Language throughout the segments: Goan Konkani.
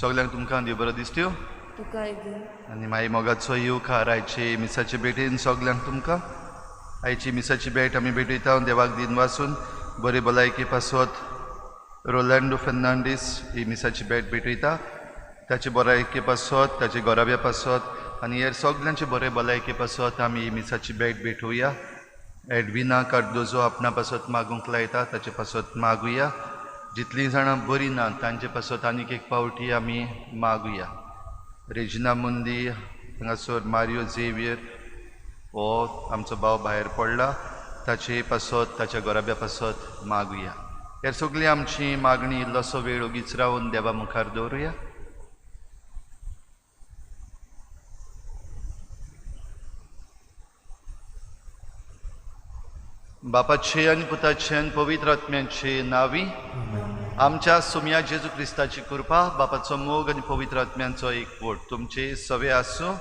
सगल्यांक तुमकां देव बरो दिसत्यो आनी मागीर मोगाचो येवकार आयचे मिसाचे भेटेन सगल्यांक तुमकां आयची मिसाची भेट आमी भेटयता देवाक दिन वासून बरे भलायके पासत रोलांडो फर्नांडीस ही मिसाची भेट भेटयता ताचे बरायके पासत ताचे घराब्या पासत आनी हेर सगल्यांचे बरे भलायके पासत आमी ही मिसाची भेट भेटोवया. एडविना कार्दोजो आपणा पासत मागूंक लायता ताचे पासत मागुया. जितलीं जाणां बरीं ना तांचे पासत आनीक एक पावटी आमी मागुया. रेजिना मुंदी हांगासर मारियो झेवियर हो आमचो भाव भायर पडला ताचे पासत ताच्या घराब्या पासत मागुया. हेर सगळी आमची मागणी इल्लोसो वेळ ओगीच रावन देवा मुखार दवरुया. बापाचे आनी पुताचे आनी पवित्र आत्म्याचे नावी आमच्या सोम्या जेजू क्रिस्ताची कृपा, बापाचो मोग आनी पवित्र आत्म्यांचो एकवट तुमचे सवे आसूं.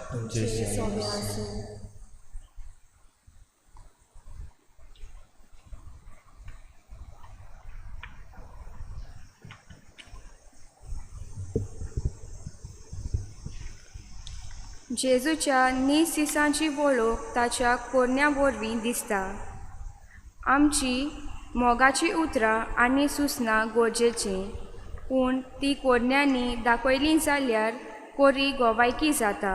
जेजूच्या नीज दिसांची वळख ताच्या कोरण्या वरवीं दिसता. आमची मोगाची उतरां आनी सुचना गरजेचीं, पूण ती कोरण्यांनी दाखयली जाल्यार कोरी गोवायकी जाता.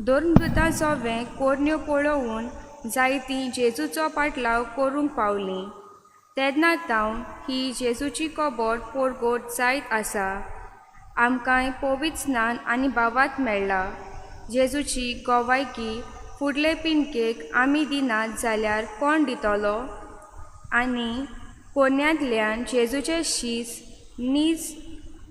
धर्मदूतां सोवें कोरण्यो पळोवन जायतीं जेजूचो पाटलाव करूंक पावलीं. तेन्ना तावन ही जेजूची खबर पोरगोट जायत आसा. आमकांय पवित्र स्नान आनी भावात मेळ्ळा. जेजूची गोवायकी फुडले पिंडकेक आमी दिनात जाल्यार कोण दितलो? आनी कोन्यांतल्यान जेजूचे शीस नीज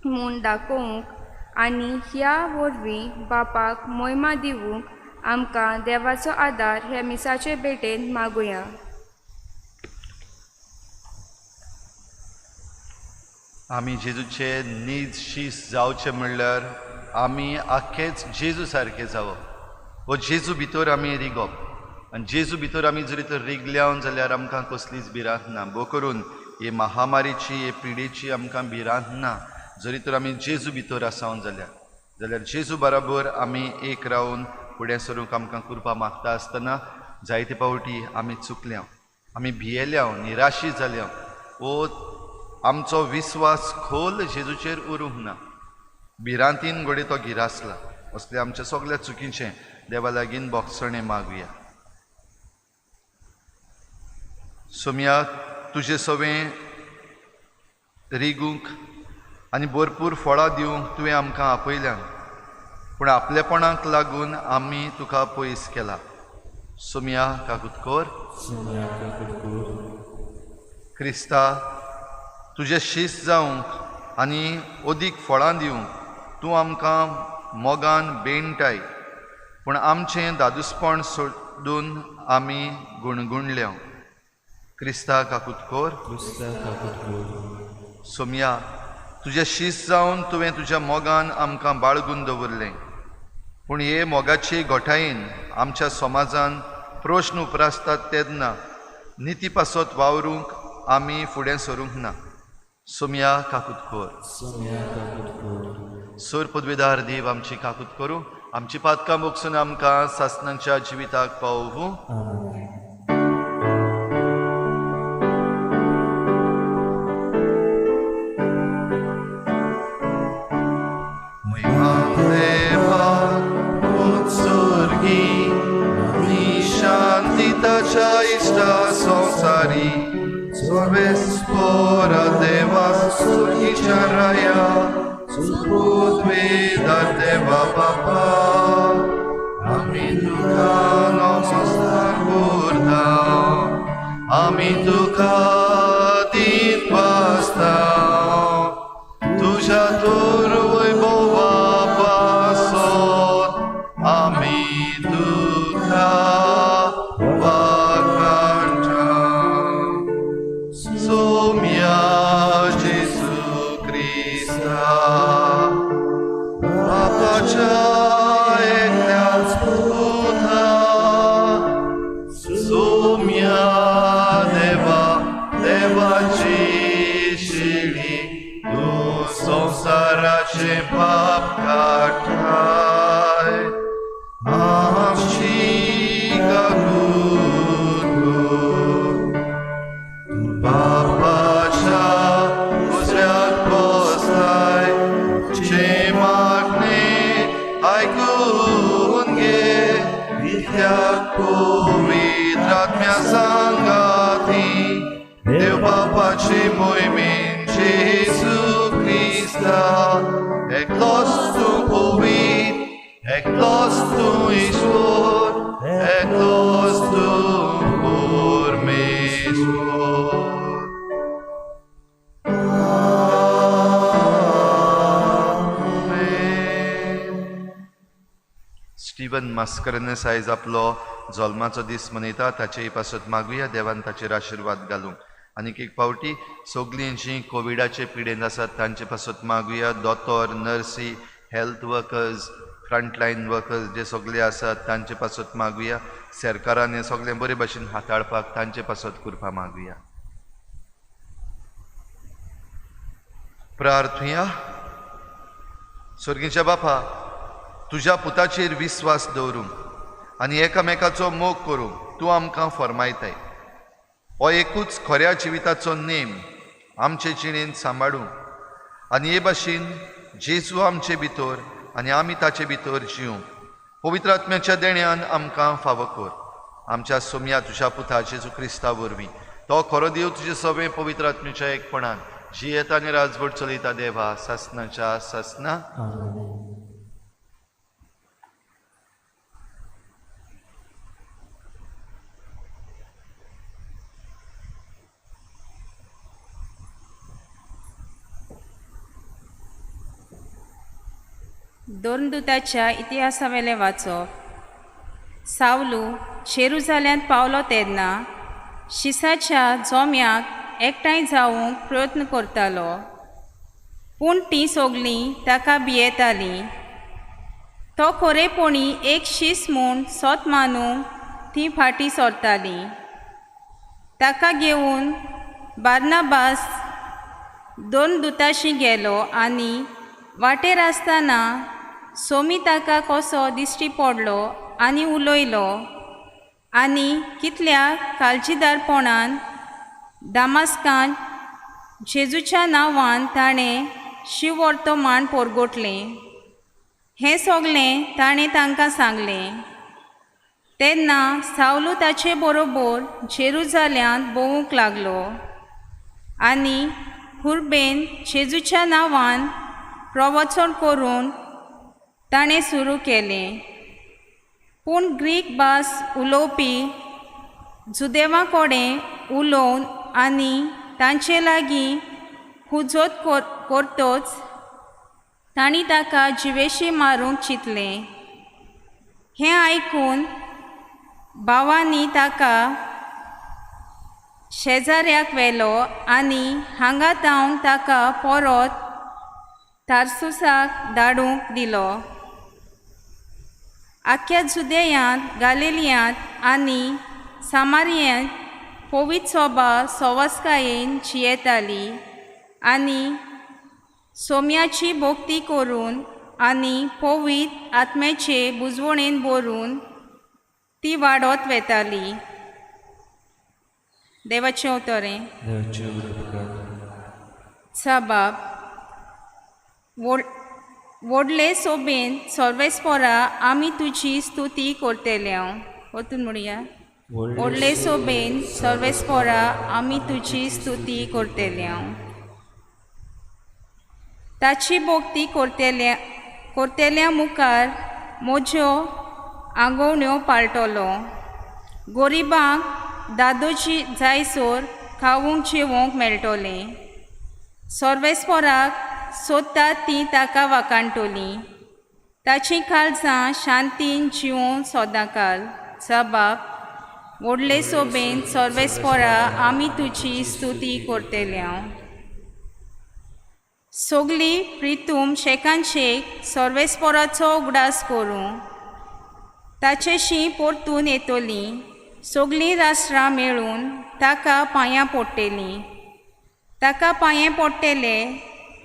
म्हूण दाखोवंक आनी ह्या वरवीं बापाक मोहिमा दिवंक आमकां देवाचो आदार हे मिसाचे भेटेन मागुया. आमी जेजूचे नीज शीस जावचे म्हणल्यार आमी आख्खेच जेजू सारके जावप. वो जेजू भितर आमी रिगप आनी जेजू भितर आमी जरी तर रिगल्या जाल्यार आमकां कसलीच भिरांत ना. भो करून हे महामारीची हे पिडेची आमकां भिरांत ना. जरी तर आमी जेजू भितर आसावन जाल्यार जेजू बराबर आमी एक रावन फुडें सरूंक आमकां कृपा मागता आसतना जायते पावटी आमी चुकल्या, आमी भियेल्या, निराशी जाल्या. वो आमचो विस्वास खोल जेजूचेर उरूंक ना. भिरांतीन घडये तो गिरासला. असले आमच्या सगळ्या चुकीचें देवा लागीं बोगसणें मागुया. सोम्या तुजे सवें रिगूंक आनी भरपूर फळां दिवंक तुवें आमकां आपयल्यान, पूण आपलेपणाक लागून आमी तुका पयस केला. सोम्या काकूत कर. क्रिस्ता तुजें शीस जावंक आनी अदीक फळां दिवंक तूं आमकां मोगान बेणटाय, पूण आमचें दादूसपण सोडून आमी गुणगुणल्या. क्रिस्ता काकूत कर. सोमया, तुजें शीस जावन तुवें तुज्या मोगान आमकां बाळगून दवरलें. पूण हे मोगाचे घोटायेन आमच्या समाजान प्रश्न उप्रासतात तेन्ना निती पासत वावरूंक आमी फुडें सरूंक ना. सोमया काकूत कर. सोर पदवेदार देव आमची काकूत करूं, आमची पातकां बोगसून आमकां सासणाच्या जिविताक पावोवं. संसारी सर्वेस्पोरा देवा स्वर्गीच्या राया सुपुद्वेदा देवा बापा आमी तुका नमस्कार करता, आमी तुका दीन वाचता, तुज्या तोर वैभवा पासत आमी तुका पाप काठाय आमची काकूत कर. बापाच्या उजव्याक बसलाय, तुजें मागणें आयकून घे, कित्याक पवित्र आत्म्या सांगाती देव बापाचे मोहिमेन जेजू क्रिस्ता एकलोच तूं पवित्र, एकलोच तूं ईश्वर, एकलोच तूं परमेश्वर. आमेन. स्टीवन मास्करेन्हस आयज आपलो जल्माचो दीस मनयता, ताचेय पासत मागुया देवान ताचेर आशिर्वाद घालूंक. आनीक एक फावटी सगळीं जीं कोविडाचे पिडेंत आसात तांचे पासत मागुया. दोतोर, नर्सी, हेल्थ वर्कर्स, फ्रंटलायन वर्कर्स जे सगळे आसात तांचे पासत मागुया. सरकारान हें सगळें बरे भाशेन हाताळपाक तांचे पासत कृपा मागुया. प्रार्थुया. स्वर्गीच्या बापा, तुज्या पुताचेर विस्वास दवरूंक आनी एकामेकाचो मोग करूंक तूं आमकां फर्मायताय. हो एकूच खऱ्या जिविताचो नेम आमचे जिणेंत सांबाळूंक आनी हे भाशेन जेजू आमचे भितर आनी आमी ताचे भितर जिवंक पवित्र आत्म्याच्या देण्यान आमकां फावो कर. आमच्या सोमया तुज्या पुता जेजू क्रिस्ता वरवीं तो खरो देव तुजे सगळें पवित्र आत्म्याच्या एकपणान जियेता आनी राजवट चलयता देवा सासणाच्या सासना. दोनदुताच्या इतिहासावेलें वाचप. सावलू जेरुजाल्यांत पावलो तेन्ना शिसाच्या जोम्याक एकठांय जावंक प्रयत्न करतालो, पूण तीं सगळीं ताका भियेतालीं. तो खरेपणी एक शीस म्हूण सोत मानूंक तीं फाटीं सरतालीं. ताका घेवन बार्नाबास दोन दुताशी गेलो आनी वाटेर आसतना सोमी ताका कसो दिश्टी पडलो आनी उलयलो आनी कितल्या काळजीदारपणान दामास्कांत जेजूच्या नांवान ताणें शिववर्तमान परगटलें. हें सगळें ताणें तांकां सांगलें. तेन्ना सावलू ताचे बरोबर जेरुजाल्यांत भोंवूंक लागलो आनी हुर्बेन जेजूच्या नांवान प्रवचन करून ताणें सुरू केलें. पूण ग्रीक भास उलोवपी जुदेवा कडेन उलोवन आनी तांचे लागीं हुजत करतच तांणी ताका जिवेशी मारूंक चिंतलें. हें आयकून भावांनी ताका शेजाऱ्याक व्हेलो आनी हांगा तावन ताका परत तारसुसाक धाडूंक दिलो. आख्ख्या जुदेयांत, गालिलियांत आनी सामारियांत पवित्र सोबा सवस्कायेन जियेताली आनी सोम्याची भक्ती करून आनी पवित्र आत्म्याचे बुजवणेन भरून ती वाडत वेताली. देवाचें उतरें. साबाब व्हडले सोबेन सर्वेस्पोरा आमी तुजी स्तुती करतले. वतून म्हणया, व्हडले सोबेन सर्वेस्पोरा आमी तुजी स्तुती करतले. ताची भक्ती करतल्या मुखार म्हज्यो आंगवण्यो पाळटलो. गरिबांक दादोजी जायसर खावंक जेवंक मेळटलें. सर्वेस्पोराक सोदतात ती ताका वाकाणटली. ताची काळजां शांतीन जिवून सदांकाल. सबाब व्हडले सोबेन सर्वेस्पोरा आमी तुजी स्तुती करतले. सगळीं प्रितूम शेकान शेक सर्वेस्पोराचो उगडास करूं. ताचेशी परतून येतली. सगळीं राष्ट्रां मेळून ताका पांयां पडटलीं. ताका पांये पडटले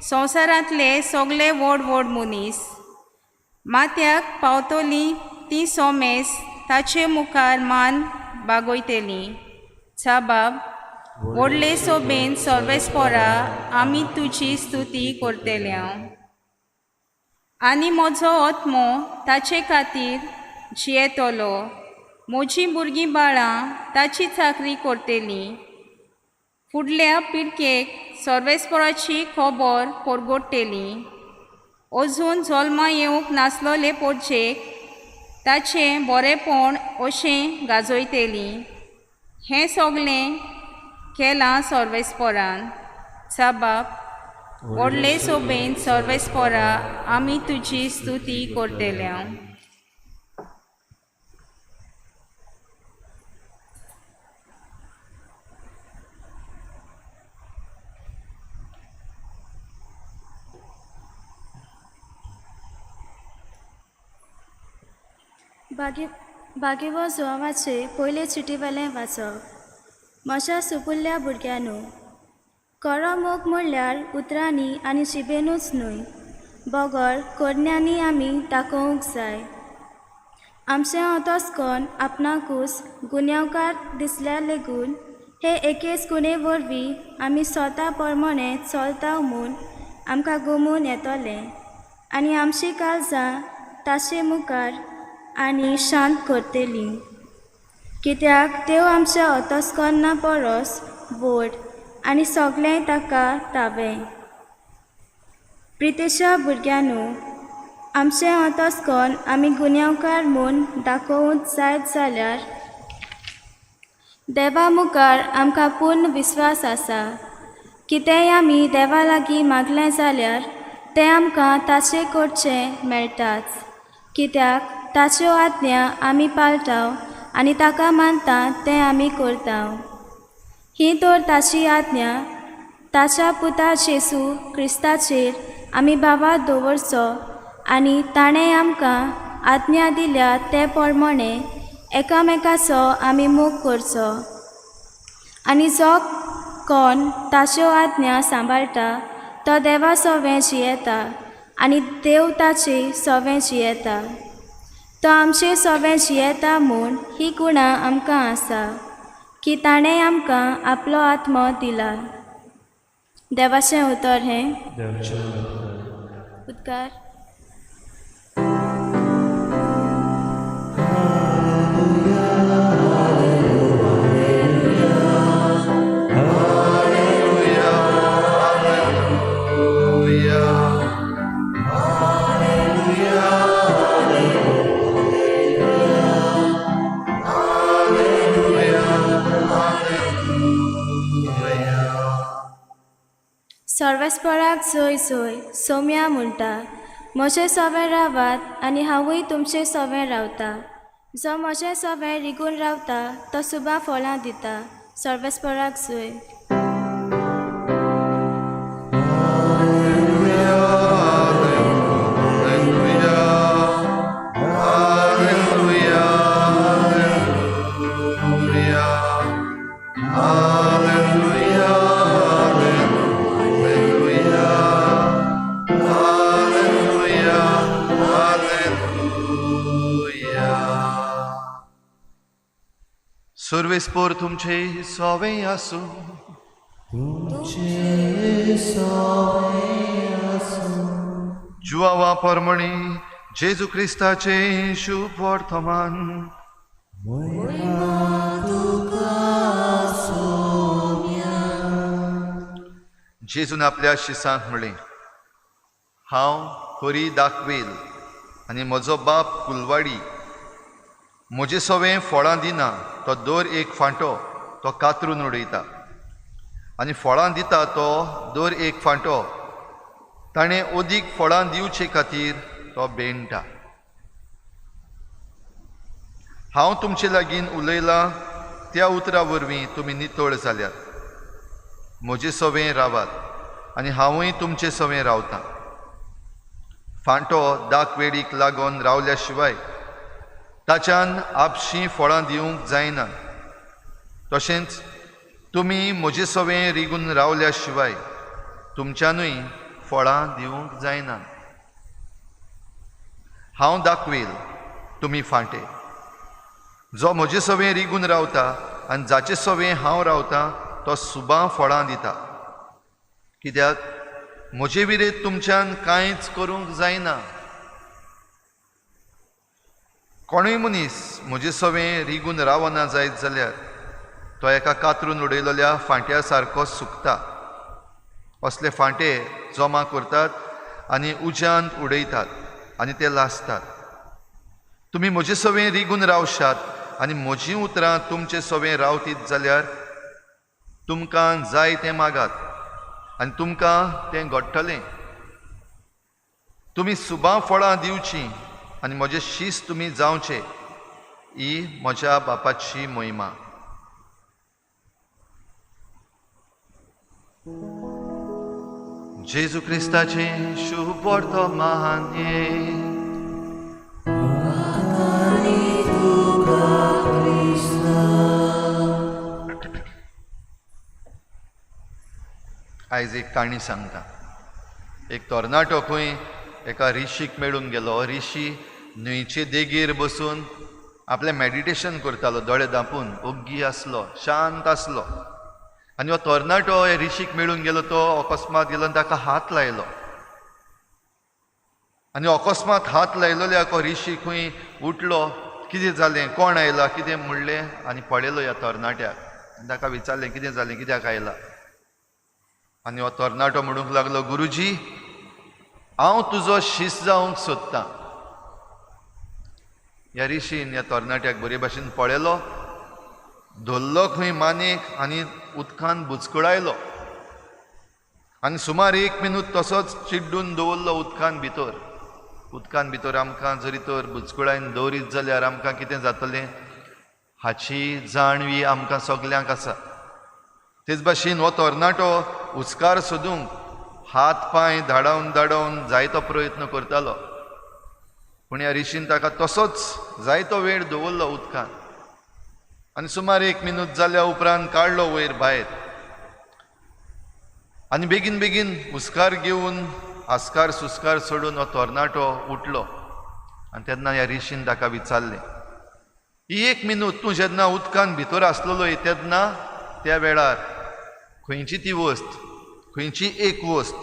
संवसारांतले सगळे व्हड व्हड मनीस. माथ्याक पावतली ती सोमेस ताचे मुखार मान बागयतली. साबाब व्हडले सोबेन सर्वेस्पोरा आमी तुजी स्तुती करतले. आनी म्हजो आत्मो ताचे खातीर जियेतलो. म्हजीं भुरगीं बाळां ताची चाकरी करतलीं. फुडल्या पिळगेक सर्वेस्पोराची खबर परगटतली. अजून जल्मा येवंक नासलोले पोरचेक ताचें बरेंपण अशें गाजयतली. हें सगळें केलां सर्वेस्पोरान. साबाब व्हडले सोबेन सर्वेस्पोरा आमी तुजी स्तुती करतले. बागेवो जुवांवाचे पयले चिटीवेलें वाचप. म्हज्या सुपुल्ल्या भुरग्यांनो, खरो मोग म्हणल्यार उतरांनी आनी जिबेनूच न्हय, बगर करण्यांनी आमी दाखोवंक जाय. आमचें अंतस्कर्ण आपणाकूच गुन्यांवकार दिसल्यार लेगून हे एकेच गुणे वरवीं आमी स्वता प्रमाणे चलता म्हूण आमकां गमून येतलें आनी आमची काळजां ताचे मुखार आनी शांत करतली. कित्याक त्यो आमच्या अंतस्कर्णा परस व्हड आनी सगळें ताका तावें. प्रितेच्या भुरग्यांनो, आमचें अंतस्कर्ण आमी गुन्यांवकार म्हूण दाखोवंक जायत जाल्यार देवा मुखार आमकां पूर्ण विस्वास आसा. कितेंय आमी देवा लागीं मागलें जाल्यार तें आमकां ताचे कडचें मेळटाच. कित्याक ताच्यो आज्ञा आमी पाळटा आनी ताका मानता तें आमी करता. ही तर ताची आज्ञा, ताच्या पुता जेजू क्रिस्ताचेर आमी भावार्थ दवरचो आनी ताणें आमकां आज्ञा दिल्या ते प्रमाणे एकामेकाचो आमी मोग करचो. आनी जो कोण ताच्यो आज्ञा सांबाळटा तो देवा सवें जियेता आनी देव ताचे सवें जियेता. तो आमचे सवें जियेता म्हूण ही गुणां आमकां आसा की ताणें आमकां आपलो आत्मो दिला. देवाचें उतर हें. उदकार. सर्वेस्पराक जय जय सोम्या म्हणटा, म्हजें सवें रावात आनी हांवूय तुमचें सवें रावता. जो म्हजें सवें रिगून रावता तो सुबा फळां दिता. सर्वेस्पराक जय. सर्वेस्पोर तुमचे सोवे आसूं. जुआवा परमणी जेजू क्रिस्ताचे शुभ वर्तमान. जेजून आपल्या शिसांक म्हणलें, हांव खरी दाखवेल आनी म्हजो बाप कुलवाडी. म्हजे सवें फळां दिना तो दर एक फांटो तो कातरून उडयता आनी फळां दिता तो दर एक फांटो ताणें अदीक फळां दिवचे खातीर तो बेणटा. हांव तुमचे लागीं उलयलां त्या उतरा वरवीं तुमी नितळ जाल्यात. म्हजे सवें रावात आनी हांवूय तुमचे सवें रावतां. फांटो दाखवेडीक लागून रावल्या शिवाय ताच्यान आपशीं फळां दिवंक जायना. तशेंच तुमी म्हजे सवें रिगून रावल्या शिवाय तुमच्यानूय फळां दिवंक जायना. हांव दाखवेल, तुमी फांटे. जो म्हजे सवें रिगून रावता आनी जाचे सवें हांव रावतां तो सुबां फळां दिता. कित्याक म्हजे विरेत तुमच्यान कांयच करूंक जायना. कोणूय मनीस म्हजे सवें रिगून रावना जायत जाल्यार तो एका कातरून उडयलेल्या फांट्या सारको सुकता. असले फांटे जमा करतात आनी उज्यांत उडयतात आनी ते लासतात. तुमी म्हजे सवें रिगून रावशात आनी म्हजीं उतरां तुमचे सवें रावतीत जाल्यार तुमकां जाय तें मागात आनी तुमकां तें घडटलें. तुमी सुबां फळां दिवचीं आनी म्हजें शीस तुमी जावचें, ही म्हज्या बापाची महिमा. जेजू क्रिस्ताचें शुभ वर्तमान. आयज एक काणी सांगता. एक तरणाटो खंय एका रिशीक मेळूंक गेलो. रिशी न्हंयचे देगेर बसून आपलें मॅडिटेशन करतालो, दोळे धांपून ओग्गी आसलो, शांत आसलो. आनी हो तरणाटो हे रिशीक मेळूंक गेलो. तो अकस्मात गेलो आनी ताका हात लायलो. आनी अकस्मात हात लायलोल्याक हो रिशी खंय उठलो, कितें जालें, कोण आयला, कितें म्हणलें, आनी पळयलो ह्या तरणाट्याक आनी ताका विचारलें कितें जालें, कित्याक आयला. आनी हो तरणाटो म्हणूंक लागलो, गुरुजी हांव तुजो शीस जावंक सोदतां. ह्या रिशीन ह्या तरणाट्याक बरे भाशेन पळयलो, धरलो खंय मानेक आनी उदकान बुचकळायलो आनी सुमार एक मिनूत तसोच चिड्डून दवरलो उदकान भितर. उदकान भितर आमकां जरी तर बुचकळायन दवरीत जाल्यार आमकां कितें जातलें हाची जाणवी आमकां सगल्यांक आसा. तेच भाशेन हो तरणाटो उस्कार सोदूंक हात पांय धाडावन धाडावन जायतो प्रयत्न करतालो, पूण ह्या रिशीन ताका तसोच जायतो वेळ दवरलो उदकान आनी सुमार एक मिनूत जाल्या उपरांत काडलो वयर भायर आनी बेगीन बेगीन हुस्कार घेवन आस्कार सुस्कार सोडून हो तरणाटो उठलो. आनी तेन्ना ह्या रिशीन ताका विचारलें, ही एक मिनूत तूं जेन्ना उदकान भितर आसलेलो तेन्ना त्या वेळार खंयची ती वस्त, खंयची एक वस्त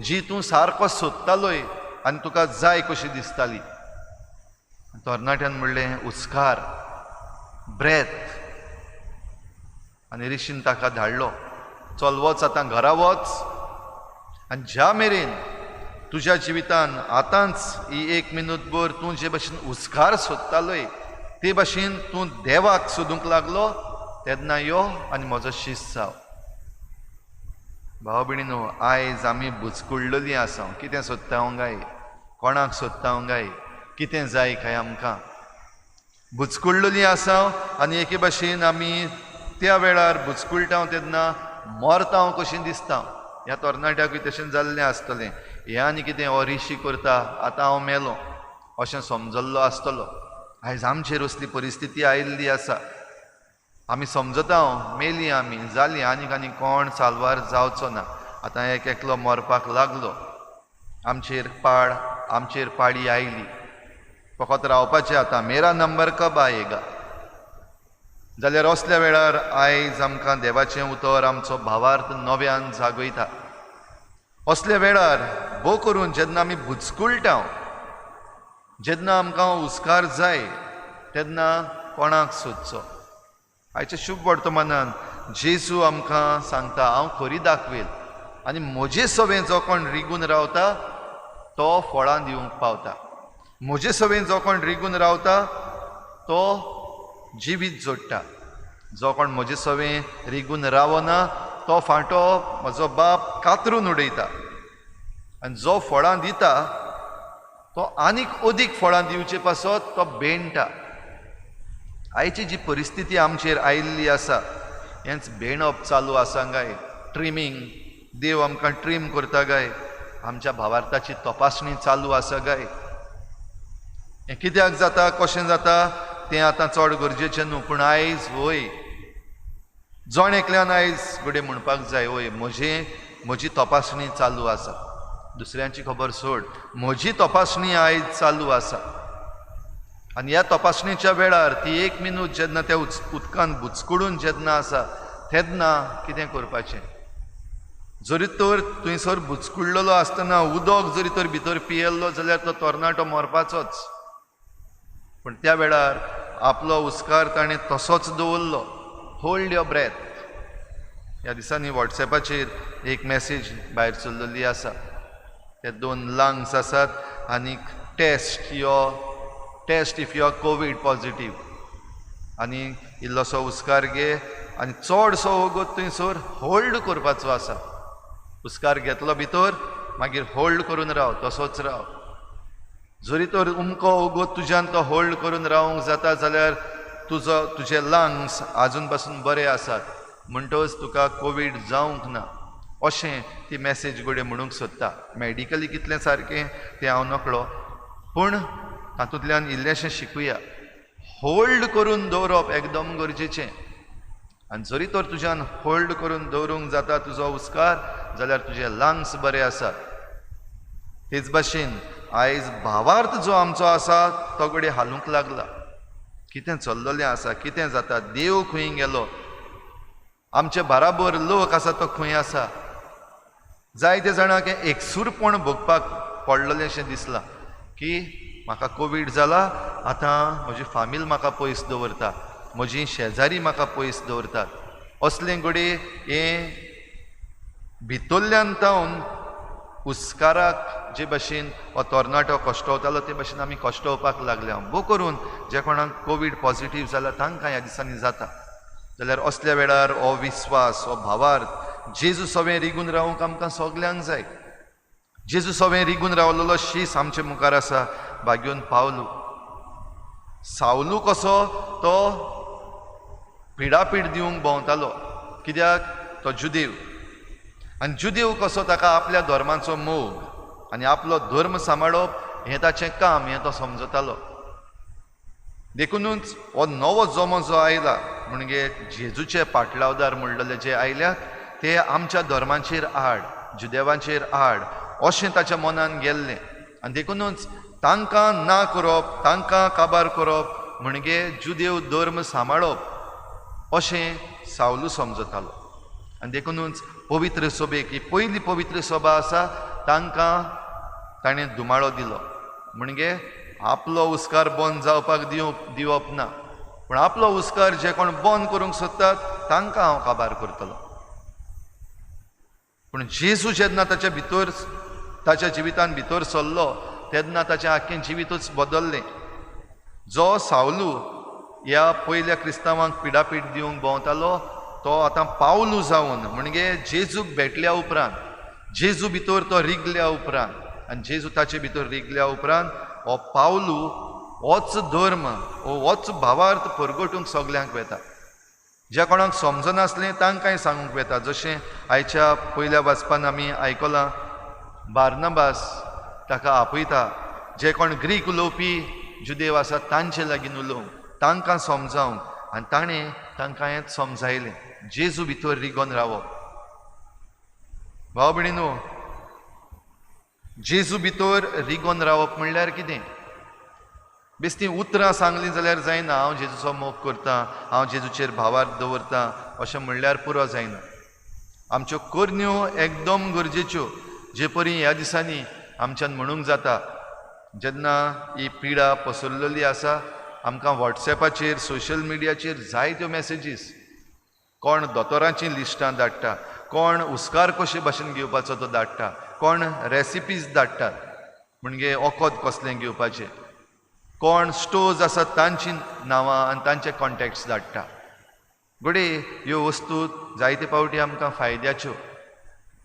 जी तूं सारको सोदतालोय आनी तुका जाय कशी दिसताली. तरणाट्यान म्हणलें, उस्कार, ब्रेथ. आनी रिशीन ताका धाडलो, चल वच आतां घरा वच आनी ज्या मेरेन तुज्या जिवितान आतांच ही एक मिनूत भर तूं जे भाशेन उस्कार सोदतालोय ते भाशेन तूं देवाक सोदूंक लागलो तेन्ना यो आनी म्हजो शीस जाव. भाव भयणीनो, आयज आमी बुचकुडलेलीं आसा. कितें सोदता गाय, कोणाक सोदता गाय, कितें जाय काय आमकां? बुचकुडलेलीं आसा आनी एके भाशेन आमी त्या वेळार बुचकुळटा तेन्ना मरता हांव कशें दिसता. ह्या तरणाट्याकूय तशें जाल्लें आसतलें, हें आनी कितें हो रिशी करता, आतां हांव मेलो अशें समजल्लो आसतलो. आयज आमचेर असली परिस्थिती आयिल्ली आसा. आमी समजता मेली आमी जाली, आनीक आनी कोण साल्वार जावचो ना, आतां एक एकलो मरपाक लागलो, आमचेर पाड आमचेर पाडी आयली, फकत रावपाचें आतां, मेरा नंबर कब आयेगा. जाल्यार असल्या वेळार आयज आमकां देवाचें उतर आमचो भावार्थ नव्यान जागयता. असल्या वेळार भोव करून जेन्ना आमी बुचकुळटा, जेन्ना आमकां हुस्कार जाय तेन्ना कोणाक सोदचो. आयच्या शुभ वर्तमानान जेजू आमकां सांगता, हांव खरी दाखवेल आनी म्हजे सवें जो कोण रिगून रावता तो फळां दिवंक पावता. म्हजे सवें जो कोण रिगून रावता तो जिवीत जोडटा. जो कोण म्हजे सवें रिगून रावना तो फांटो म्हजो बाप कातरून उडयता, आनी जो फळां दिता तो आनीक अदीक फळां दिवचे पासत तो बेणटा. आयची जी परिस्थिती आमचेर आयिल्ली आसा, हेंच बेणप चालू आसा काय, ट्रिमींग, देव आमकां ट्रीम करता काय, आमच्या भावार्थाची तपासणी चालू आसा काय. हें कित्याक जाता, कशें जाता तें आतां चड गरजेचें न्हू, पूण आयज वय जण एकल्यान आयज घडये म्हणपाक जाय, वय म्हजी तपासणी चालू आसा, दुसऱ्यांची खबर सोड, म्हजी तपासणी आयज चालू आसा. आनी ह्या तपासणेच्या वेळार ती एक मिनूत जेन्ना त्या उदकान बुचकुडून जेन्ना आसा तेन्ना कितें करपाचें. जरी तर थंयसर बुचकुडलेलो आसतना उदक जरी तर भितर पियेल्लो जाल्यार तो तरणाटो मरपाचोच, पूण त्या वेळार आपलो हुस्कार ताणें तसोच दवरलो. Hold your breath. ह्या दिसांनी वॉट्सॅपाचेर एक मॅसेज भायर सरलेली आसा, ते 2 लंग्स आसात आनी test test if you are COVID positive, आनी इल्लोसो हुस्कार घे आनी चडसो वगत थंयसर होल्ड करपाचो आसा. हुस्कार घेतलो भितर मागीर होल्ड करून राव, तसोच राव. जरी तर उमको वगत तुज्यान तो होल्ड करून रावंक जाता जाल्यार तुजे लंग्स आजून पासून बरे आसात, म्हणटच तुका कोवीड जावंक ना, अशें ती मॅसेज घडये म्हणूंक सोदता. मॅडिकली कितलें सारकें तें हांव नकळो, पूण तातूंतल्यान इल्लेंशें शिकुया. होल्ड करून दवरप एकदम गरजेचें, आनी जरी तर तुज्यान होल्ड करून दवरूंक जाता तुजो हुस्कार जाल्यार तुजे लंग्स बरे आसात. तेच भाशेन आयज भावार्थ जो आमचो आसा तो घडये हालूंक लागला. कितें चल्ललें आसा, कितें जाता, देव खंय गेलो, आमचे बराबर लोक आसा तो खंय आसा. जायते जाणांक एकसूरपण भोगपाक पडलेलेंशें दिसलां की म्हाका कोवीड जाला, आतां म्हजी फामील म्हाका पयस दवरता, म्हजी शेजारी म्हाका पयस दवरतात. असलें घडये हें भितरल्यान तावन हुस्काराक जे भाशेन हो तरणाटो कश्टवतालो ते भाशेन आमी कश्टवपाक लागल्या. भोव करून जे कोणाक कोवीड पॉझिटीव जाला तांकां ह्या दिसांनी जाता. जाल्यार असल्या वेळार हो विस्वास, हो भावार्थ जेजू सवें रिगून रावंक आमकां सगल्यांक जाय. जेजू सवें रिगून रावलेलो शीस आमचे मुखार आसा, भाग्योन पावलू. सावलू कसो तो पिडापीड दिवंक भोंवतालो, कित्याक तो जुदेव, आनी जुदेव कसो ताका आपल्या धर्माचो मोग आनी आपलो धर्म सांबाळप हें ताचें काम हें तो समजतालो. देखुनूच हो नवो जमो जो आयला म्हणजे जेजूचे पाटलावदार म्हणलेले जे आयल्यात ते आमच्या धर्माचेर आड, जुदेवांचेर आड अशें ताच्या मनान गेल्लें. आनी देखुनूच तांकां ना करप, तांकां काबार करप म्हणजे जुदेव धर्म सांबाळप अशें सावलू समजतालो. आनी देखुनूच पवित्र सभेक, ही पयली पवित्र सभा आसा, तांकां ताणें धुमाळो दिलो. म्हणजे आपलो हुस्कार बंद जावपाक दिवप ना, पूण आपलो हुस्कार जे कोण बंद करूंक सोदतात तांकां हांव काबार करतलो. पूण जेजू जेन्ना ताच्या भितर, ताच्या जिवितान भितर सरलो तेन्ना ताचें आख्खें जिवितूच बदल्लें. जो सावलू ह्या पयल्या क्रिस्तांवांक पिडापीड दिवंक भोंवतालो तो आतां पावलू जावन, म्हणजे जेजूक भेटल्या उपरांत, जेजू भितर तो रिगल्या उपरांत आनी जेजू ताचे भितर रिगल्या उपरांत हो पावलू होच धर्म, होच भावार्थ परगटूंक सगल्यांक वेता. ज्या कोणाक समजनासलें तांकांय सांगूंक वेता. जशें आयच्या पयल्या वाचपान आमी आयकलां, बार्नाबास ताका आपयता जे कोण ग्रीक उलोवपी जुदेव आसा तांचे लागीं उलोवंक, तांकां समजावंक, आनी ताणें तांकां हेंच समजायलें, जेजू भितर रिगोन रावप. भाव भयणीनो, जेजू भितर रिगोन रावप म्हणल्यार कितें? बेस्ती उतरां सांगलीं जाल्यार जायना, हांव जेजूचो मोग करतां, हांव जेजूचेर भावार्थ दवरतां अशें म्हणल्यार पुरो जायना. आमच्यो करण्यो एकदम गरजेच्यो. जे परी ह्या दिसांनी आमच्यान म्हणूंक जाता, जेन्ना ही पिडा पसरलेली आसा, आमकां वॉट्सॅपाचेर सोशल मिडियाचेर जायत्यो मॅसेजीस, कोण दोतोरांचीं लिस्टां धाडटा, कोण हुस्कार कशे भाशेन घेवपाचो तो धाडटा, कोण रेसिपीज धाडटात म्हणजे वखद कसलें घेवपाचें, कोण स्टोर्स आसात तांची नांवां आनी तांचे कॉन्टेक्ट्स धाडटा. घडये ह्यो वस्तू जायते फावटी आमकां फायद्याच्यो,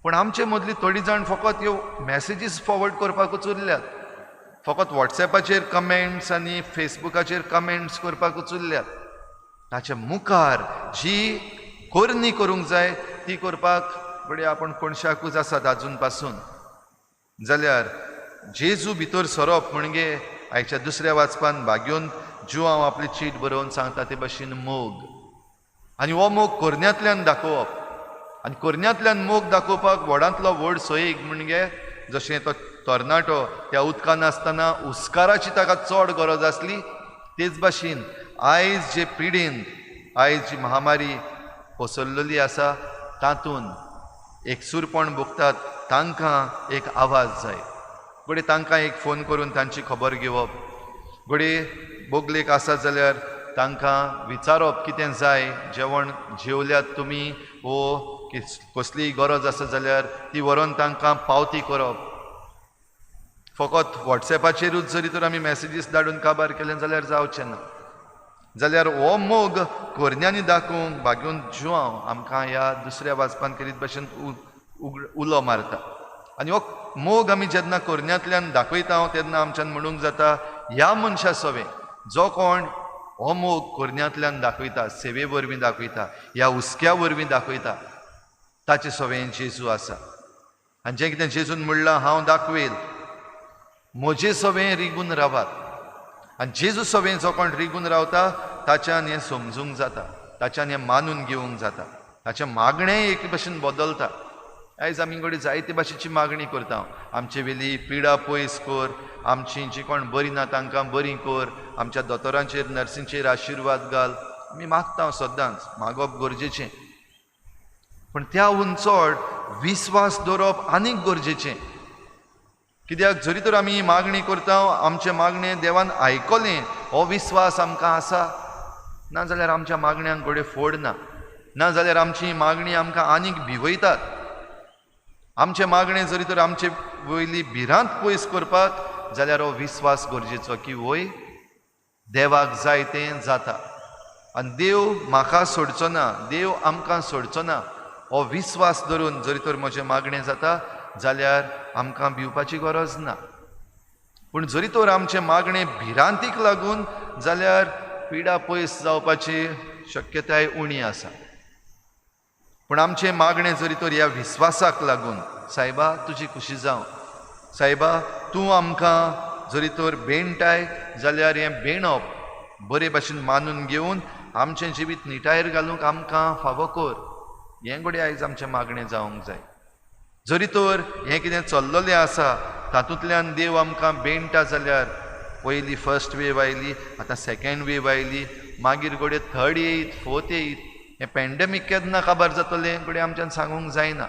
पूण आमचे मदली थोडी जाण फकत ह्यो मॅसेजीस फॉवर्ड करपाकूच उरल्यात, फकत वॉट्सॅपाचेर कमेंट्स आनी फेसबुकाचेर कमेंट्स करपाकूच उरल्यात. ताचे मुखार जी करणी करूंक जाय ती करपाक घडये आपूण कोणशाकूच आसात आजून पासून. जाल्यार जेजू भितर सरप म्हणजे आयच्या दुसऱ्या वाचपान भाग्योन जुआंव आपली चीट बरोवन सांगता ते भाशेन मोग, आनी हो मोग करण्यांतल्यान दाखोवप. आनी करण्यांतल्यान मोग दाखोवपाक व्हडांतलो व्हड सोयीक म्हणजे जशें तो तरणाटो त्या उदकान आसतना हुस्काराची ताका चड गरज आसली, तेच भाशेन आयज जे पिडेन, आयज जी महामारी पसरलेली आसा तातूंत एकसूरपण भोगतात तांकां एक आवाज जाय. घडये तांकां एक फोन करून तांची खबर घेवप, घडये बोगलेक आसा जाल्यार तांकां विचारप कितें जाय, जेवण जेवल्यात तुमी वो कसलीय गरज आसा जाल्यार ती व्हरोन तांकां पावती करप. फकत वॉट्सॅपाचेरूच जरी तर आमी मॅसेजीस धाडून काबार केलें जाल्यार जावचें ना. जाल्यार हो मोग करण्यांनी दाखोवंक भाग्योन जुआंव आमकां ह्या दुसऱ्या वाचपान करीत भाशेन उलो मारता. आनी हो मोग आमी जेन्ना करण्यांतल्यान दाखयता तेन्ना आमच्यान म्हणूंक जाता, ह्या मनशा सवें जो कोण हो मोग करण्यांतल्यान दाखयता, सेवे वरवीं दाखयता, ह्या हुस्क्या वरवीं दाखयता, ताचे सवें जेजू आसा. आनी जें कितें जेजून म्हणलां, हांव दाखवेल, म्हजे सवें रिगून रावात. आनी जेजू सवें जो कोण रिगून रावता ताच्यान हें समजूंक जाता, ताच्यान हें मानून घेवंक जाता, ताचें मागणें एक भाशेन बदलता. आयज आमी कडेन जायते भाशेची मागणी करता, आमचे वेली पिडा पयस कर, आमची जी कोण बरी ना तांकां बरी कर, आमच्या दोतोरांचेर नर्सींचेर आशिर्वाद घाल. आमी मागता सदांच, मागप गरजेचें, पूण त्याहून चड विस्वास दवरप आनीक गरजेचें. कित्याक जरी तर आमी मागणी करता, आमचें मागणें देवान आयकलें हो विस्वास आमकां आसा, ना जाल्यार आमच्या मागण्यांक घडये फोड ना, ना जाल्यार आमची मागणी आमकां आनीक भिवयतात. आमचें मागणें जरी तर आमचे वयली भिरांत पयस करपाक जाल्यार हो विस्वास गरजेचो की वय देवाक जाय तें जाता आनी देव म्हाका सोडचो ना, देव आमकां सोडचो ना, हो विस्वास धरून जरी तर म्हजें मागणें जाता जाल्यार आमकां भिवपाची गरज ना. पूण जरी तर आमचें मागणें भिरांतीक लागून जाल्यार पिडा पयस जावपाची शक्यताय उणी आसा. पूण आमचें मागणें जरी तर ह्या विस्वासाक लागून, सायबा तुजी खुशी जावं, सायबा तूं आमकां जरी तर बेणटाय जाल्यार हें बेणप बरे भाशेन मानून घेवन आमचें जिवीत निटायेर घालूंक आमकां फावो कर, हें घडये आयज आमचें मागणें जावंक जाय. जरी तर हें कितें चल्ललें आसा तातूंतल्यान देव आमकां बेणटा जाल्यार पयली फर्स्ट वेव आयली, आतां सेकेंड वेव आयली, मागीर घडये थर्ड येयत, फोर्थ येयत, हें पॅन्डेमीक केन्ना काबार जातलें घडये आमच्यान सांगूंक जायना.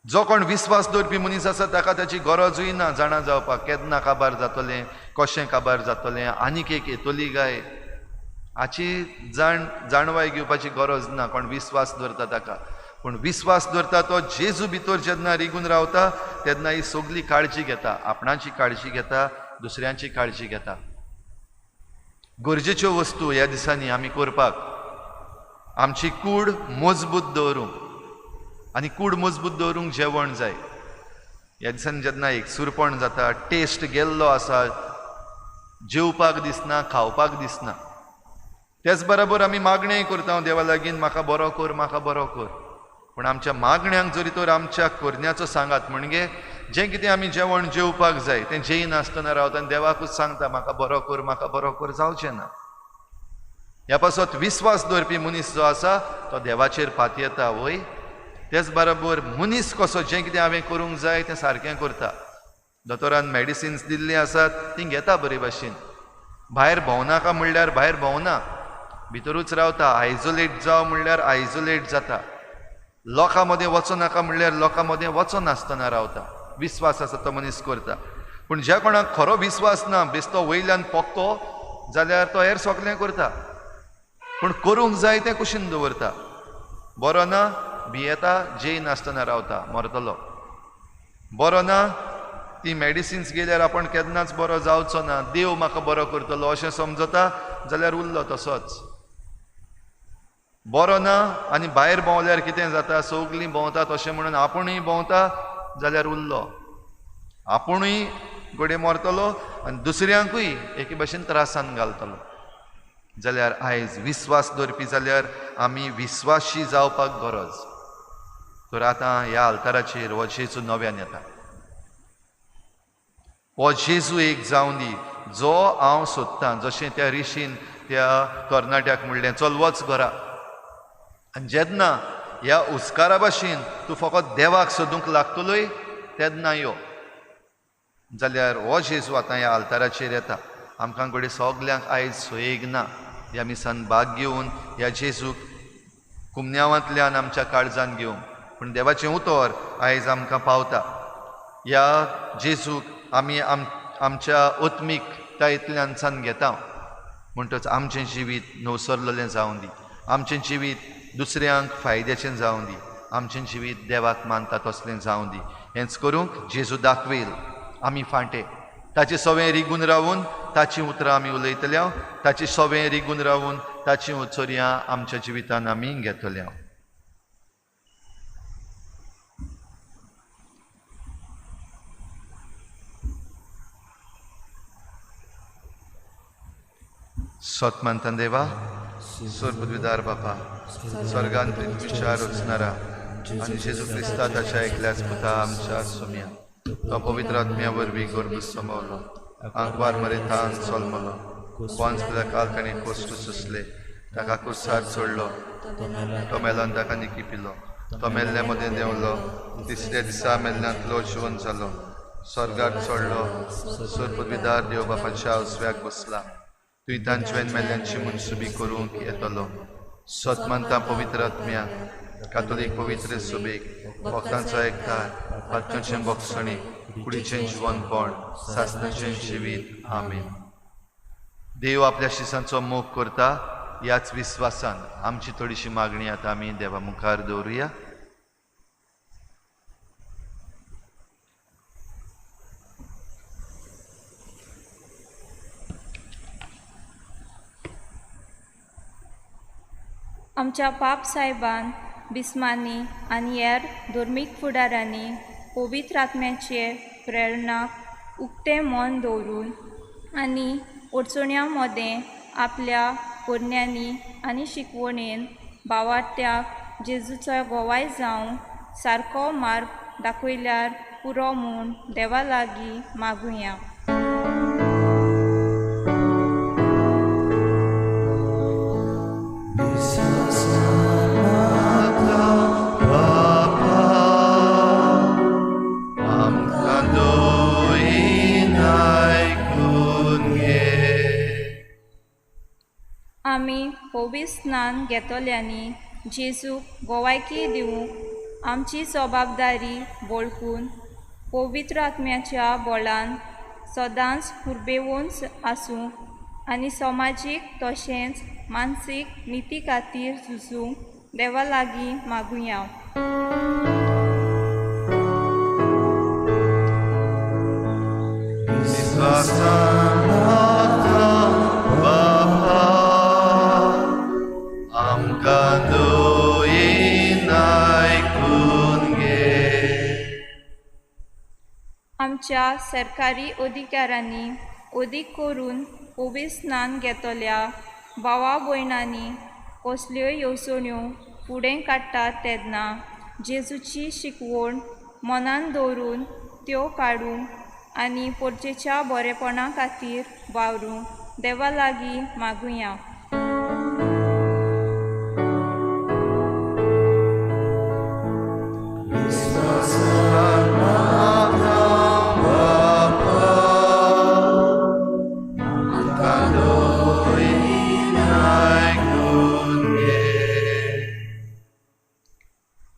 जो कोण विस्वास दवरपी मनीस आसा ताका ताची गरजूय ना जाणा जावपाक केन्ना काबार जातलें, कशें काबार जातलें, आनीक एक येतली काय, हाची जाणवाय घेवपाची गरज ना. कोण विस्वास दवरता ताका, पूण विस्वास दवरता तो जेजू भितर जेन्ना रिगून रावता तेन्ना ही सगली काळजी घेता, आपणाची काळजी घेता, दुसऱ्यांची काळजी घेता. गरजेच्यो वस्तू ह्या दिसांनी आमी करपाक आमची कूड मजबूत दवरूंक, आनी कूड मजबूत दवरूंक जेवण जाय. ह्या दिसांनी जेन्ना एकसूरपण जाता, टेस्ट गेल्लो आसा, जेवपाक दिसना, खावपाक दिसना, तेच बरोबर आमी मागणें करता देवा लागीं, म्हाका बरो कर, म्हाका बरो कर. पूण आमच्या मागण्यांक जरी तर आमच्या करण्याचो सांगात, म्हणजे जें कितें आमी जेवण जेवपाक जाय तें जेयनासतना रावता आनी देवाकूच सांगता म्हाका बरो कर, म्हाका बरो कर, जावचें ना. ह्या पासत विस्वास दवरपी मनीस जो आसा तो देवाचेर पातयेता वय. तेच बरोबर मनीस कसो जें कितें हांवें करूंक जाय तें सारकें करता. दोतोरान मेडिसिन्स दिल्लीं आसात तीं घेता बरे भाशेन. भायर भोंवनाका म्हणल्यार भायर भोंवना, भितरूच रावता. आयजोलेट जावं म्हणल्यार आयजोलेट जाता. लोकां मदें वचोनाका म्हणल्यार लोकां मदें वचनासतना रावता. विस्वास आसा तो मनीस करता. पूण ज्या कोणाक खरो विस्वास ना, बेस्तो वयल्यान पक्को जाल्यार तो हेर सगळें करता, पूण करूंक जाय तें कुशीन दवरता. बरो ना भियेता, जेयनासतना रावता, मरतलो. बरो ना ती मेडिसिन्स गेल्यार आपूण केन्नाच बरो जावचो ना, देव म्हाका बरो करतलो अशें समजता जाल्यार उरलो तसोच. बरो ना आनी भायर भोंवल्यार कितें जाता, सगलीं भोंवतात अशें म्हणून आपुणूय भोंवता जाल्यार उरलो, आपुणूय घडये मरतलो आनी दुसऱ्यांकूय एके भशेन त्रासान घालतलो. जाल्यार आयज विस्वास दवरपी जाल्यार आमी विस्वाशी जावपाक गरज. तर आतां ह्या आल्ताराचेर हो जेजू नव्यान येता. हो जेजू एक जावन दी जो हांव सोदतां. जशें त्या रिशीन त्या तरणाट्याक म्हणलें, चल वच घरा. आनी जेन्ना ह्या हुस्कारा भाशेन तूं फकत देवाक सोदूंक लागतलोय तेन्ना यो. जाल्यार हो जेजू आतां ह्या आल्ताराचेर येता. आमकां घडये सगल्यांक आयज सोयेक ना ह्या मिसान भाग घेवन ह्या जेजूक कुमन्यांवांतल्यान आमच्या काळजान घेवंक, पूण देवाचें उतर आयज आमकां पावता. ह्या जेजूक आमी आमच्या आत्मिकतायेंतल्यान सान घेता. म्हणटच आमचें जिवीत नवसरलेलें जावं दी, आमचें जिवीत दुसऱ्यांक फायद्याचें जावं दी, आमचें जिवीत देवाक मानता तसलें जावं दी. हेंच करूंक जेजू दाखवेल आमी फांटे. ताचे सवें रिगून रावून ताचीं उतरां आमी उलयतल्या, ताचे सवें रिगून रावून ताचीं उचोरयां आमच्या जिवितान आमी घेतल्या. सत मानता देवा, सोरपदविदार बापा, स्वर्गान पृथ्वीच्या रचणारा आनी जेजू क्रिस्ता ताच्या एकल्याच पुता आमच्या सोम्या, तो पवित्र आत्म्या वरवीं गर्भ समवलो, आंकवार मरेतान सोलमलो, पोन्स पिला ताणें कोश्ट सोंसले, ताका कुर्सार सोडलो, तो मेलोन ताका निकी पिलो, तो मेल्ल्या मदें देंवलो, तिसऱ्या दिसा मेल्ल्यांतलो जिवन जालो, स्वर्गार चडलो, सोरपदविदार देव बापाच्या उजव्याक बसला, तुवें तांचे मेल्ल्यांची मनसुबी करूंक येतलो. सत मानता पवित्र आत्म्या, कातोलीक पवित्र सुबेक, भक्तांचो एकठार, पातकांचें भोगसणी, कुडीचें जिवनपण, सासणाचें जिवीत. आमेन. देव आपल्या शिसांचो मोग करता ह्याच विस्वासान आमची थोडीशी मागणी आतां आमी देवा मुखार दवरुया. आमच्या पाप साहेबान, बिस्मांनी आनी हेर धर्मीक फुडारांनी पवित्र आत्म्याचे प्रेरणाक उक्तें मन दवरून आनी अडचण्यां मदें आपल्या करण्यांनी आनी शिकवणेन भावार्थ्याक जेजूचो गोवाय जावंक सारको मार्ग दाखयल्यार पुरो म्हूण देवा लागीं मागुया. आमी पवित्र स्नान घेतल्यांनी जेजूक गोवायकी दिवंक आमची जबाबदारी वळखून पवित्र आत्म्याच्या बळान सदांच उर्बेवन आसूंक आनी समाजीक तशेंच मानसीक निती खातीर झुजूंक देवा लागीं मागुया. आमच्या सरकारी अधिकाऱ्यांनी अदीक करून पवित्र स्नान घेतल्या भावा भयणांनी कसल्योय येवजण्यो फुडें काडटात तेन्ना जेजूची शिकवण मनान दवरून त्यो काडूंक आनी पोरचेच्या बरेपणा खातीर वावरूंक देवा लागीं मागुया.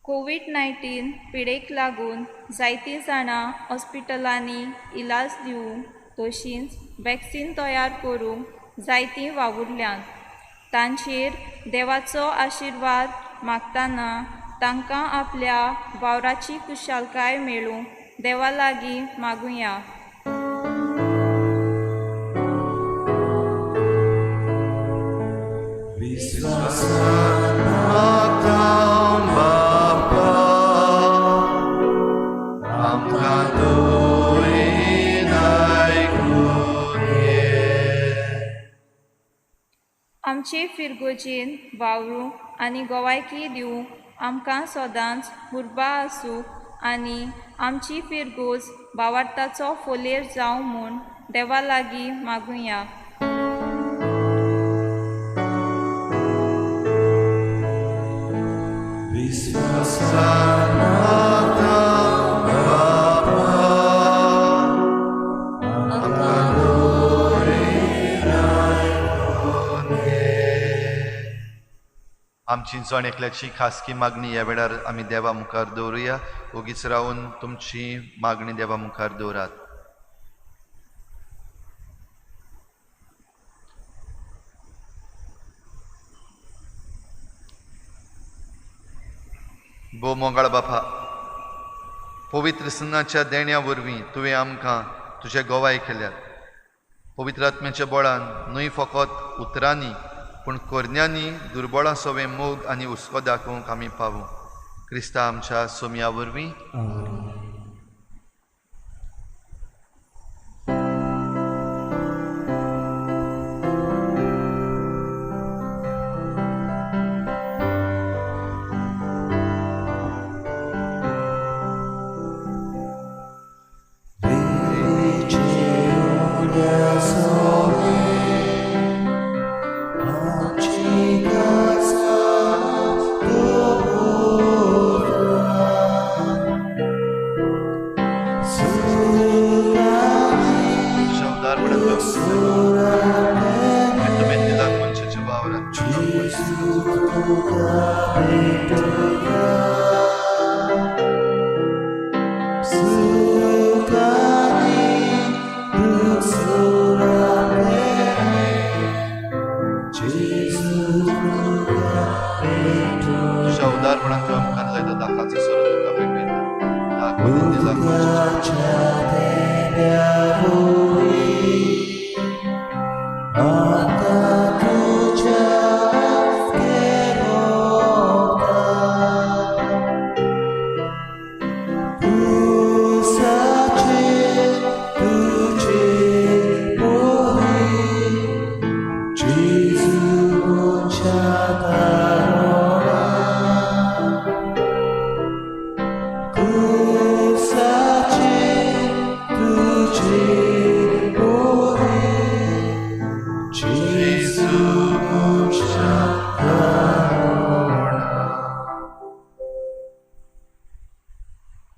कोवीड-19 पिडेक लागून जायतीं जाणां हॉस्पिटलांनी इलाज दिवंक तशींच वॅक्सीन तयार करूंक जायतीं वावुरल्यांत. तांचेर देवाचो आशिर्वाद मागतना तांकां आपल्या वावराची कुशालकाय मेळूंक देवा लागीं मागुया. आमचे फिरगोजेन वावरूंक आनी गोवायकी दिवंक आमकां सदांच उर्बा आसूंक आनी आमची फिरगोज भावार्थाचो फोलेर जावं म्हूण देवा लागीं मागुया. आमची जण एकल्याची खासगी मागणी ह्या वेळार आमी देवा मुखार दवरुया. ओगीच रावन तुमची मागणी देवा मुखार दवरात. भोव मोगाळ बापा, पवित्र सनाच्या देण्या वरवीं तुवें आमकां तुजे गोवाय केल्यात. पवित्र आत्म्याच्या बळान न्हय फकत उतरांनी पूण कोरण्यांनी दुर्बळां सवें मोग आनी हुस्को दाखोवंक आमी पावूं. क्रिस्ता आमच्या सोमया वरवीं.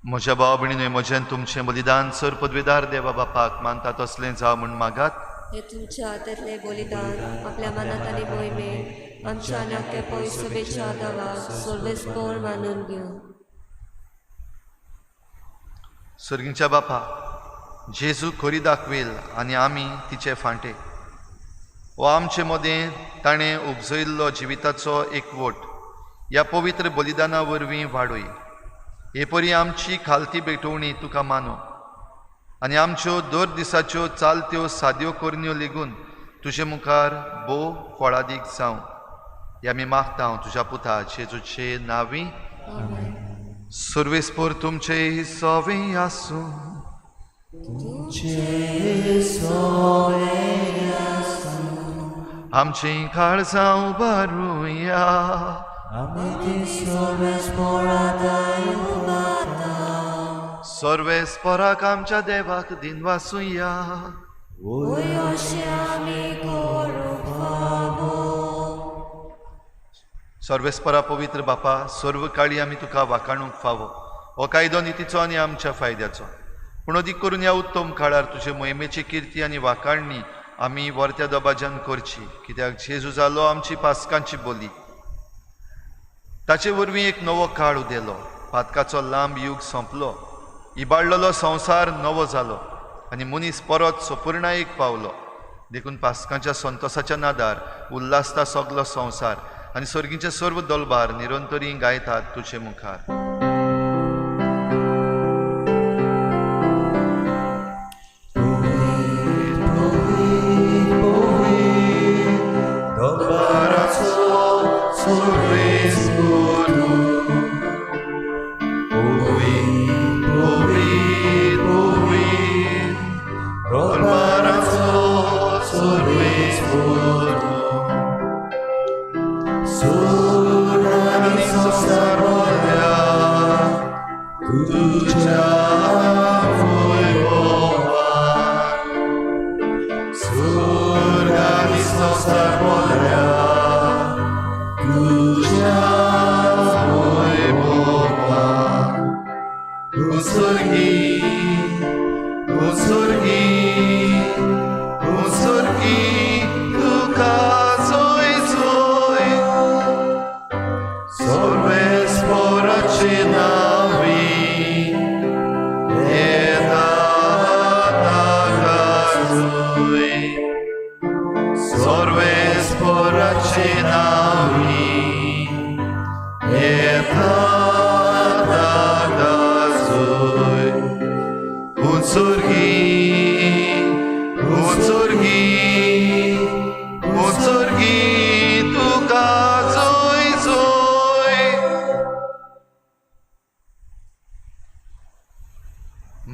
म्हज्या भाव भयणीनूय म्हजें तुमचें बलिदान सर पदवेदार देवा बापाक मानता तसलें जावं म्हूण मागात. हे तुमच्या हातांतलें बलिदान आपल्या मनात आनी मोहिमेन आमच्या आनी अख्ख्या पवित्र देवाक सर्वेस्पोर मानून घेवं. सर्गीच्या बापा, जेजू खरी दाखवेल आनी आमी तिचे फांटे. हो आमचे मदें ताणें उपजयल्लो जिविताचो एकवट ह्या पवित्र बलिदाना वरवीं वाडय. हे परी आमची खालती भेटवणी तुका मानो आनी आमच्यो दर दिसाच्यो चालत्यो साद्यो करण्यो लेगून तुजे मुखार भोव फळादीक जावं. हे आमी मागता हांव तुज्या पुता जेजूचे नांवी. सर्वेस्पोर तुमचे सवे आसूं. आमचीं काळजां उबारुया. सर्वेस्पराक आमच्या देवाक दिनवासुया. सर्वेस्परा पवित्र बापा, सर्व काळी आमी तुका वाखाणूंक फावो. हो कायदो नितीचो आनी आमच्या फायद्याचो, पूण अदीक करून ह्या उत्तम काळार तुजे मोहिमेची किर्ती आनी वाखाणणी आमी वर्त्या दबाज्यान करची, कित्याक जेजू जालो आमची पास्कांची बोली. ताचे वरवीं एक नवो काळ उदेलो, पातकाचो लांब युग सोंपलो, इबाडलेलो संवसार नवो जालो आनी मनीस परत सोपूर्णायेक पावलो. देखून पास्कांच्या संतोसाच्या नादार उल्हासता सगलो संवसार आनी सर्गीचे सर्व दलबार निरंतरी गायतात तुजे मुखार.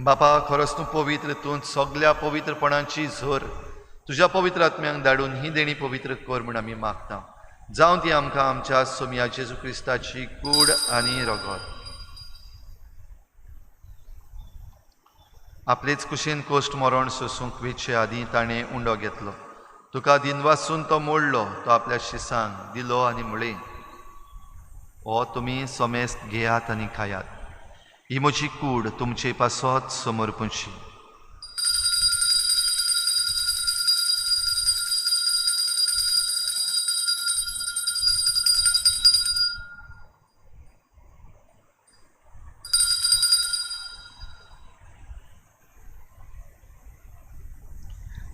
बापा, खरोच तूं पवित्र, तूं सगल्या पवित्रपणाची झर तुज्या पवित्र आत्म्यांक धाडून ही देणी पवित्र कर म्हूण आमी मागता. जावं ती आमकां आमच्या सोमया जेजू क्रिस्ताची कूड आनी रगत. आपलेच कुशीन कोश्ट मरण सोसूंक वेचे आदीं ताणें उंडो घेतलो, तुका दिनवासून तो मोडलो, तो आपल्या शिसांक दिलो आनी म्हळें, हो तुमी समेस्त घेयात आनी खायात, ही म्हजी कूड तुमचे पासत समर्पणची.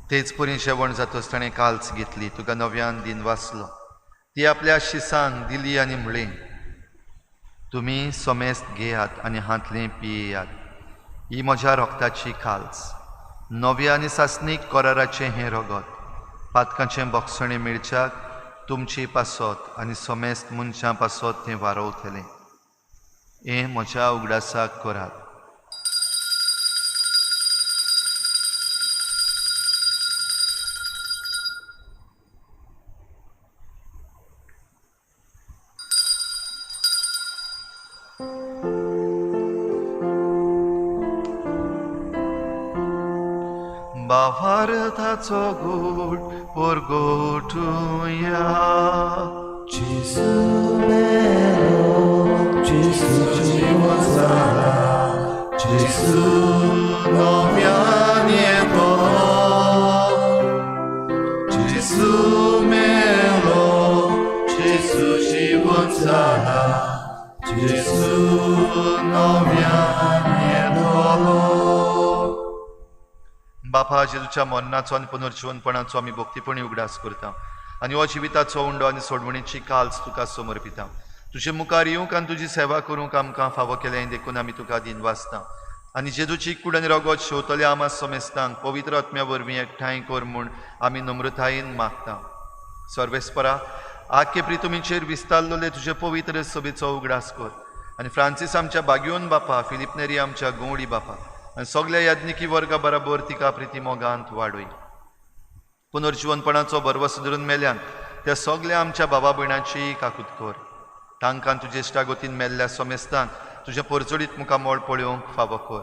तेच परी जेवण जातच ताणें काल्स घेतली, तुका नव्यान दिन वाचलो, ती आपल्या शिसांक दिली आनी म्हळें, तुमी समेस्त घेयात आनी हांतलें पियेयात, ही म्हज्या रगताची काल्स, नव्या आनी सासणीक कराराचें हें रगत, पातकांचें बक्षणें मेळच्याक तुमचे पासत आनी समेस्त मनशां पासत तें वारोवतलें. हें म्हज्या उगडासाक करात. भावार्थाचो गोड परगोटुया. जेजू मेलो, जेजू जिवन जाला, जेजू नव्यान येतलो. जेजू मेलो, जेजू जिवन जाला, जेजू नव्यान येतलो. बापा, जेजूच्या मरणाचो आनी पुनर्जिवनपणाचो आमी भक्तीपणी उगडास करता आनी हो जिविताचो उंडो आनी सोडवणीची काल्स तुका समर्पिता. तुजे मुखार येवंक आनी तुजी सेवा करूंक आमकां फावो केलें देखून आमी तुका दिनवासता आनी जेजूची कूड आनी रगत शेवतल्या आमा समेस्तांक पवित्र आत्म्या वरवीं एकठांय कर म्हूण आमी नम्रतायेन मागता. सर्वेस्परा, आख्खे प्रितुमीचेर विस्तारलेले तुजे पवित्र सभेचो उगडास कर आनी फ्रांसीस आमच्या बागयोन बापा, फिलीप नेरी आमच्या गवळी बापा आनी सगल्या याज्ञिकी वर्गा बराबर तिका प्रिती मोगांत वाडय. पुनर्जिवनपणाचो भरवसो धरून मेल्यान त्या सगल्या आमच्या बाबा भयणाची काकूत कर. तांकां तुजे इश्टागतीन मेल्ल्या सोमेस्तांक तुज्या परजळीत मुखामळ पळोवंक फावो कर.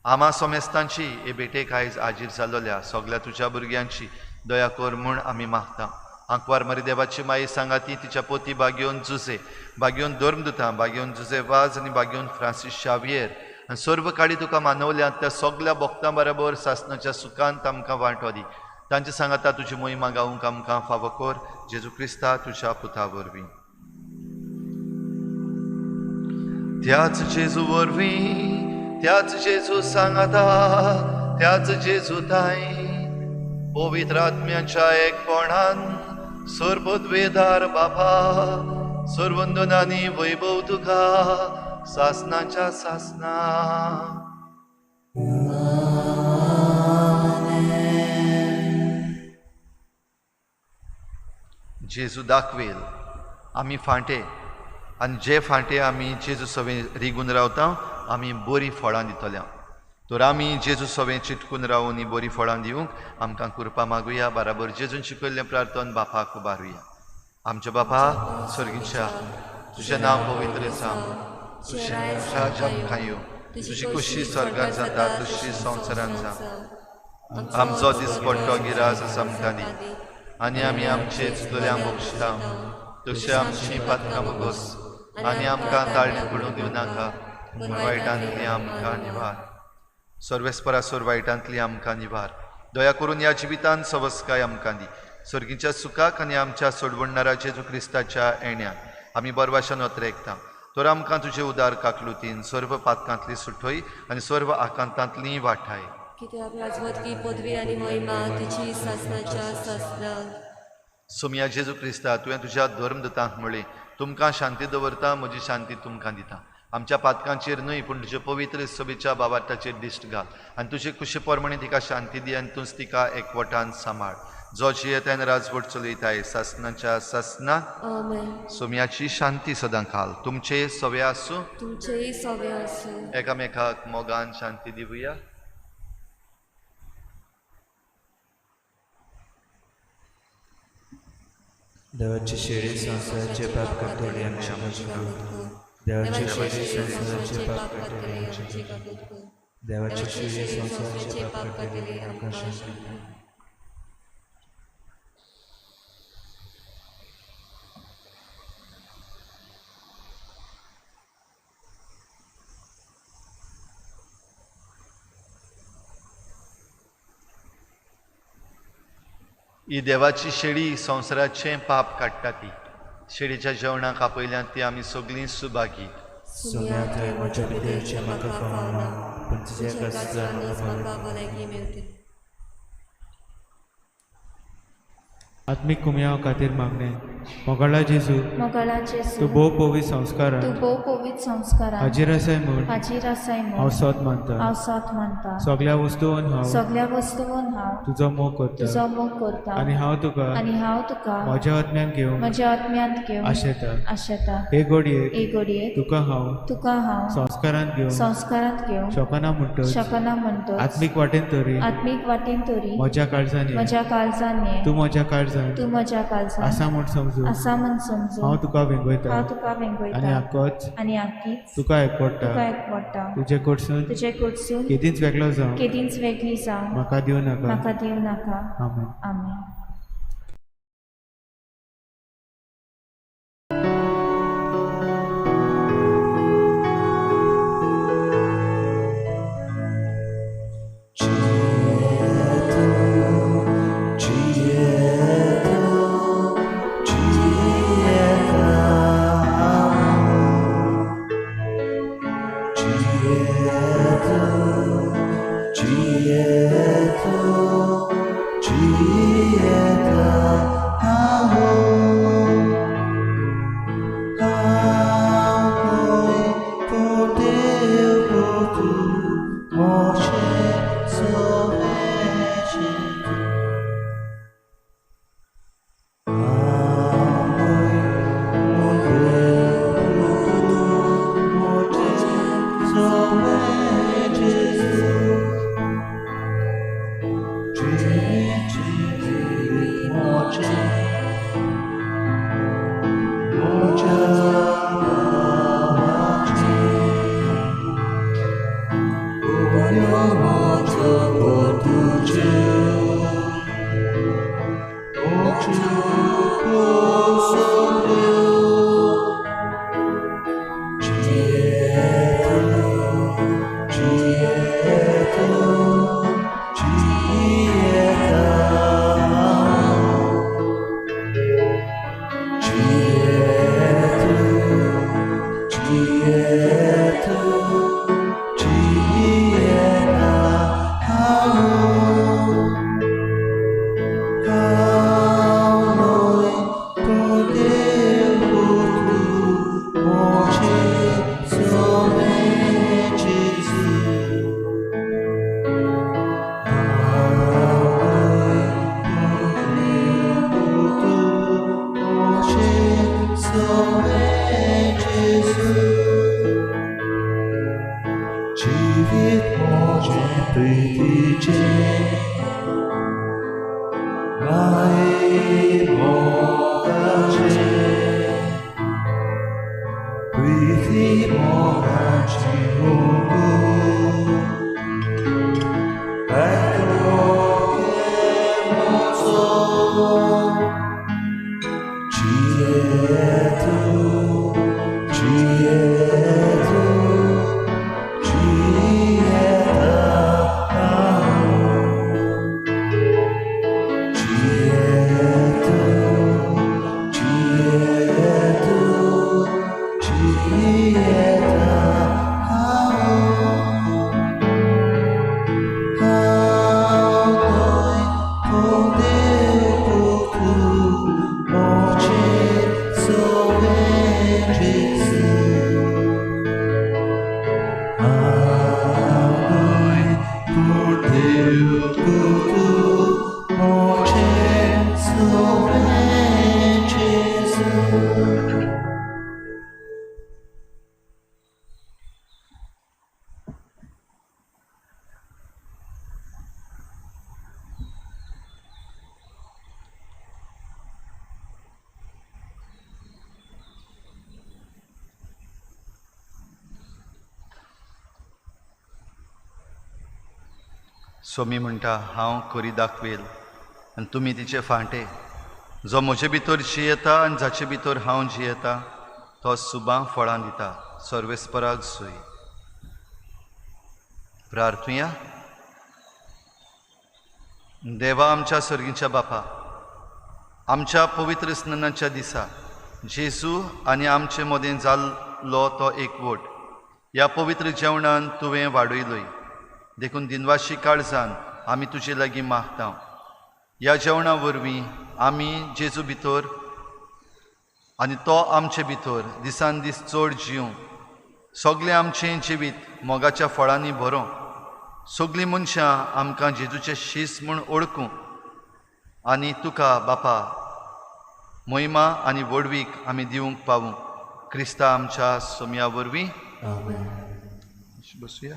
आमा सोमेस्तांची हे भेटेक आयज आजीर जालोल्या सगल्या तुज्या भुरग्यांची दया कर म्हूण आमी मागता. आंकवार मरी देवाची माई सांगाती तिच्या पोती बागेवन जुजे, बागेवन धर्मदुतां, बागेवन जुजे वाज आनी बागेवन फ्रांसीस शावियर आनी सर्व काळी तुका मानवल्यात त्या सगल्या भक्तां बरोबर सासणाच्या सुखांत आमकां वांटो दी. तांचे सांगाता तुजी मोहिमा गावंक आमकां फावो कर, जेजू क्रिस्ता तुज्या पुता वरवीं. त्याच जेजू वरवीं, त्याच जेजू सांगाता, त्याच जेजू ताई पवित्र आत्म्याच्या एकपणान सर्वद्वेदार बापा सर्वंदनानी वैभव तुका सासनाच्या सासना. जेजू दाखवेल आमी फांटे आनी जे फांटे आमी जेजू सवें रिगून रावता आमी बरीं फळां दितल्या. तर आमी जेजू सवें चिटकून रावून बरीं फळां दिवंक आमकां कृपा मागुया. बराबर जेजून शिकयल्लें प्रार्थन बापाक उबारुया. आमच्या बापा स्वर्गीच्या, तुजें नांव पवित्र जावं, तुजें राज्य आमकां येवं, तुजी खुशी स्वर्गांत जाता तशी संवसारांत जावं. आमचो दिसपट्टो गिरास आमकां दी आनी आमी आमचे चुकल्यांक बक्षता तशें आमची पातकां बोगस आनी आमकां ताळणी पडूंक दिवं नाका, पूण वायटांतली आमकां निवार. सर्वेस्परासोर वायटांतली आमकां निवार. दया करून ह्या जिवितांत सवस्काय आमकां दी. सर्गीच्या सुखाक आनी आमच्या सोडवणणारा जेजू क्रिस्ताच्या येण्याक आमी बरवाशान अत्रेकता. तर आमकां तुजे उदार काकलुतीन सर्व पातकांतली सुटय आनी सर्व आकांतांतली वाठाय. कित्याक राजवटकी पदवी आनी महिमा तुजी सासणाच्या सासणा. सोमया जेजू क्रिस्ता, तुवें तुज्या धर्मदुतांक म्हळें, तुमकां शांती दवरता, म्हजी शांती तुमकां दिता. आमच्या पातकांचेर न्हय पूण तुजे पवित्र सभेच्या बाबाटाचेर दिश्ट घाल आनी तुजे कुशे प्रमाणे तिका शांती दी आनी तूंच तिका एकवटान सांबाळ. जो जियेतान राजवट चलयताय सासणाच्या सासना. सोमयाची शांती सदां खाल तुमचे सवे आसूं, तुमचेय सवे आसूं. एकामेकाक मोगान शांती दिवया. देवाची शेळी संवसाराचे पाप काडटली आमच्या काकूत. देवाची शेळी संवसाराचे पाप काडटली आमच्या काकूत. देवाची शेळी संवसाराचे पाप काडटली आमकां शांती दी. ही देवाची शेळी संवसाराचें पाप काडटा. ती शेळीच्या जेवणाक आपयल्यान ती आमी सगळीं सुभागी. सोम्या थंय म्हज्या भितरचें म्हाका फावना, पूण तुज्या कास्तानच म्हाका भलायकी मेळटली. आत्मीक कुमयाव खातीर मागणें. मोगाळा जेजू, मोगाळा जेजू, तूं भोव पवित्र संस्कारान, तूं भोव पवित्र संस्कारान हाजीर आसाय म्हूण, हाजीर आसाय म्हूण हांव सोद मानता, हांव सोद मानता. सगल्या वस्तून हांव, सगल्या वस्तून हांव तुजो मोग करता, तुजो मोग करता. आनी हांव तुका, आनी हांव तुका म्हज्या आत्म्यान घेवंक, म्हज्या आत्म्यांत घेवंक आशेता, आशेता. हे घडयेक, हे घडयेक तुका हांव, तुका हांव संस्कारांत घेवंक, संस्कारांत घेवंक शकना म्हणटच, शकना म्हणटच आत्मीक वाटेन तरी, आत्मीक वाटेन तरी म्हज्या काळजान, म्हज्या काळजान ये, तूं म्हज्या काळजान, तूं म्हज्या काळजान आसा म्हूण समजून, आसा म्हूण समजून हांव तुका वेंगयता, हांव तुका वेंगयता. आनी आकोच, आनी आकीच तुका एकवडटा, तुका एकवडटा. तुजे कडसून, तुजे कडसून केदींच वेगळो जावं, केदींच वेगळी जावं म्हाका दिवं नाका, म्हाका दिवं नाका. आमेन. आमेन. Jesus. सोमी म्हणटा, हांव खरी दाखवेल आनी तुमी तिचे फांटे. जो म्हजे भितर जियेता आनी जाचे भितर हांव जियेता तो सुबां फळां दिता. सर्वेस्पराक सोय. प्रार्थुया. देवा आमच्या सर्गीच्या बापा, आमच्या पवित्र स्नानाच्या दिसा जेजू आनी आमचे मदें जाल्लो तो एकवट ह्या पवित्र जेवणान तुवें वाडयलोय. देखून दिनवाशी काळजान आमी तुजे लागीं मागता. ह्या जेवणा वरवीं आमी जेजू भितर आनी तो आमचे भितर दिसान दीस चड जिवं. सगळें आमचें जिवीत मोगाच्या फळांनी भरों. सगळीं मनशां आमकां जेजूचे शीस म्हूण ओळखूं आनी तुका बापा मोहिमा आनी व्हडवीक आमी दिवंक पावूं. क्रिस्ता आमच्या सोम्या वरवीं. बसुया.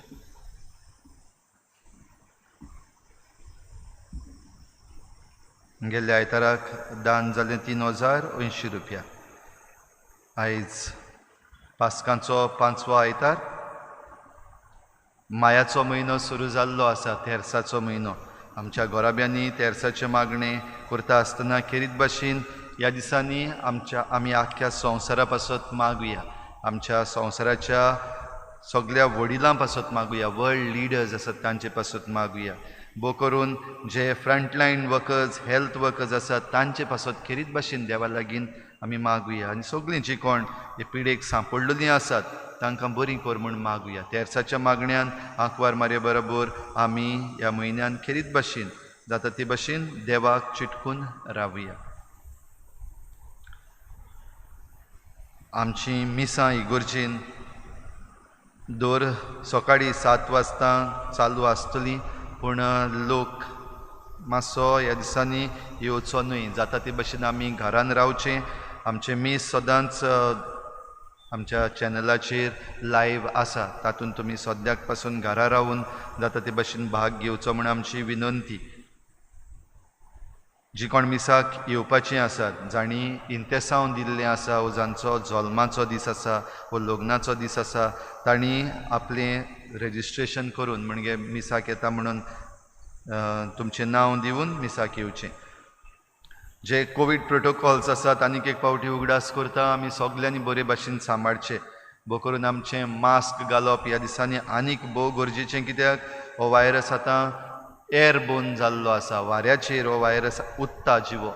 गेल्ल्या आयताराक दान जालें 3080 रुपया. आयज पास्कांचो पांचवो आयतार. मायाचो म्हयनो सुरू जाल्लो आसा, तेर्साचो म्हयनो. आमच्या घराब्यांनी तेर्साचें मागणें करता आसतना खेरीत भाशेन ह्या दिसांनी आमच्या आमी आख्ख्या संवसारा पासत मागुया. आमच्या संवसाराच्या सगळ्या वडिलां पासत मागुया, वर्ल्ड लिडर्स आसात तांचे पासत मागुया. भोव करून जे फ्रंटलायन वर्कर्स, हेल्थ वर्कर्स आसात तांचे पासत खेरीत भाशेन देवा लागीं आमी मागुया. आनी सगळीं जी कोण हे पिडेक सांपडलेलीं आसात तांकां बरीं कर म्हूण मागुया. तेर्साच्या मागण्यान आंकवार मारये बरोबर आमी ह्या म्हयन्यान खेरीत भाशेन जाता ते भाशेन देवाक चिटकून रावया. आमची मिसां इगोर्जेन दर सकाळीं 7 वाजता चालू आसतली, पूण लोक मातसो ह्या दिसांनी येवचो न्हय. जाता ते भाशेन आमी घरान रावचें. आमचें मीस सदांच आमच्या चॅनलाचेर लायव्ह आसा, तातूंत तुमी सद्याक पासून घरा रावून जाता ते भाशेन भाग घेवचो म्हूण आमची विनंती. जी कोण मिसाक येवपाचीं आसात, जांणी इंतेसांव दिल्लें आसा वो जांचो जल्माचो दीस आसा वो लग्नाचो दीस आसा, तांणी आपलें रजिस्ट्रेशन करून म्हणजे मिसाक येता म्हणून तुमचें नांव दिवन मिसाक येवचें. जे कोवीड प्रोटोकॉल्स आसात आनीक एक फावटी उगडास करता, आमी सगल्यांनी बरे भाशेन सांबाळचें. भोव करून आमचें मास्क घालप ह्या दिसांनी आनीक भोव गरजेचें, कित्याक हो वायरस आतां एअरबोर्न जाल्लो आसा, वाऱ्याचेर हो वायरस उत्ता जिवो.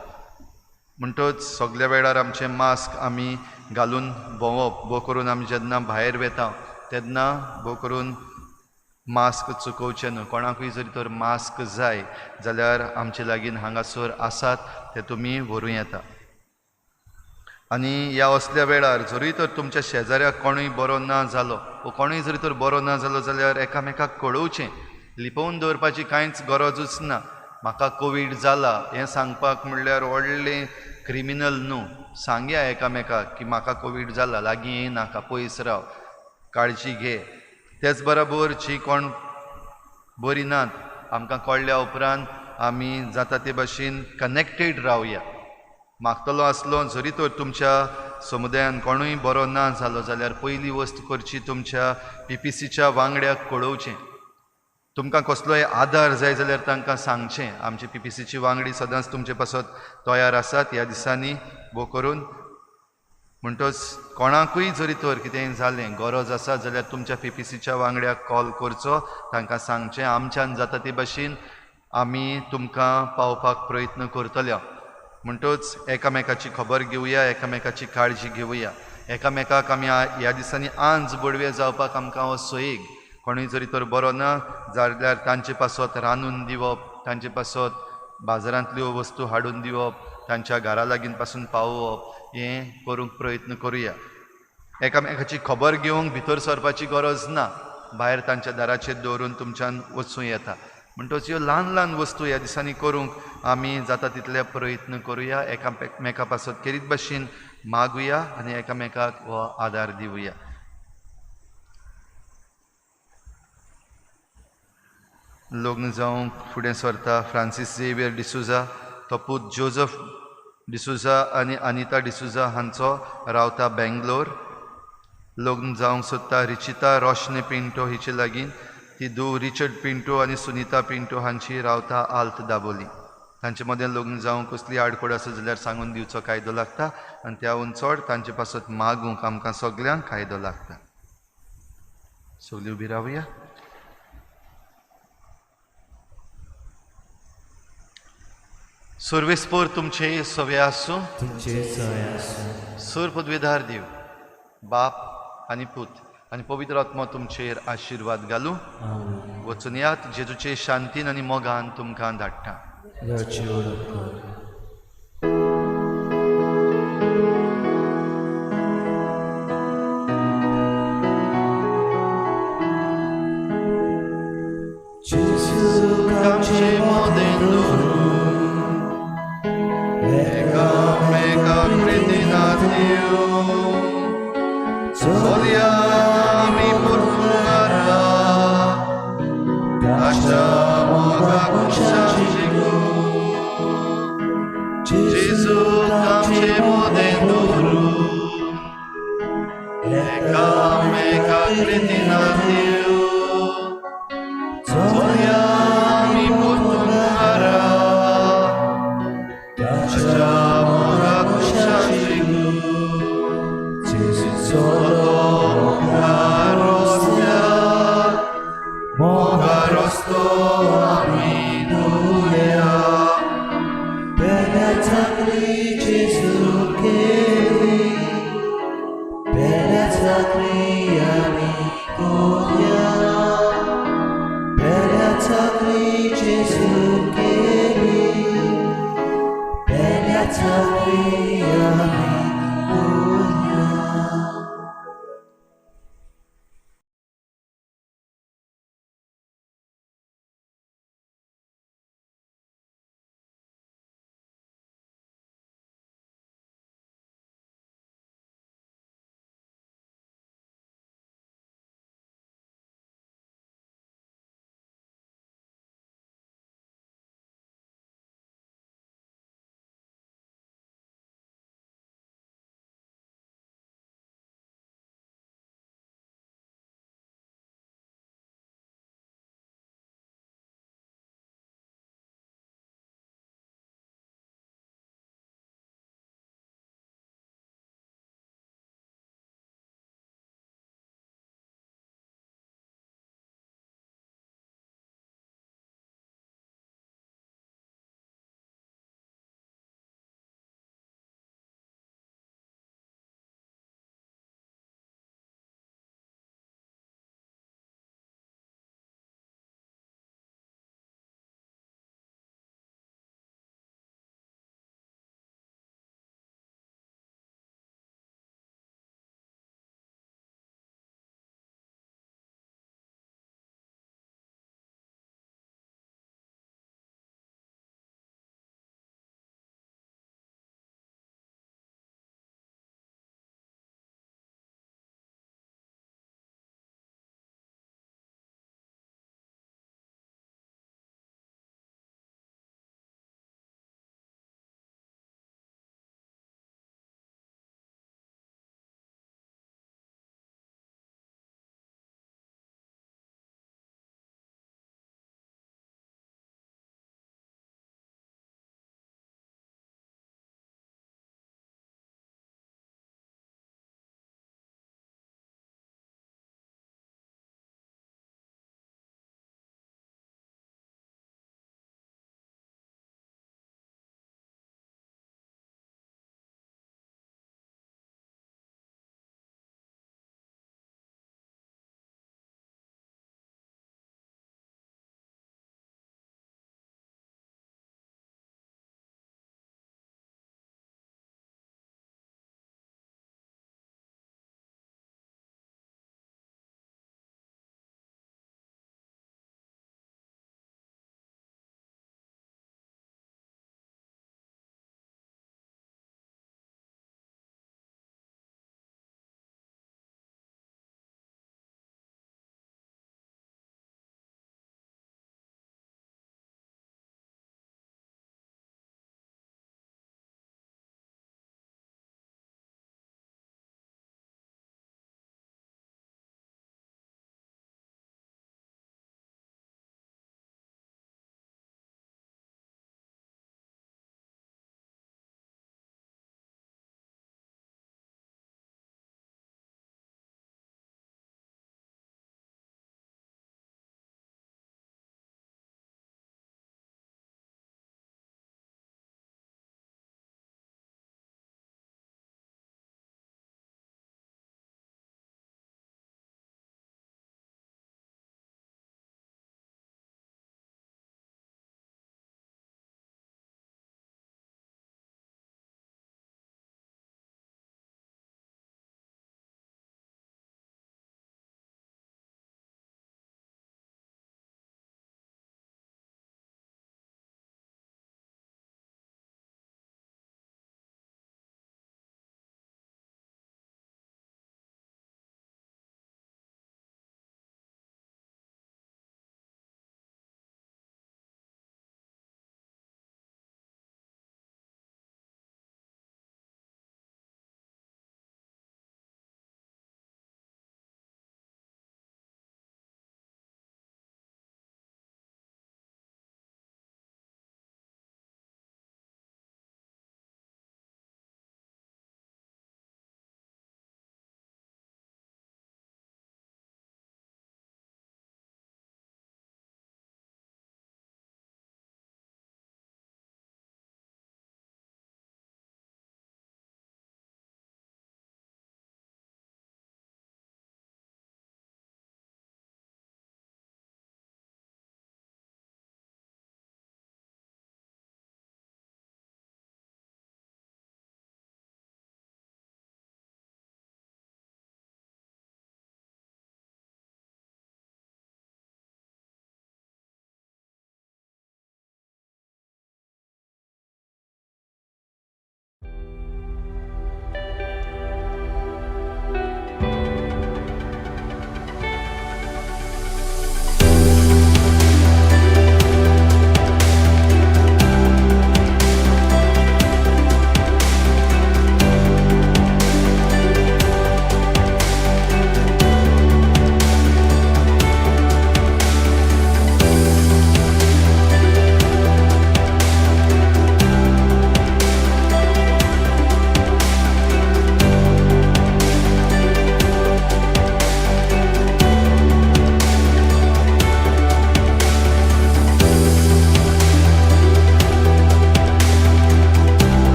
म्हणटच सगल्या वेळार आमचें मास्क आमी घालून भोंवप. भोव करून आमी जेन्ना भायर वेता तेन्ना भोव करून मास्क चुकोवचें न्हू. कोणाकूय जरी तर मास्क जाय जाल्यार आमचे लागीं हांगासर आसात ते तुमी व्हरूं येता. आनी ह्या असल्या वेळार जरूय तर तुमच्या शेजाऱ्याक कोणूय बरो ना जालो वो कोणूय जरी तर बरो ना जालो जाल्यार एकामेकाक कळोवचें. लिपोवन दवरपाची कांयच गरजूच ना. म्हाका कोवीड जाला हें सांगपाक म्हणल्यार व्हडलें क्रिमिनल न्हू. सांगया एकामेकाक की म्हाका कोवीड जाला, लागीं येयनाका, पयस राव, काळजी घे. तेच बरोबर जी कोण बरी नात आमकां कळ्ळ्या उपरांत आमी जाता ते भाशेन कनेक्टेड रावया. मागतलो आसलो जरी तर तुमच्या समुदायान कोणूय बरो ना जालो जाल्यार पयली वस्त करची तुमच्या पीपीसीच्या वांगड्याक कळोवचें. तुमकां कसलोय आदार जाय जाल्यार तांकां सांगचें. आमची पीपीसीची वांगडी सदांच तुमचे पासत तयार आसात ह्या दिसांनी भोव करून. म्हणटच कोणाकूय जरी तर कितेंय जालें, गरज आसा जाल्यार तुमच्या पीपीसीच्या वांगड्याक कॉल करचो, तांकां सांगचें आमच्यान जाता ते भाशेन आमी तुमकां पावपाक प्रयत्न करतले. म्हणटच एकामेकाची खबर घेवया, एकामेकाची काळजी घेवया. एकामेकाक आमी ह्या दिसांनी आंज बडवे जावपाक आमकां हो सोयीग. कोणूय जरी तर बरो ना जाल्यार तांचे पासत रांदून दिवप, तांचे पासत बाजारांतल्यो वस्तू हाडून दिवप, तांच्या घरा लागीं पासून पावोवप हें करूंक प्रयत्न करुया. एकामेकाची खबर घेवंक भितर सरपाची गरज ना, भायर तांच्या दाराचेर दवरून तुमच्यान वचूं येता. म्हणटच ह्यो ल्हान ल्हान वस्तू ह्या दिसांनी करूंक आमी जाता तितले प्रयत्न करुया. एकामेका पासत खेरीत भाशेन मागुया आनी एकामेकाक हो आदार दिवया. लग्न जावंक फुडें सरता फ्रांसीस झेवियर डिसुजा, तो पूत जोजफ डिसुजा आनी अनिता डिसुजा हांचो रावता बेंगलोर. लग्न जावंक सोदता रिचिता रोशने पिंटो हिचे लागीं, ती धूव रिचर्ड पिंटो आनी सुनीता पिंटो हांची रावता आल्त दाबोली. तांचे मदें लग्न जावंक कसली आडखळ आसा जाल्यार सांगून दिवचो कायदो लागता आनी त्याहून चड तांचे पासत मागूंक आमकां सगल्यांक कायदो लागता. सगळीं उबी रावया. सर्वेस्पोर तुमचे सवे आसूं, सर पदवेदार देव बाप आनी पूत आनी पवित्र आत्मो तुमचेर आशिर्वाद घालूं. वचून यात, जेजूचे शांतीन आनी मोगान तुमकां धाडटा.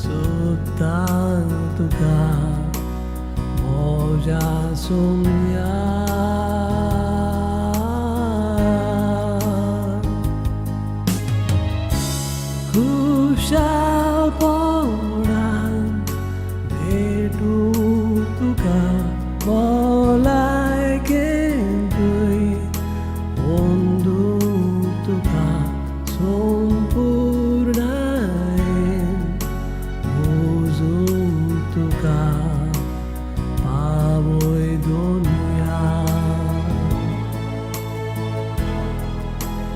सोदता तुका म्हज्या सोम्या. खुशालपणान भेटूं तुका भलायकेन तुय अंदू तुका संपूर्णायेन मोजूं तुका पावय दुनिया.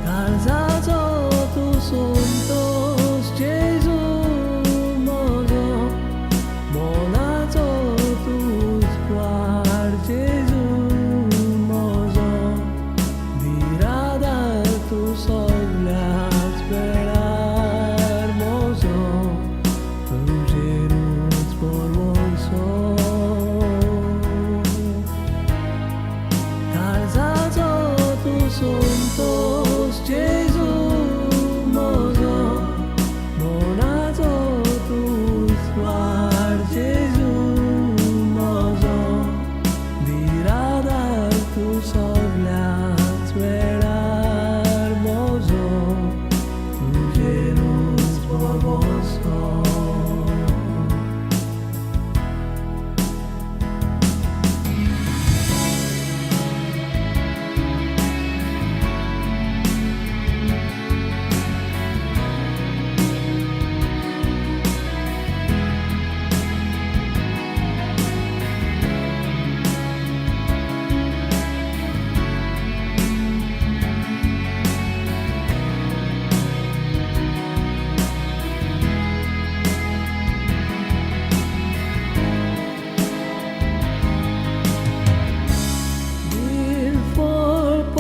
काळजाचो तूं संतोष जेजू म्हजो, मनाचो तूं उजवाड जेजू म्हजो, निराधार तूं सगल्याच वेळार म्हजो, तुजेरूच भरवंसो. काळजाचो तूं संतोष जेजू म्हजो, मनाचो तूं उजवाड जेजू म्हजो, निराधार तूं सगल्याच वेळार म्हजो, तुजेरूच भरवंसो.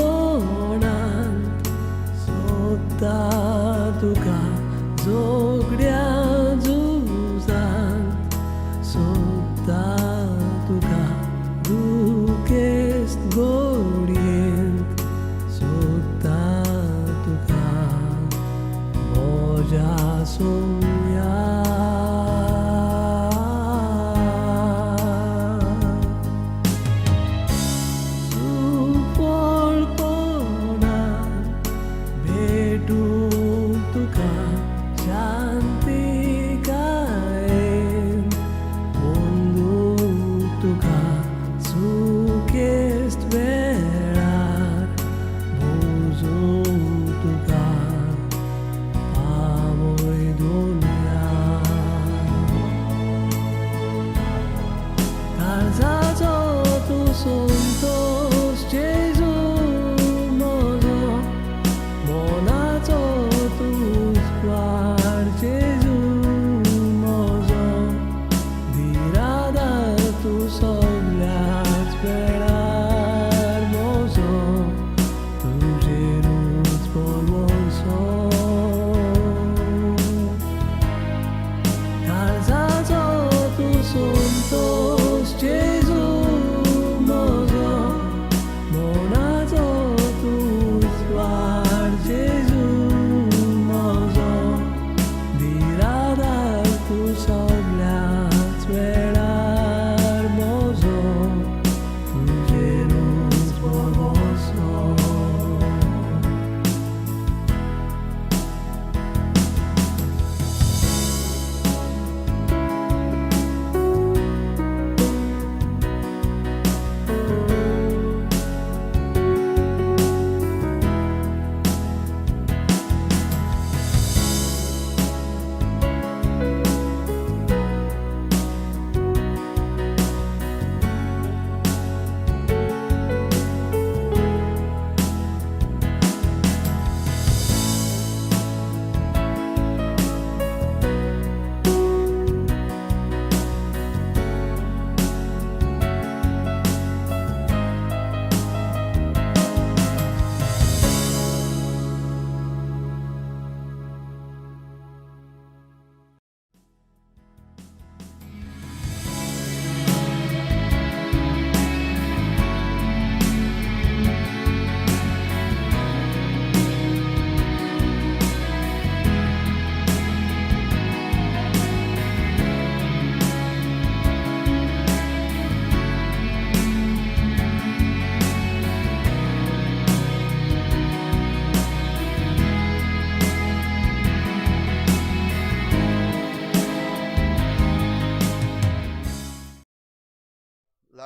निर्फळपणान सोदता तुका जोगड्या झुजांत सोदता तुका दुखेस्त गोडयेंत सोदता तुका म्हज्या सोम्या. सुफळपणान भेटूं तुका शांतिकायेन अंदूं तुका सुखेस्त वेळार मोजूं तुका पावय दुनिया.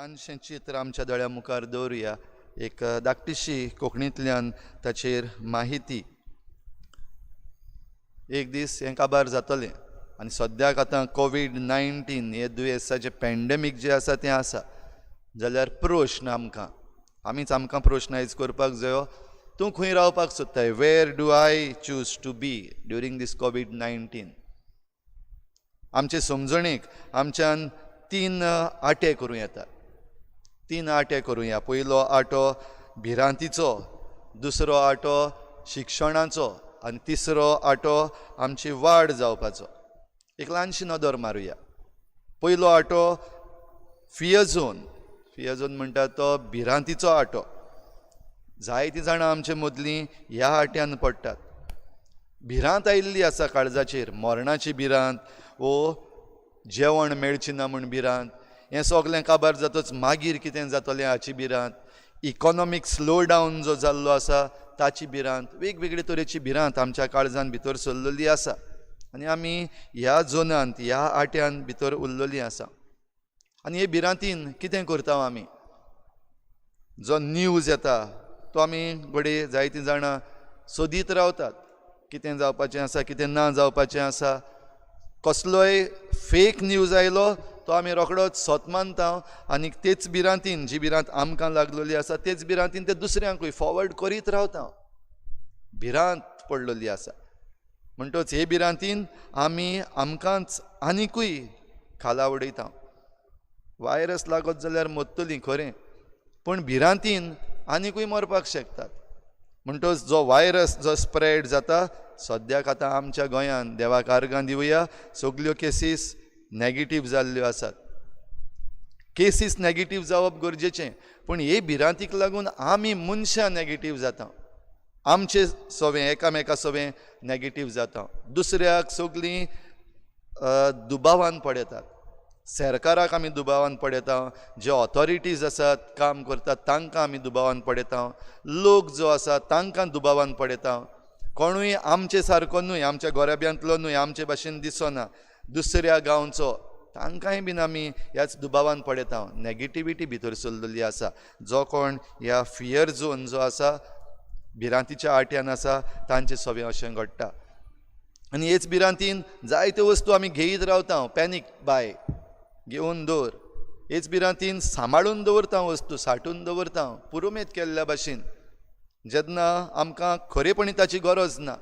ल्हानशें चित्र आमच्या दोळ्या मुखार दवरुया, एक धाकटीशी कोंकणींतल्यान ताचेर माहिती. एक दीस हें काबार जातलें आनी सद्याक आतां कोवीड-19 हे दुयेंसाचें पॅन्डेमीक जें आसा तें आसा. जाल्यार प्रश्न आमकां, आमीच आमकां प्रश्न आयज करपाक जायो, तूं खंय रावपाक सोदताय? Where do I choose to be during this COVID-19? आमचे समजणेक आमच्यान 3 आटे करूं येतात. 3 आटे करूया. पयलो आटो भिरांतीचो, दुसरो आटो शिक्षणाचो आनी तिसरो आटो आमची वाड जावपाचो. एक ल्हानशी नदर मारुया. पयलो आटो फियर झोन. फियर झोन म्हणटा तो भिरांतीचो आटो. जायतीं जाणां आमचे मदलीं ह्या आट्यान पडटात. भिरांत आयिल्ली आसा काळजाचेर, मरणाची भिरांत वो जेवण मेळची ना म्हूण भिरांत, हें सगलें काबार जातच मागीर कितें जातलें हाची भिरांत, इकॉनॉमीक स्लो डावन जो जाल्लो आसा ताची भिरांत, वेगवेगळे तरेची भिरांत आमच्या काळजान भितर सरलेली आसा आनी आमी ह्या झोनांत, ह्या आट्यान भितर उरलेली आसा. आनी हे भिरांतीन कितें करता आमी? जो न्यूज येता तो आमी घडये जायतीं जाणां सोदीत रावतात, कितें जावपाचें आसा, कितें ना जावपाचें आसा. कसलोय फेक न्यूज आयलो तो आमी रोखडोच सत मानता आनी तेच भिरांतीन, जी भिरांत आमकां लागलेली आसा तेच भिरांतीन ते दुसऱ्यांकूय फॉवर्ड करीत रावता. भिरांत पडलेली आसा. म्हणटच हे भिरांतीन आमी आमकांच आनिकूय खाला उडयता. वायरस लागत जाल्यार मरतलीं खरें, पूण भिरांतीन आनिकूय मरपाक शकतात. म्हणटच जो वायरस जो स्प्रेड जाता सद्याक आतां आमच्या गोंयांत, देवाक आर्गां दिवया, सगल्यो केसीस नॅगेटीव जाल्ल्यो आसात. केसीस नॅगेटीव जावप गरजेचें, पूण हे भिरांतीक लागून आमी मनशां नॅगेटीव जाता. आमचे सवें एकामेका सवें नॅगेटीव जाता. दुसऱ्याक सगळीं दुबावान पडयतात. सरकाराक आमी दुबावान पडयता, जे ऑथॉरिटीज आसात काम करतात तांकां आमी दुबावान पडयता, लोक जो आसा तांकां दुबावान पडयता. कोणूय आमचे सारको न्हय, आमच्या गोराब्यांतलो न्हय, आमचे भाशेन दिसना, दुसऱ्या गांवचो, तांकांय बीन आमी ह्याच दुबावान पडयता. नॅगेटिविटी भितर सरलेली आसा. जो कोण ह्या फियर झोन जो आसा, भिरांतीच्या आट्यान आसा, तांचे सवें अशें घडटा. आनी हेच भिरांतीन जायत्यो वस्तू आमी घेयत रावता, पॅनीक बाय घेवन दवर. हेच भिरांतीन सांबाळून दवरता, वस्तू साठून दवरता, पुरुमेत केल्ल्या भाशेन, जेन्ना आमकां खरेपणी ताची गरज ना.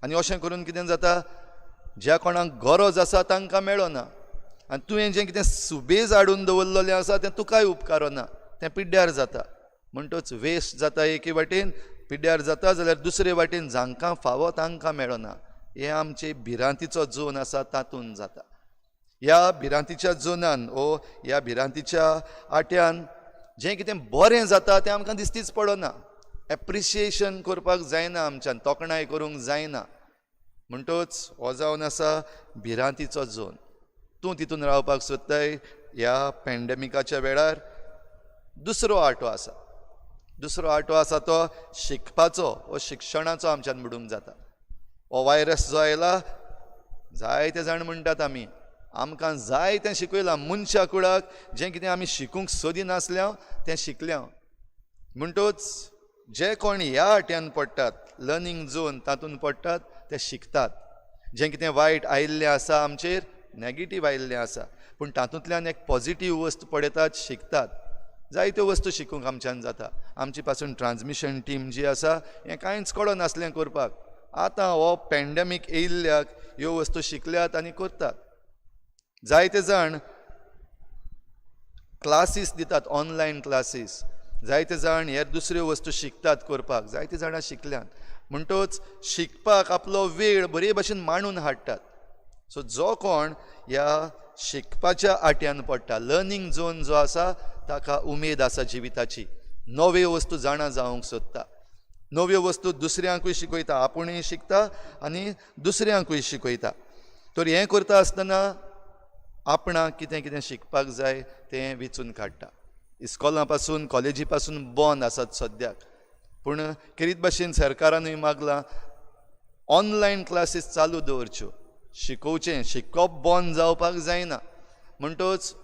आनी अशें करून कितें जाता, ज्या कोणाक गरज आसा तांकां मेळना आनी तुवें जें कितें सुबेज हाडून दवरलेलें आसा तें तुकाय उपकारना, तें पिड्ड्यार जाता. म्हणटच वेस्ट जाता एके वाटेन, पिड्ड्यार जाता जाल्यार दुसरे वाटेन जांकां फावो तांकां मेळना. हें आमचे भिरांतीचो झोन आसा तातूंत जाता. ह्या भिरांतीच्या झोनान ओ ह्या भिरांतीच्या आट्यान जें कितें बरें जाता तें आमकां दिसतीच पडना. एप्रिशिएशन करपाक जायना आमच्यान, तोखणाय करूंक जायना. म्हणटच हो जावन आसा भिरांतीचो झोन. तूं तितून रावपाक सोदताय ह्या पॅन्डेमिकाच्या वेळार. दुसरो आटो आसा, दुसरो आटो आसा तो शिकपाचो, हो शिक्षणाचो आमच्यान म्हणूंक जाता. हो वायरस जो आयला, जायते जाण म्हणटात आमी आमकां जाय तें शिकयलां, मनशा कुळाक जें कितें आमी शिकूंक सोदिनासल्या तें शिकल्या. म्हणटच जे कोण ह्या आट्यान पडटात, लर्नींग झोन तातूंत पडटात, ते शिकतात. जें कितें वायट आयिल्लें आसा आमचेर, नॅगेटीव आयिल्लें आसा, पूण तातूंतल्यान एक पॉजिटीव वस्त पळयतात, शिकतात. जायत्यो वस्तू शिकूंक आमच्यान जाता. आमची पासून ट्रान्समिशन टीम जी आसा हें कांयच कळनासलें करपाक. आतां हो पॅन्डेमीक येयल्ल्याक ह्यो वस्तू शिकल्यात आनी करतात. जायते जाण क्लासीस दितात, ऑनलायन क्लासीस. जायते जाण हेर दुसऱ्यो वस्तू शिकतात करपाक, जायते जाणां शिकल्यात. म्हणटच शिकपाक आपलो वेळ बरे भशेन मांडून हाडटात. सो जो कोण ह्या शिकपाच्या आट्यान पडटा, लर्नींग झोन जो आसा, ताका उमेद आसा जिविताची, नव्यो वस्तू जाणा जावंक सोदता, नव्यो वस्तू दुसऱ्यांकूय शिकयता, आपुणूय शिकता आनी दुसऱ्यांकूय शिकयता. तर हें करता आसतना आपणाक कितें कितें शिकपाक जाय तें विचून काडटा. इस्कॉलां पासून, कॉलेजी पासून बंद आसात सद्याक, पूण खेरीत भाशेन सरकारानूय मागलां ऑनलायन क्लासीस चालू दवरच्यो, शिकोवचें, शिकप बंद जावपाक जायना. म्हणटच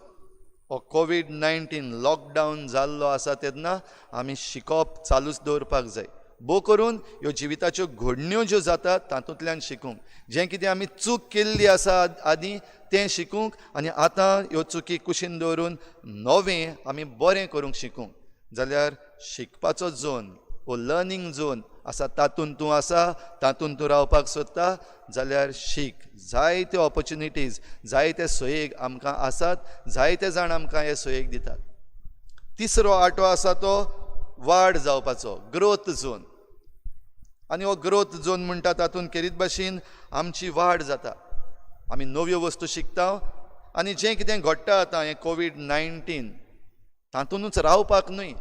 हो COVID-19 लॉकडावन जाल्लो आसा तेन्ना आमी शिकप चालूच दवरपाक जाय. भोव करून ह्यो जिविताच्यो घडण्यो ज्यो जातात तातूंतल्यान शिकूंक, जें कितें आमी चूक केल्ली आसा आदीं तें शिकूंक आनी आतां ह्यो चुकी कुशीन दवरून नवें आमी बरें करूंक शिकूंक जाल्यार शिकपाचो झोन वो लर्नींग झोन आसा तातूंत तूं आसा, तातूंत तूं रावपाक सोदता जाल्यार शीक. जायत्यो ऑपॉर्चुनिटीज, जायते सोयेक आमकां आसात, जायते जाण आमकां हे सोयेक दितात. तिसरो आटो आसा तो वाड जावपाचो, ग्रोथ झोन. आनी हो ग्रोथ झोन म्हणटा तातूंत केरीत भाशेन आमची वाड जाता, आमी नव्यो वस्तू शिकता आनी जें कितें घडटा आतां हें COVID-19 तातूंतच रावपाक न्हय,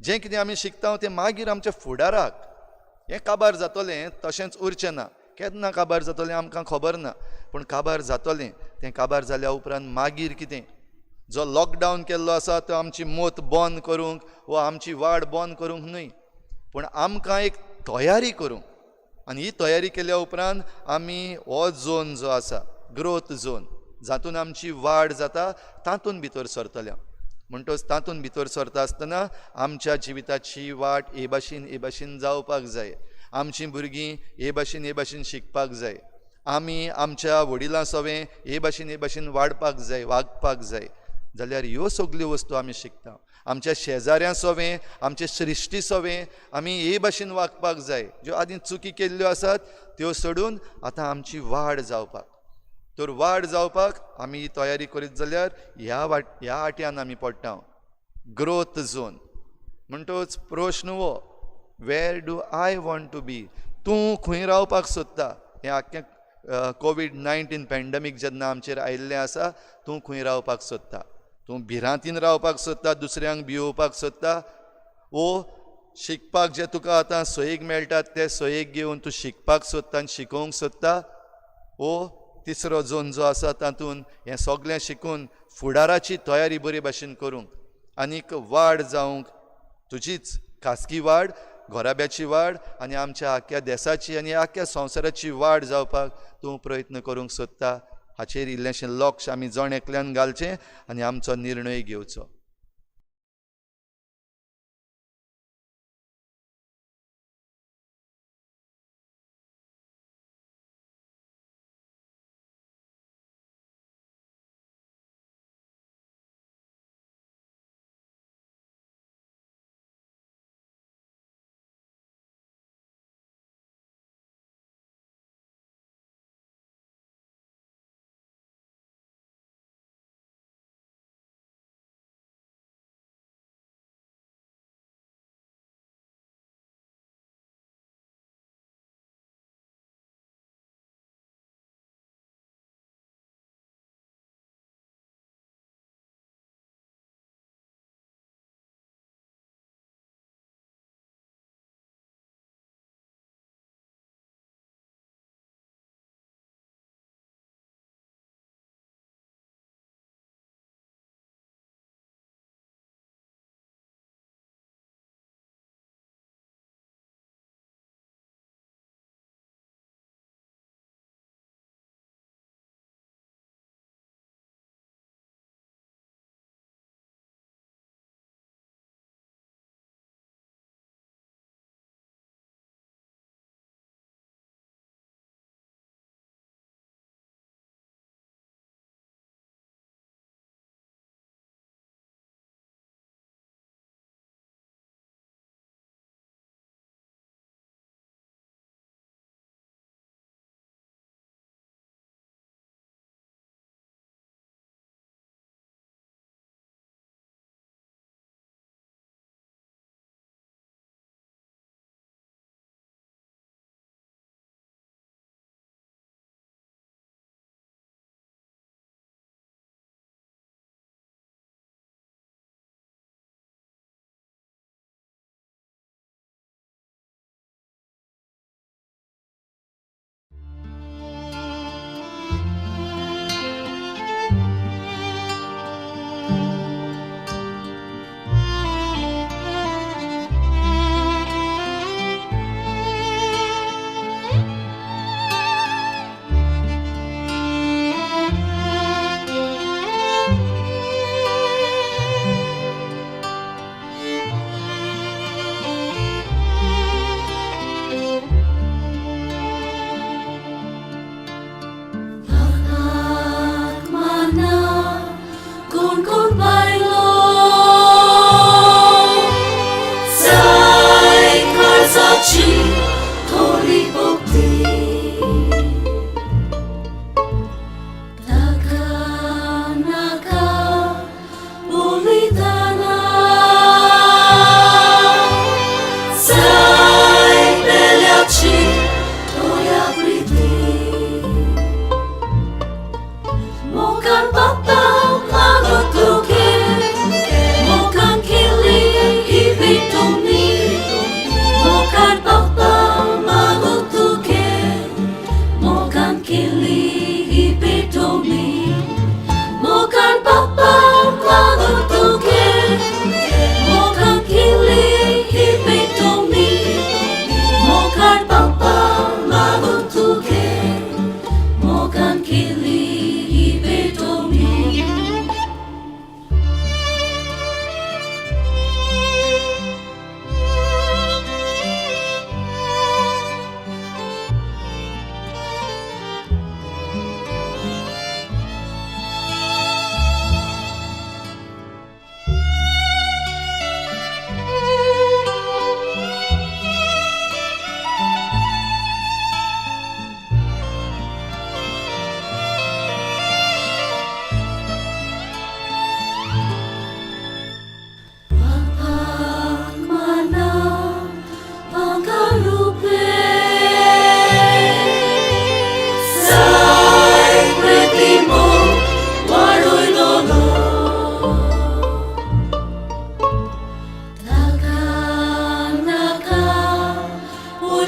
जें कितें आमी शिकता तें मागीर आमच्या फुडाराक हें काबार जातलें, तशेंच उरचें ना. केन्ना काबार जातलें आमकां खबर ना, पूण काबार जातलें. तें काबार जाल्या उपरांत मागीर कितें, जो लॉकडावन केल्लो आसा तो आमची मोत बंद करूंक वा आमची वाड बंद करूंक न्हय, पूण आमकां एक तयारी करूंक. आनी ही तयारी केल्या उपरांत आमी हो झोन जो आसा ग्रोथ झोन, जातून आमची वाड जाता तातूंत भितर सरतले. म्हणटच तातूंत भितर सरता आसतना आमच्या जिविताची वाट हे भाशेन हे भाशेन जावपाक जाय. आमचीं भुरगीं हे भाशेन हे भाशेन शिकपाक जाय. आमी आमच्या वडिलां सवें हे भाशेन हे भाशेन वाडपाक जाय, वागपाक जाय. जाल्यार ह्यो सगल्यो वस्तू आमी शिकता. आमच्या शेजाऱ्यां सवें, आमचे सृश्टी सवें आमी हे भाशेन वागपाक जाय. ज्यो आदीं चुकी केल्ल्यो आसात त्यो सोडून आतां आमची वाड जावपाक, तर वाड जावपाक आमी ही तयारी करीत जाल्यार ह्या आट्यान आमी पडटा, ग्रोथ झोन. म्हणटच प्रश्न हो, where do I want to be, तूं खंय रावपाक सोदता? हें आख्खें COVID-19 pandemic जेन्ना आमचेर आयिल्लें आसा, तूं खंय रावपाक सोदता? तूं भिरांतीन रावपाक सोदता, दुसऱ्यांक भियोवपाक सोदता, वो शिकपाक जे तुका आतां सोयीक मेळटात ते सोयीक घेवन तूं शिकपाक सोदता आनी शिकोवंक सोदता, वो तिसरो झोन जो आसा तातूंत हें सगळें शिकून फुडाराची तयारी बरे भाशेन करूंक आनीक वाड जावंक, तुजीच खासगी वाड, घराब्याची वाड आनी आमच्या आख्ख्या देसाची आनी आख्ख्या संवसाराची वाड जावपाक तूं प्रयत्न करूंक सोदता. हाचेर इल्लेंशें लक्ष आमी जण एकल्यान घालचें आनी आमचो निर्णय घेवचो.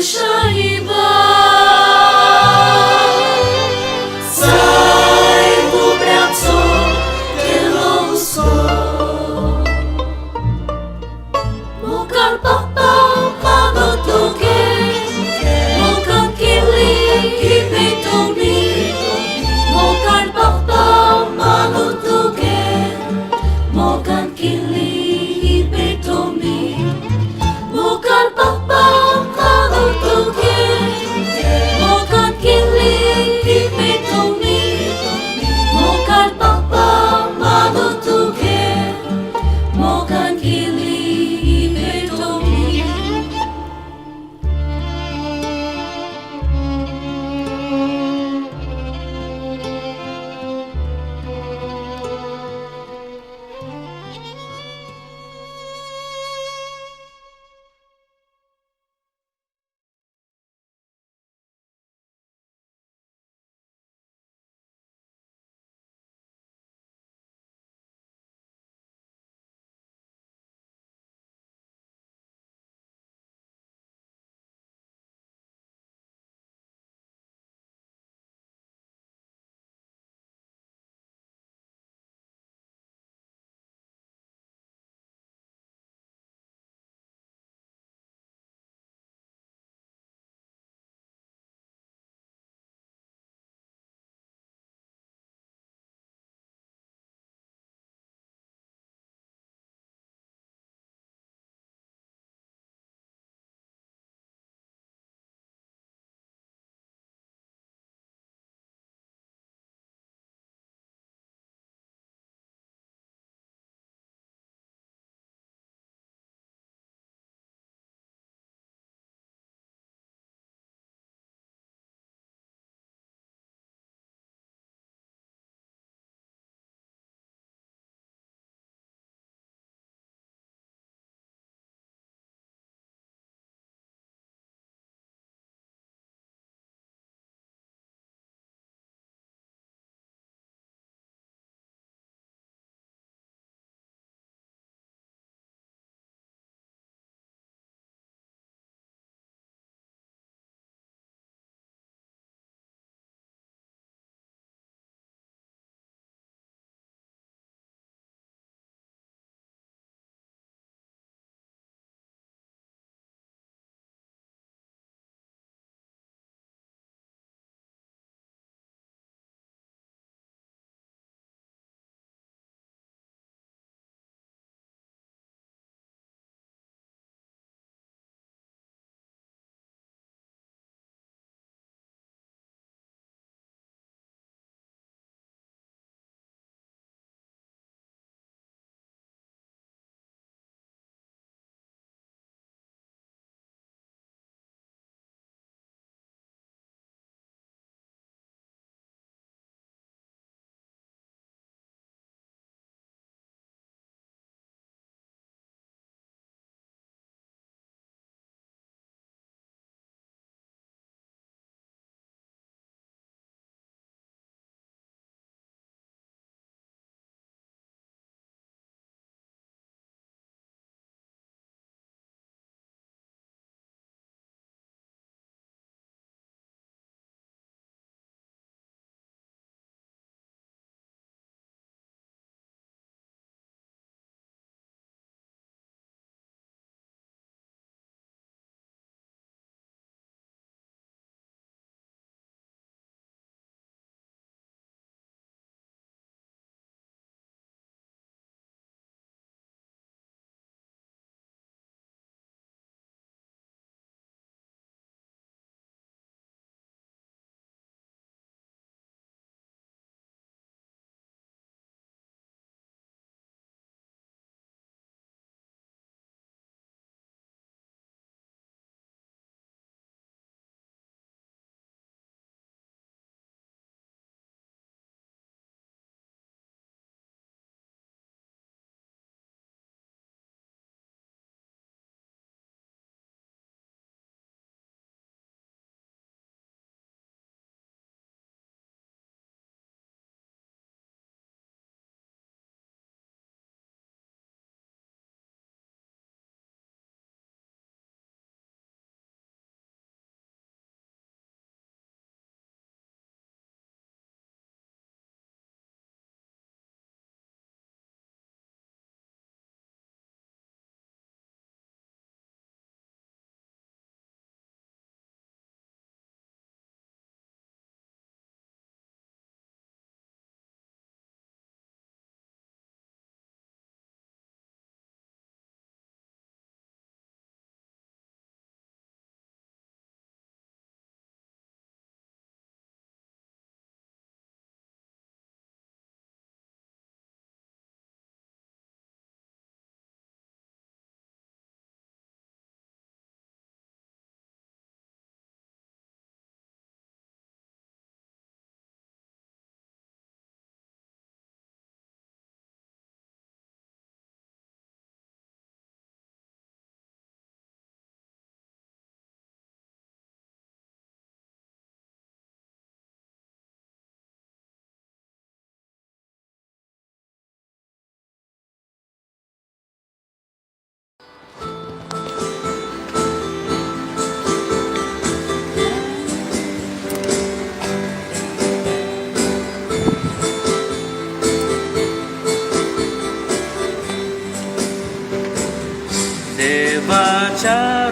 Shaiba. Saibo brazo que lo usó. Mokal papa panotoke, mokal kili kipetomi, mokal papa manotoke, mokal kili kipetomi, mokal papa panotoke.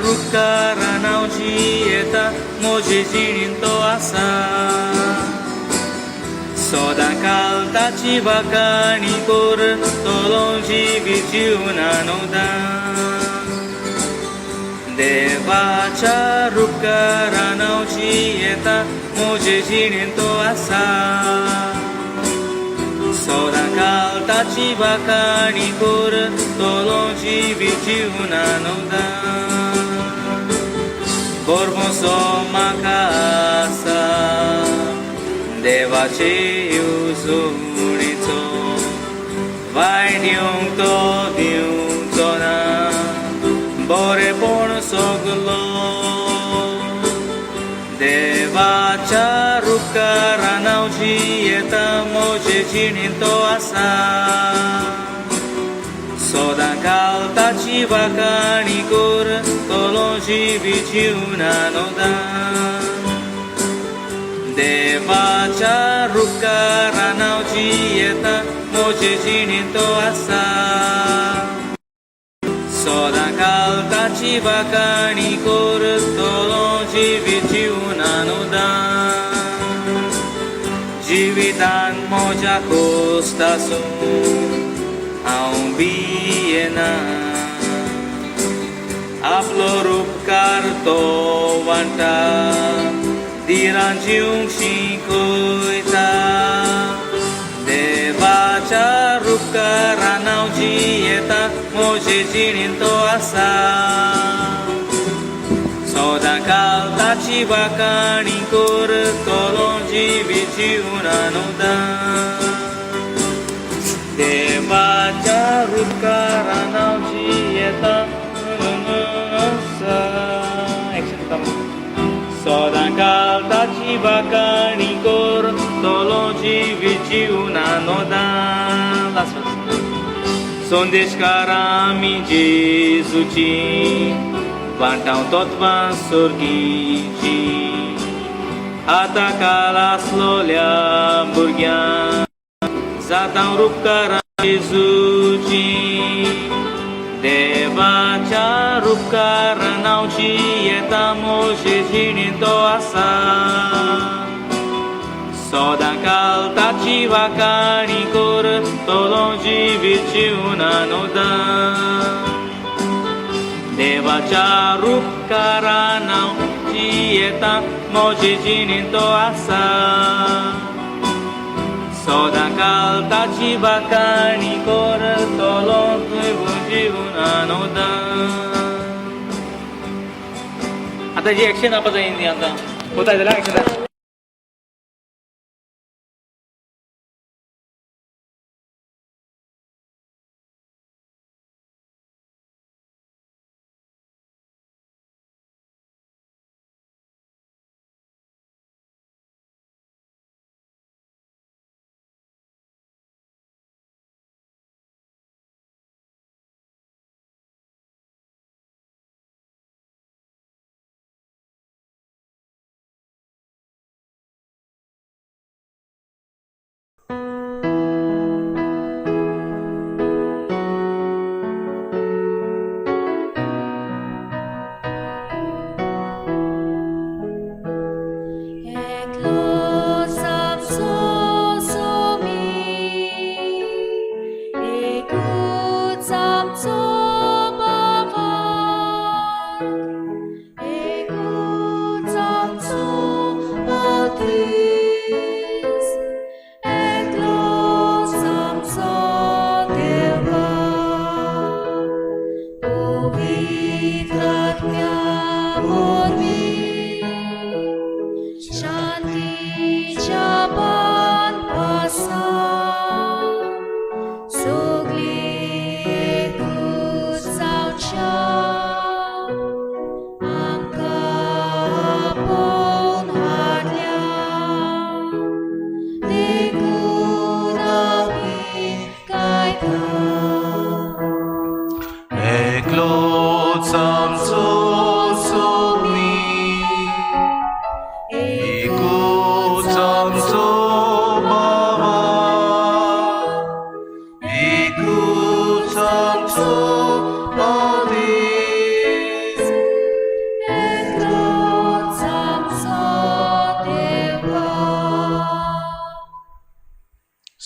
रुपकारान हांव जियेता म्हजे जिणेंत तो आसा सदां काल ताची वाखाणी करतलो जिवीत जिवनान देवाच्या रुपकारान हांव जियेता म्हजे जिणेंत तो आसा सदां काल ताची वाखाणी करतलो जिवीत जिवनान भरवंसो म्हाका आसा देवाचे येवजणेचो वायट येवंक तो दिवचो ना बरेपण सगलो देवाच्या रुपकारान हांव जियेता म्हजे जिणेंत तो आसा सदां काल ताची वाखाणी करतलो जिवीत जिवनान देवाच्या रुपकारान हांव जियेता म्हजे जिणेंत तो आसा सदां काल ताची वाखाणी करतलो जिवीत जिवनान जिवितान म्हज्या कोस्त आसूं हांव भियेना आपलो रुपकार तो वांटा धिरान जिवंक शिकयता देवाच्या रुपकारान हांव जियेता म्हजे जिणेंत तो आसा सदां काल ताची वाखाणी करतलो जिवीत जिवनान देवाच्या रुपकारान हांव जियेता सदां काल ताची वाखाणी करतलो जिवीत जिवनान संदेशकारां आमी जेजूची वांटाव तत्वां सर्गीची आतां काल आसलोल्या भुरग्यांक जाता रुपकारां जेजूची देवाच्या रुपकारान हांव जियेता म्हजे जिणेंत तो आसा सदां काल ताची वाखाणी करतलो जिवीत जिवनान देवाच्या रुपकारान हांव जियेता म्हजे जिणेंत तो आसा सदां काल ताची वाखाणी करतलो जिवनान आतां जी एक्शन जावपा जाय न्ही आतां कोता जाल्यार एक्शन.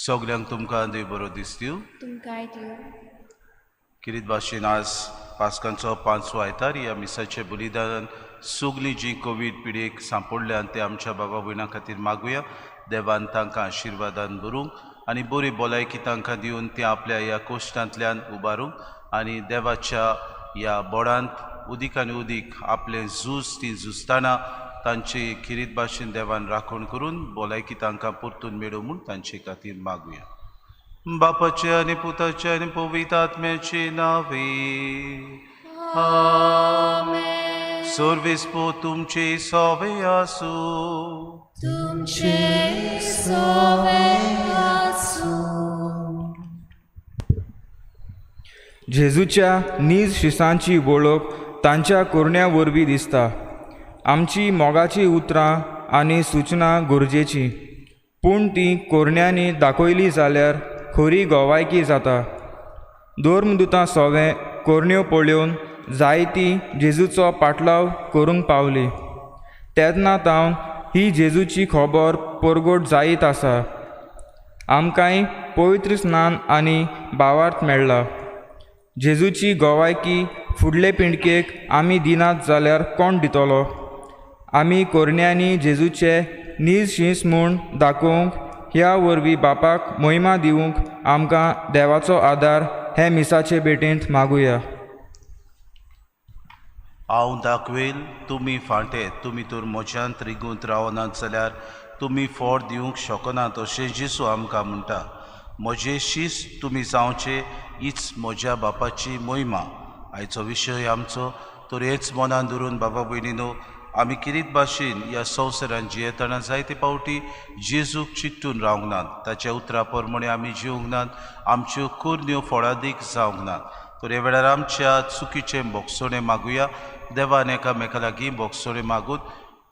सगल्यांक तुमकां देव बरो दिसत्यो. तुमकांय दिवं. किरीत भाशेन आज पास्कांचो पांचवो आयतार. ह्या मिसाचे बलिदान सगळीं जी कोवीड पिडेक सांपडल्यान ते आमच्या बाबा भयणां खातीर मागुया. देवान तांकां आशिर्वादान भरूंक आनी बरी भलायकी तांकां दिवन ते आपल्या ह्या कोश्टांतल्यान उबारूंक आनी देवाच्या ह्या बोडांत उदीक आनी उदीक आपलें झूज ती झुजतना तांची खिरीत भाशेन देवान राखण करून भलायकी तांकां परतून मेळूं म्हूण तांचे खातीर मागुया. बापाचे आनी पुताचे आनी पवित्र आत्म्याचे नांवे आमेन. सर्वेस्पो तुमचे सोवे आसूं. तुमचे सोवे आसूं. जेजूच्या नीज शिसांची वळख तांच्या कोरण्या वरवीं दिसता. आमची मोगाची उतरां आनी सुचना गरजेची, पूण ती कोरण्यांनी दाखयली जाल्यार खरी गोवायकी जाता. धर्मदुतां सोवे कोरण्यो पळोवन जायती जेजूचो पाटलाव करूंक पावली. तेन्ना तावन ही जेजूची खबर परगट जायत आसा. आमकांय पवित्र स्नान आनी भावार्थ मेळ्ळा. जेजूची गोवायकी फुडले पिंडकेक आमी दिनात जाल्यार कोण दितलो? आमी कोरण्यांनी जेजूचे नीज शींस म्हूण दाखोवंक ह्या वरवीं बापाक मोहिमा दिवंक आमकां देवाचो आदार हे मिसाचे भेटेंत मागुया. हांव दाखवेल तुमी फांटे, तुमी तर म्हज्यांत रिगूंत रावनात जाल्यार तुमी फोड दिवंक शकनात अशें जेजू आमकां म्हणटा. म्हजे शीस तुमी जावचे हीच म्हज्या बापाची मोहिमा. आयचो विशय आमचो तर हेच मनान धरून बाबा भयणीनो आमी किरीत भाशेन ह्या संवसारान जियेतना जायते फावटी जेजूक चिकटून रावंक नात, ताच्या उतरा प्रमाणे आमी जिवंक नात, आमच्यो करण्यो फळादीक जावंक नात. तर ह्या वेळार आमच्या चुकीचें बोगसोणें मागुया. देवान एकामेका लागीं बोगसोणें मागून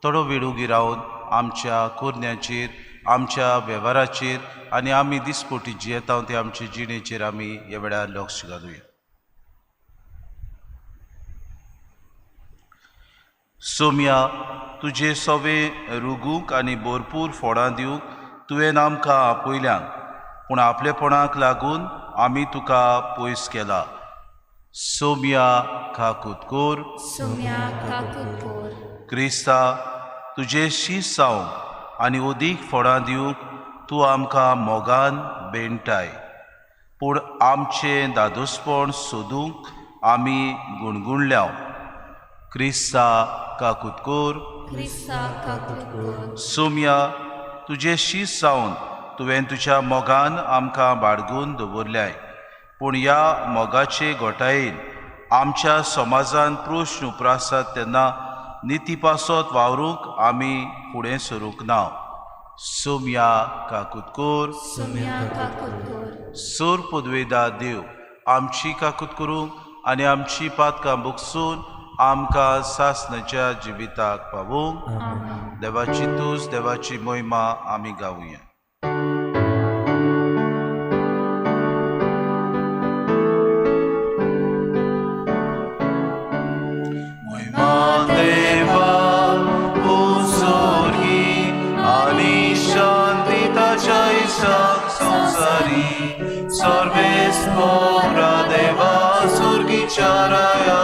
थोडो वेळ उगी रावन आमच्या करण्यांचेर, आमच्या वेव्हाराचेर आनी आमी दिसपटी जियेता ते आमचे जिणेचेर आमी ह्या वेळार लक्ष घालुया. सोम्या, तुजे सवे रुगूंक आनी भरपूर फोडां दिवंक तुवें आमकां आपयल्यान, पूण आपलेपणाक लागून आमी तुका पयस केला. सोम्या काकूत कोर. सोम्या काकूत कोर. क्रिस्ता, तुजे शीस जावंक आनी उदीक फोडां दिवंक तूं आमकां मोगान बेणटाय, पूण आमचें दादोसपण सोदूंक आमी गुणगुणल्या. क्रिस्ता काकूत कोर. क्रिस्ता काकूत कोर. सोम्या, तुजे शीस जावन तुवें तुज्या मोगान आमकां बाडगून दवरल्याय, पूण ह्या मोगाचे घोटायेन आमच्या समाजान प्रश्न उप्रासात तेन्ना निती पासत वावरूंक आमी फुडें सरूंक ना. सोम्या काकूत कोर. सोम्या काकूत कोर. सोर पदवेदा देव आमची काकूत करूंक आनी आमची पातकां भोगसून आमकां सासणाच्या जिविताक पावोवंक देवाची तूज, देवाची मोहिमा आमी गावया. मोहिमा देवा उजोरी आनी शांती ताच्या इसाक संवसारी सर्वेस्पोरा देवा सुर्गीच्या राया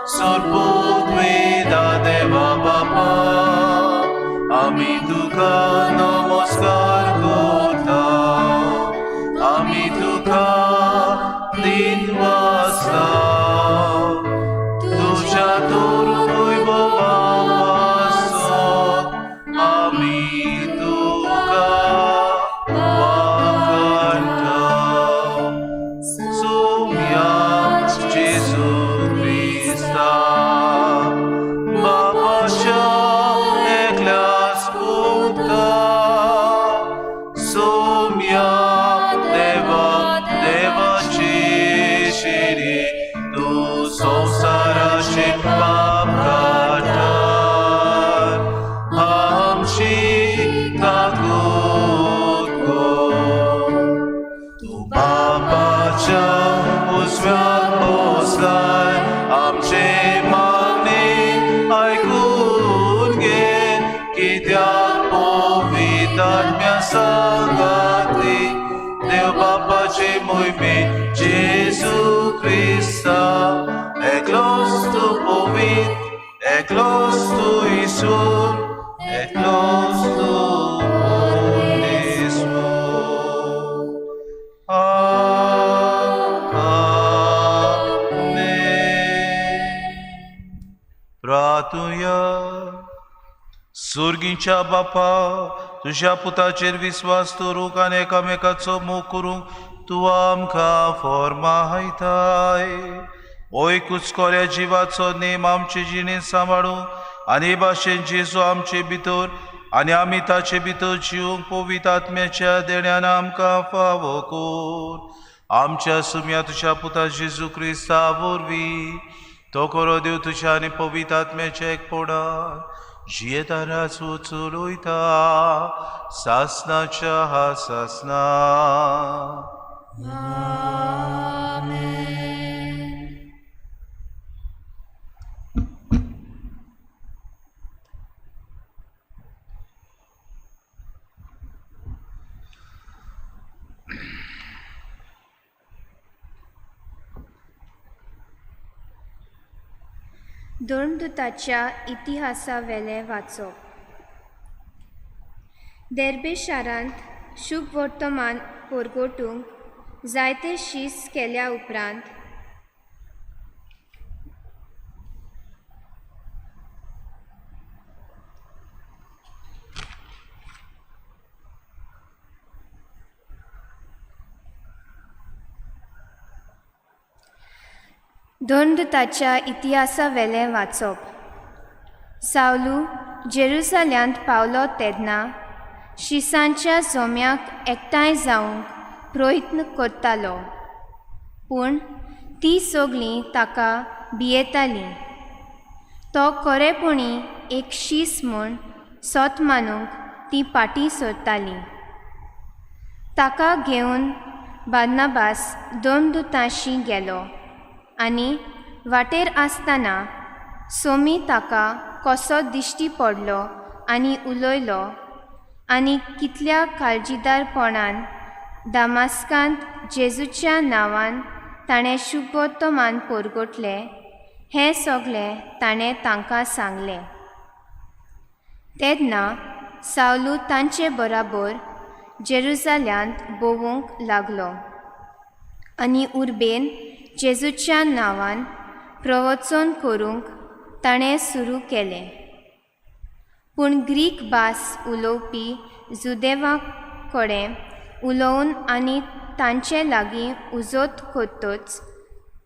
सर्वोद्वेदा देवा बापा आमी तुका नमस्कार करता, आमी तुका दिनवासता. तुज्या तोरूय वासत आमी तुका वाखाणटा. सोम्या जेजू क्रिस्ता बापाच्या एकल्याच पुता, सोम्या देवा देवाची शिरी तूं संवसाराचे पाप काडटा, आमची काकूत कर. तूं बापाच्या उजव्याक बसलाय, आमचे मागणे आयकून घे, कित्याक पवित्र आत्म्या सांगाती नांवाचे मोहिमे जेजू क्रिस्ता, एकलोच तूं पवित्र, एकलोच तूं ईश्वर, एकलोच तूं परमेश्वर. आमेन. प्रार्थुया. सुर्गीच्या बापा, तुज्या पुताचेर विस्वास दवरूंक आनी एकामेकाचो मोग करूंक तूं आमकां फॉर्मायताय. एकूच कोऱ्या जिवाचो नेम आमचे जिणेंत सांबाळूंक आनी हे भाशेन जेजू आमचे भितर आनी आमी ताचे भितर जिवंक पवित्र आत्म्याच्या देण्यान आमकां फावो कर. आमच्या सुम्या तुज्या पुता जेजू क्रिस्ता वरवीं तो खरो देव तुज्या आनी पवित्र आत्म्याच्या एकपणान जियेता राजू चलयता सासनाच्या हा सासना. धर्मदूताच्या इतिहासावेलें वाचप. देर्बे शारांत शुभ वर्तमान परगटूंक जायते शीस केल्या उपरांत धर्मदूताच्या इतिहासावेलें वाचप. सावलू जेरुसल्यांत पावलो तेन्ना शिसांच्या जोम्याक एकठांय जावंक प्रयत्न करतालो, पूण ती सगळीं ताका भियेतालीं. तो खरेपणी एक शीस म्हूण सत मानूंक ती फाटीं सरतालीं. ताका घेवन बार्नाबास धर्मदूतांशी गेलो आनी वाटेर आसतना सोमी ताका कसो दिश्टी पडलो आनी उलयलो आनी कितल्या काळजीदारपणान दामास्कांत जेजूच्या नांवान ताणें शुभवर्तमान परगटलें हें सगळें ताणें तांकां सांगलें. तेन्ना सावलू तांचे बराबर जेरुजाल्यांत भोंवूंक लागलो आनी उर्बेन जेजूच्या नांवान प्रवचन करूंक ताणें सुरू केलें. पूण ग्रीक भास उलोवपी जुदेवा कडेन उलोवन आनी तांचे लागीं उजोत करतच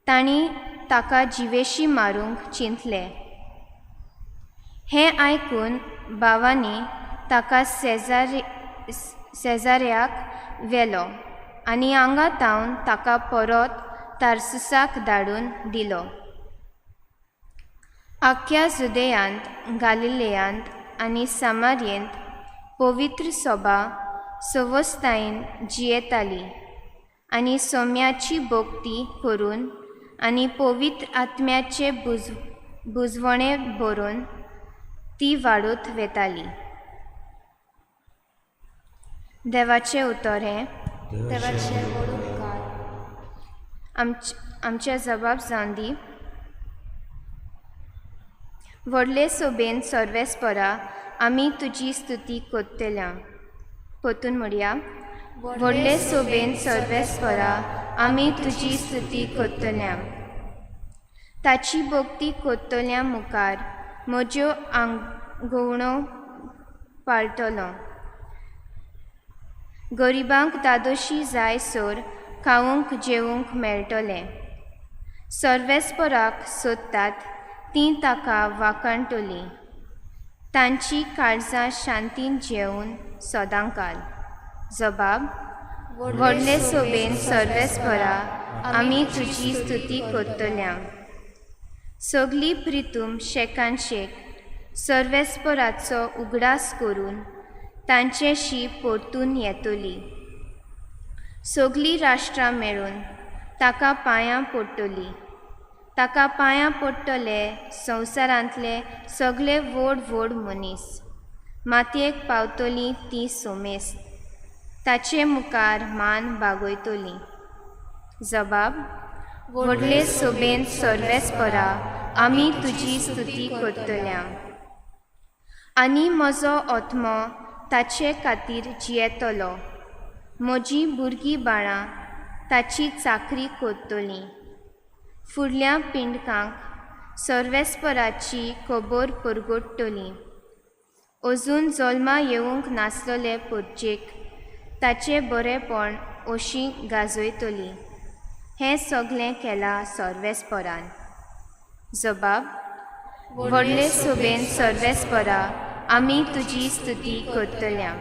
तांणी ताका जिवेशी मारूंक चिंतलें. हें आयकून भावांनी ताका सेजार्याक व्हेलो आनी हांगा तावन ताका परत तार्सुसाक धाडून दिलो. आख्ख्या जुदेयांत, गालिलेयांत आनी सामारयेंत पवित्र सभा सवस्तायेन जियेताली आनी सोम्याची भक्ती करून आनी पवित्र आत्म्याचे बुजवणे भरून ती वाडत वेताली. देवाचें उतर हें. देवाचें व्हड उपकार. आमच्या जबाब जावन दी. व्हडले सोबेन सर्वेस्परा आमी तुजी स्तुती करतल्या. परतून म्हणया. व्हडले सोबेन सर्वेस्परा आमी तुजी स्तुती करतल्या. ताची भक्ती करतल्या मुखार म्हज्यो आंगवणो पाळटलो. गरिबांक दादोशी जाय सर खावंक जेवंक मेळटलें. सर्वेस्पराक सोदतात तीं ताका वाखाणटलीं. तांची काळजां शांतीन जेवन सदांकाल. जबाब. व्हडले सोबेन सर्वेस्परा आमी तुजी स्तुती करतल्या. सगळीं प्रितूम शेकान शेक सर्वेस्पराचो उगडास करून तांचेशी परतून येतली. सगळीं राष्ट्रां मेळून ताका पांयां पडटली. ताका पांयां पडटले संवसारांतले सगळे व्हड व्हड मनीस. मातयेक पावतलीं तीं सोमेस्त. ताचे मुखार मान बागयतलीं. जबाब व्हडले सोबेन सर्वेस्परा आमी तुजी स्तुती करतल्या. आनी म्हजो आत्मो ताचे खातीर जियेतलो, म्हजी भुरगीं बाळां ताची चाकरी करतलीं. फुडल्या पिंडकांक सर्वेस्पराची खबर परगटतली. अजून जल्मा येवंक नासलेले परजेक ताचें बरेंपण अशी गाजयतली. हें सगळें केलां सर्वेस्परान. जबाब व्हडले सोबेन सर्वेस्परा आमी तुजी स्तुती करतल्या.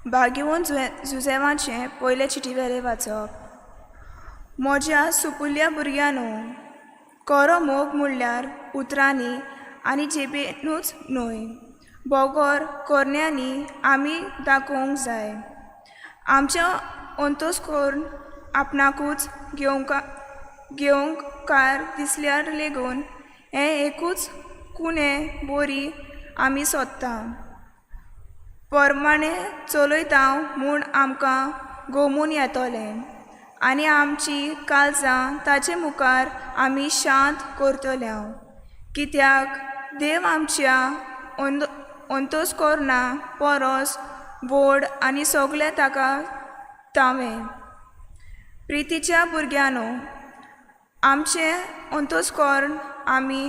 भाग्यवंत जुजेवाचें पयले चिटी वेलें वाचप. म्हज्या सुपुल्ल्या भुरग्यांनो, खरो मोग म्हणल्यार उतरांनी आनी जिबेनूच न्हय, बगर करण्यांनी आमी दाखोवंक जाय. आमचें अंतस्कर्ण आपणाकूच घेवंकार दिसल्यार लेगून हें एकूच कुणें बरी आमी सोदता. परमाणें चलयता म्हूण आमकां गोमून येतलें आनी आमची काळजां ताचे मुखार आमी शांत करतले. कित्याक देव आमच्या अंतस्कर्णा परस व्हड आनी सगळें ताका तावें. प्रितीच्या भुरग्यांनो, आमचें अंतस्कर्ण आमी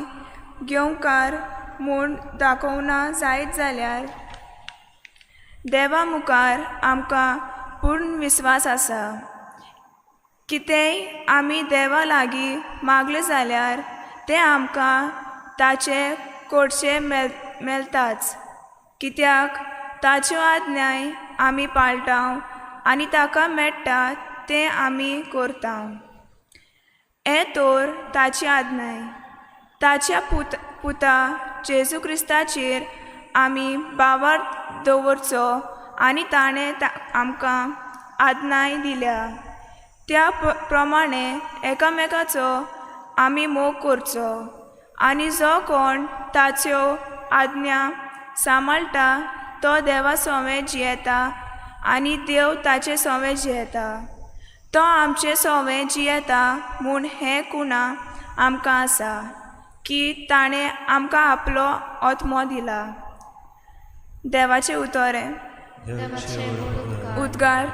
घेवंकार म्हूण दाखोवना जायत जाल्यार देवा मुखार आमकां पूर्ण विस्वास आसा. कितेंय आमी देवा लागीं मागलें जाल्यार तें आमकां ताचे कडचें मेळटाच. कित्याक ताच्यो आज्ञाय आमी पाळटा आनी ताका मेळटा तें आमी करता. हें तर ताची आज्ञाय, ताच्या पुता जेजू क्रिस्ताचेर आमी भावार्थ दवरचो आनी ताणें आमकां आज्ञाय दिल्या त्या प्रमाणे एकामेकाचो आमी मोग करचो. आनी जो कोण ताच्यो आज्ञा सांबाळटा तो देवा सोवें जियेता आनी देव ताचे सोवें जियेता. तो आमचे सोवें जियेता म्हूण हें कुणा आमकां आसा की ताणें आमकां आपलो आत्मो दिला. देवाचें उतर उद्गार.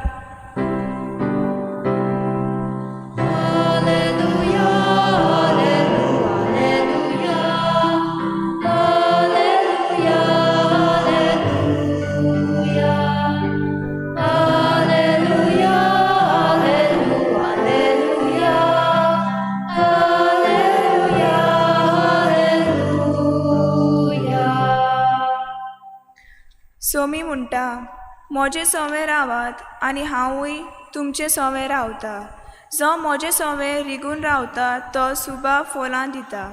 सोमी म्हणटा, म्हजे सोवें रावात आनी हांवूय तुमचे सोवें रावता. जो म्हजे सोवें रिगून रावता तो सुबा फलां दिता.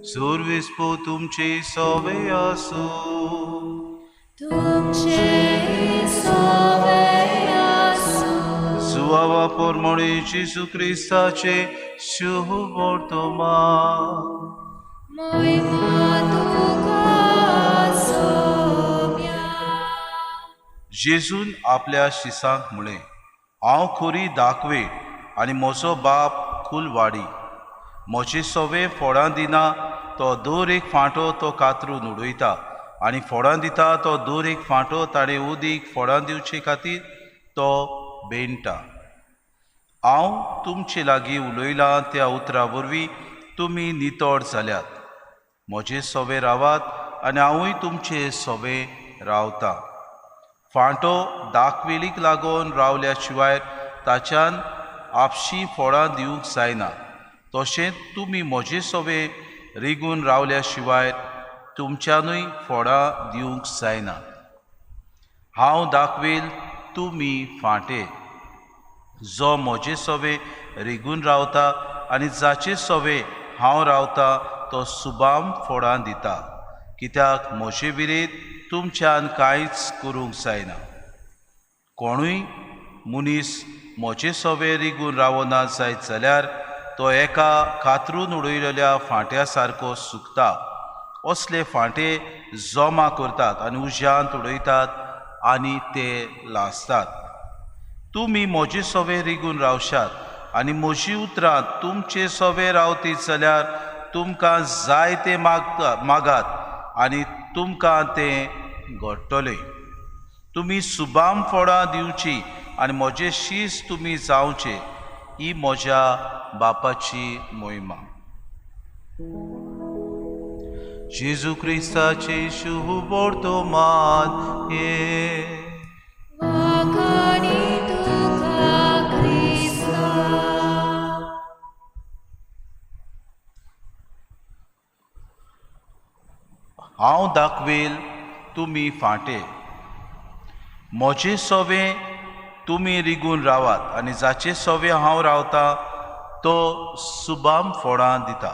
सुरविस्पो तुमचे सोवे आसो, तुमचे सोवे आसो. सुवावा पोरमोळे जेजू क्रिस्ताचे शुभ वर्तमान. मोहिमा तुका सोम्या. जेजून आपल्या शिसांक म्हळें, हांव खोरी दाखवे आनी म्हजो बाप कुलवाडी. म्हजे सोवे फोडां दिना तो दर एक फांटो तो कातरून उडयता आनी फोडां दिता तो दर एक फांटो ताणें उदीक फोडां दिवचे खातीर तो बेणटा. हांव तुमचे लागीं उलयलां त्या उतरां वरवीं तुमी नितळ जाल्यात. म्हजे सोवे रावात आनी हांवूय तुमचे सोवे रावता. फांटो दाखवेलीक लागून रावल्या शिवाय ताच्यान आपशी फोडां दिवंक जायना. तशेंच तुमी म्हजे सोवे रिगून रावल्या शिवाय तुमच्यानूय फोडां दिवंक जायना. हांव दाखवेल तुमी फांटे. जो म्हजे सवे रिगून रावता आनी जाचे सवे हांव रावता तो सुबाम फोडां दिता, कित्याक म्हजे विरेत तुमच्यान कांयच करूंक जायना. कोणूय मनीस म्हजे सवे रिगून रावना जायत जाल्यार तो एका कातरून उडयलेल्या फांट्या सारको सुकता. असले फांटे जमा करतात आनी उज्यांत उडयतात आनी ते लासतात. तुमी म्हजे सवे रिगून रावशात आनी म्हजी उतरां तुमचे सवे रावतीत जाल्यार तुमकां जाय तें मागात आनी तुमकां तें घडटलें. तुमी सुबाम फोडां दिवची आनी म्हजे शीस तुमी जावचे, ही म्हज्या बापाची मोहिमा. जेजू क्रिस्ताचे शुभवर्तमान हे. हांव दाखवेल तुमी फांटे. म्हजे सवे तुमी रिगून रावात आनी जाचे सवे हांव रावता तो सुबाम फोडां दिता.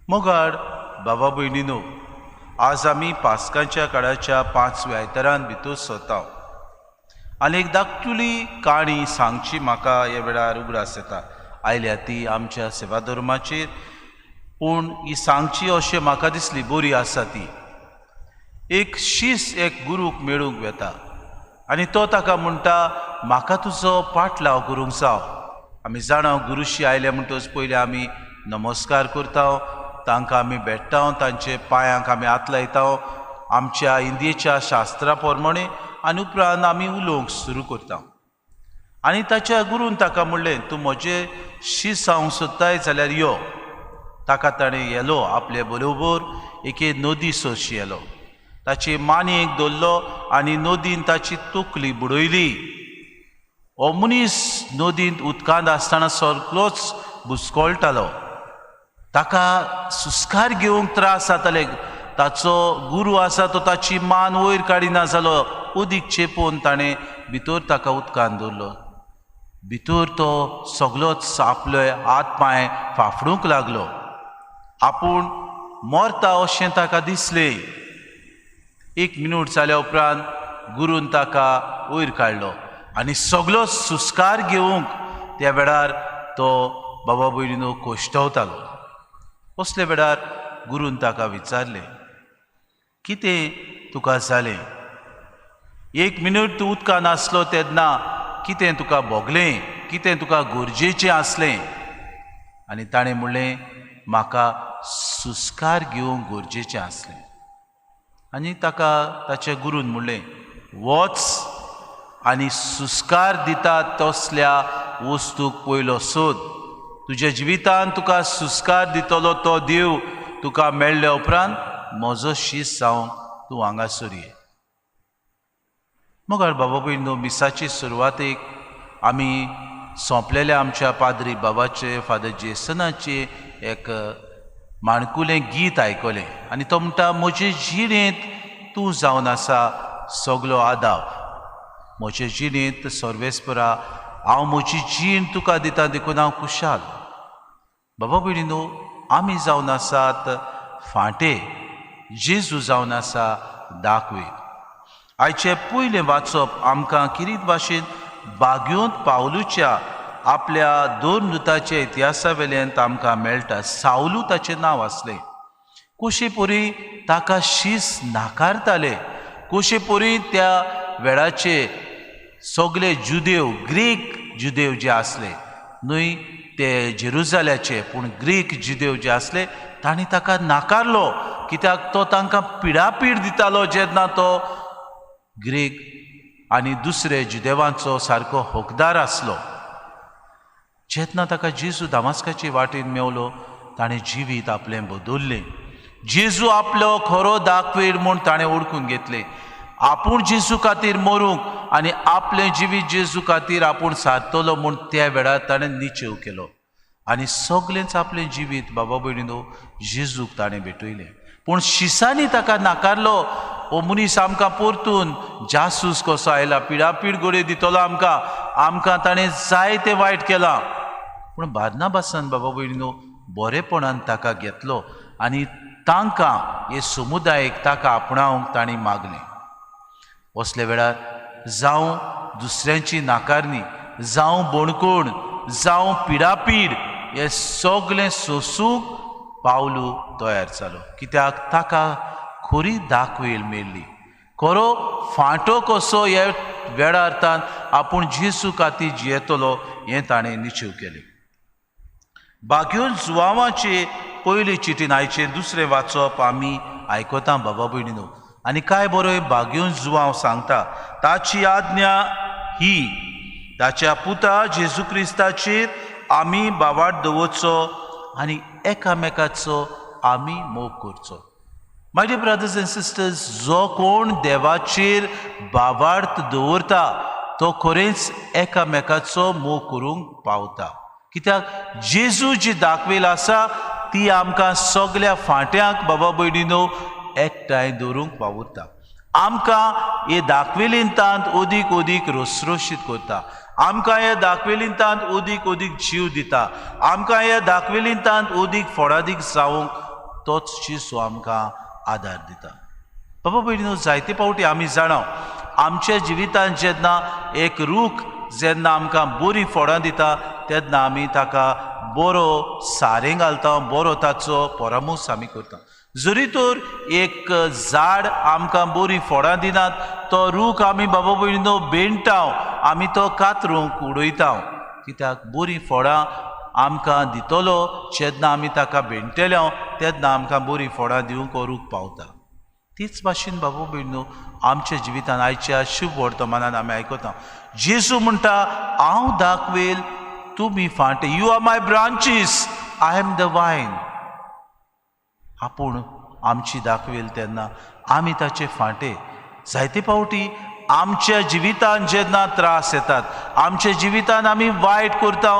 मोगाड बाबा भयणीनो, आज आमी पास्कांच्या काळाच्या 5व्या आयतारान भितर सरता आनी एक धाकटुली काणी सांगची म्हाका ह्या वेळार उगडास येता. आयल्या ती आमच्या सेवा धर्माचेर, पूण ही सांगची अशें म्हाका दिसली, बरी आसा ती. एक शीस एक गुरूक मेळूंक वेता आनी तो ताका म्हणटा, म्हाका तुजो पाटलाव करूंक जाव. आमी जाणा गुरुशी आयले म्हणटच पयलीं आमी नमस्कार करता, तांकां आमी भेट्टा, तांचे पांयांक आमी हात लायता आमच्या इंदियेच्या शास्त्रा प्रमाणे, आनी उपरांत आमी उलोवंक सुरू करता. आनी ताच्या गुरून ताका म्हणलें, तूं म्हजें शीस जावंक सोदताय जाल्यार यो. ताका ताणें येलो आपले बरोबर एके नदी सोशी येलो, ताचे मानयेक दवरलो आनी नदीन ताची तकली बुडयली. हो मनीस नदींत उदकांत आसतना सगळोच बुसकोळटालो, ताका सुस्कार घेवंक त्रास जाताले. ताचो गुरू आसा तो ताची मान वयर काडिना जालो, उदीक चेपून ताणें भितर ताका उदकांत दवरलो. भितर तो सगळोच आपले हात पांय फाफडूंक लागलो, आपूण मरता अशें ताका दिसलें. एक मिनट जाल्या उपरांत गुरून ताका वयर काडलो आनी सगळो सुस्कार घेवंक त्या वेळार तो बाबा भयणीनो कोश्टवतालो. असल्या वेळार गुरून ताका विचारलें, कितें तुका जालें? एक मिनट तूं उदकान आसलो तेन्ना कितें तुका भोगलें, कितें तुका गरजेचें आसलें? आनी ताणें म्हणलें, म्हाका सुस्कार घेवंक गरजेचें आसलें. आनी ताका ताच्या गुरून म्हणलें, वच आनी सुस्कार दिता तसल्या वस्तूक पयलो सोद. तुज्या जिवितान तुका सुस्कार दितलो तो देव तुका मेळ्ळ्या उपरांत म्हजो शीस जावंक तूं हांगासर ये. मगर बाबा भयणीनो, मिसाचे सुरवातेक आमी सोंपलेल्या आमच्या पाद्री बाबाचे फादर जेसनाचे एक माणकुलें गीत आयकलें आनी तो म्हणटा, म्हजे जिणेंत तूं जावन आसा सगलो आदाव, म्हजे जिणेंत सर्वेस्परा हांव म्हजी जीण तुका दिता देखून हांव खुशाल. बाबा भयणीनो, आमी जावन आसात फांटे, जेजू जावन आसा दाखवे. आयचें पयलें वाचप आमकां किरीत भाशेन बाग्योंत पावलूच्या आपल्या दोन नुताच्या इतिहासा वेल्यान आमकां मेळटा. सावलू ताचें नांव आसलें. कुशीपुरी ताका शीस नाकारताले. कुशीपुरी त्या वेळाचे सगळे जुदेव, ग्रीक जुदेव जे आसले न्हय ते जेरुजाल्याचे, पूण ग्रीक जुदेव जे आसले तांणी ताका नाकारलो, कित्याक तो तांकां पिडापीड दितालो. जेन्ना तो ग्रीक आनी दुसरे जुदेवांचो सारको हकदार आसलो, जेन्ना ताका जेजू दामास्काचे वाटेन मेवलो ताणें जिवीत आपलें बदल्लें. जेजू आपलो खरो दाखवेर म्हूण ताणें ओळखून घेतलें. आपूण जेजू खातीर मरूंक आनी आपलें जिवीत जेजू खातीर आपूण सारतलो म्हूण त्या वेळार ताणें निश्चेव केलो. आनी सगळेंच आपलें जिवीत बाबा भयणीनो जेजूक ताणें भेटयलें. पूण शिसांनी ताका नाकारलो. हो मनीस आमकां परतून जासूस कसो आयला, पिडापीड घडये दितलो आमकां, आमकां ताणें जायतें वायट केलां. पूण बार्नाबासान बाबा भयणीनो बरेपणान ताका घेतलो आनी तांकां हे समुदायेक ताका आपणावंक तांणी मागलें. असल्या वेळार जावं दुसऱ्यांची नाकारणी, जावं बोणकोण, जावं पिडापीड, हे सगळें सोसूंक पावलू तयार जालो. कित्याक ताका खरी दाखवेल मेळ्ळी. खरो फांटो कसो ह्या वेळार तान आपूण जेजू खातीर जियेतलो हें ताणें निश्चीव केलें. बाग्यो जुवांवाचे पयले चिटीन आयचें दुसरें वाचप आमी आयकता बाबा भयणीनो. आनी काय बरो बाग्यो जुवांव सांगता, ताची आज्ञा ही, ताच्या पुता जेजू क्रिस्ताचेर आमी बावाट दवरचो आनी एकामेकाचो आमी मोग करचो. My dear brothers and sisters, जो कोण देवाचेर बावार्थ दवरता तो खरेंच एकामेकाचो मोग करूंक पावता. कित्याक जेजू जी दाखवेल आसा ती आमकां सगल्या फांट्यांक बाबा भयणीनो एकठांय दवरूंक वावुरता. आमकां हे दाखवेलींतांत अदीक अदीक रसरशीत करता. आमकां ह्या दाखवेलींतांत अदीक अदीक जीव दिता. आमकां ह्या दाखवेलींतांत अदीक फळादीक जावंक तोच जेजू आमकां आदार दिता. बाबा भयणीनो, जायते फावटी आमी जाणा आमच्या जिवितांत जेन्ना एक रूख जेन्ना आमकां बरीं फळां दिता तेन्ना आमी ताका बरो सारें घालता, बरो ताचो परामर्श आमी करता. जरी तर एक झाड आमकां बरीं फळां दिनात तो रूख आमी बाबा भयणीनो बेणटा, आमी तो कातरूंक उडयता. कित्याक बरीं फळां आमकां दितलो जेन्ना आमी ताका बेणटले तेन्ना आमकां बरीं फळां दिवंक हो रूख पावता. तीच भाशेन बाबा भयणीनो आमच्या जिवितान आयच्या शुभ वर्तमानान आमी आयकता जेजू म्हणटा, हांव दाखवेल तुमी फांटे, you are my branches, I am the vine. आपूण आमची दाखवेल तेन्ना आमी ताचे फांटे. जायते फावटी आमच्या जिवितान जेन्ना त्रास येतात, आमच्या जिवितान आमी वायट करता,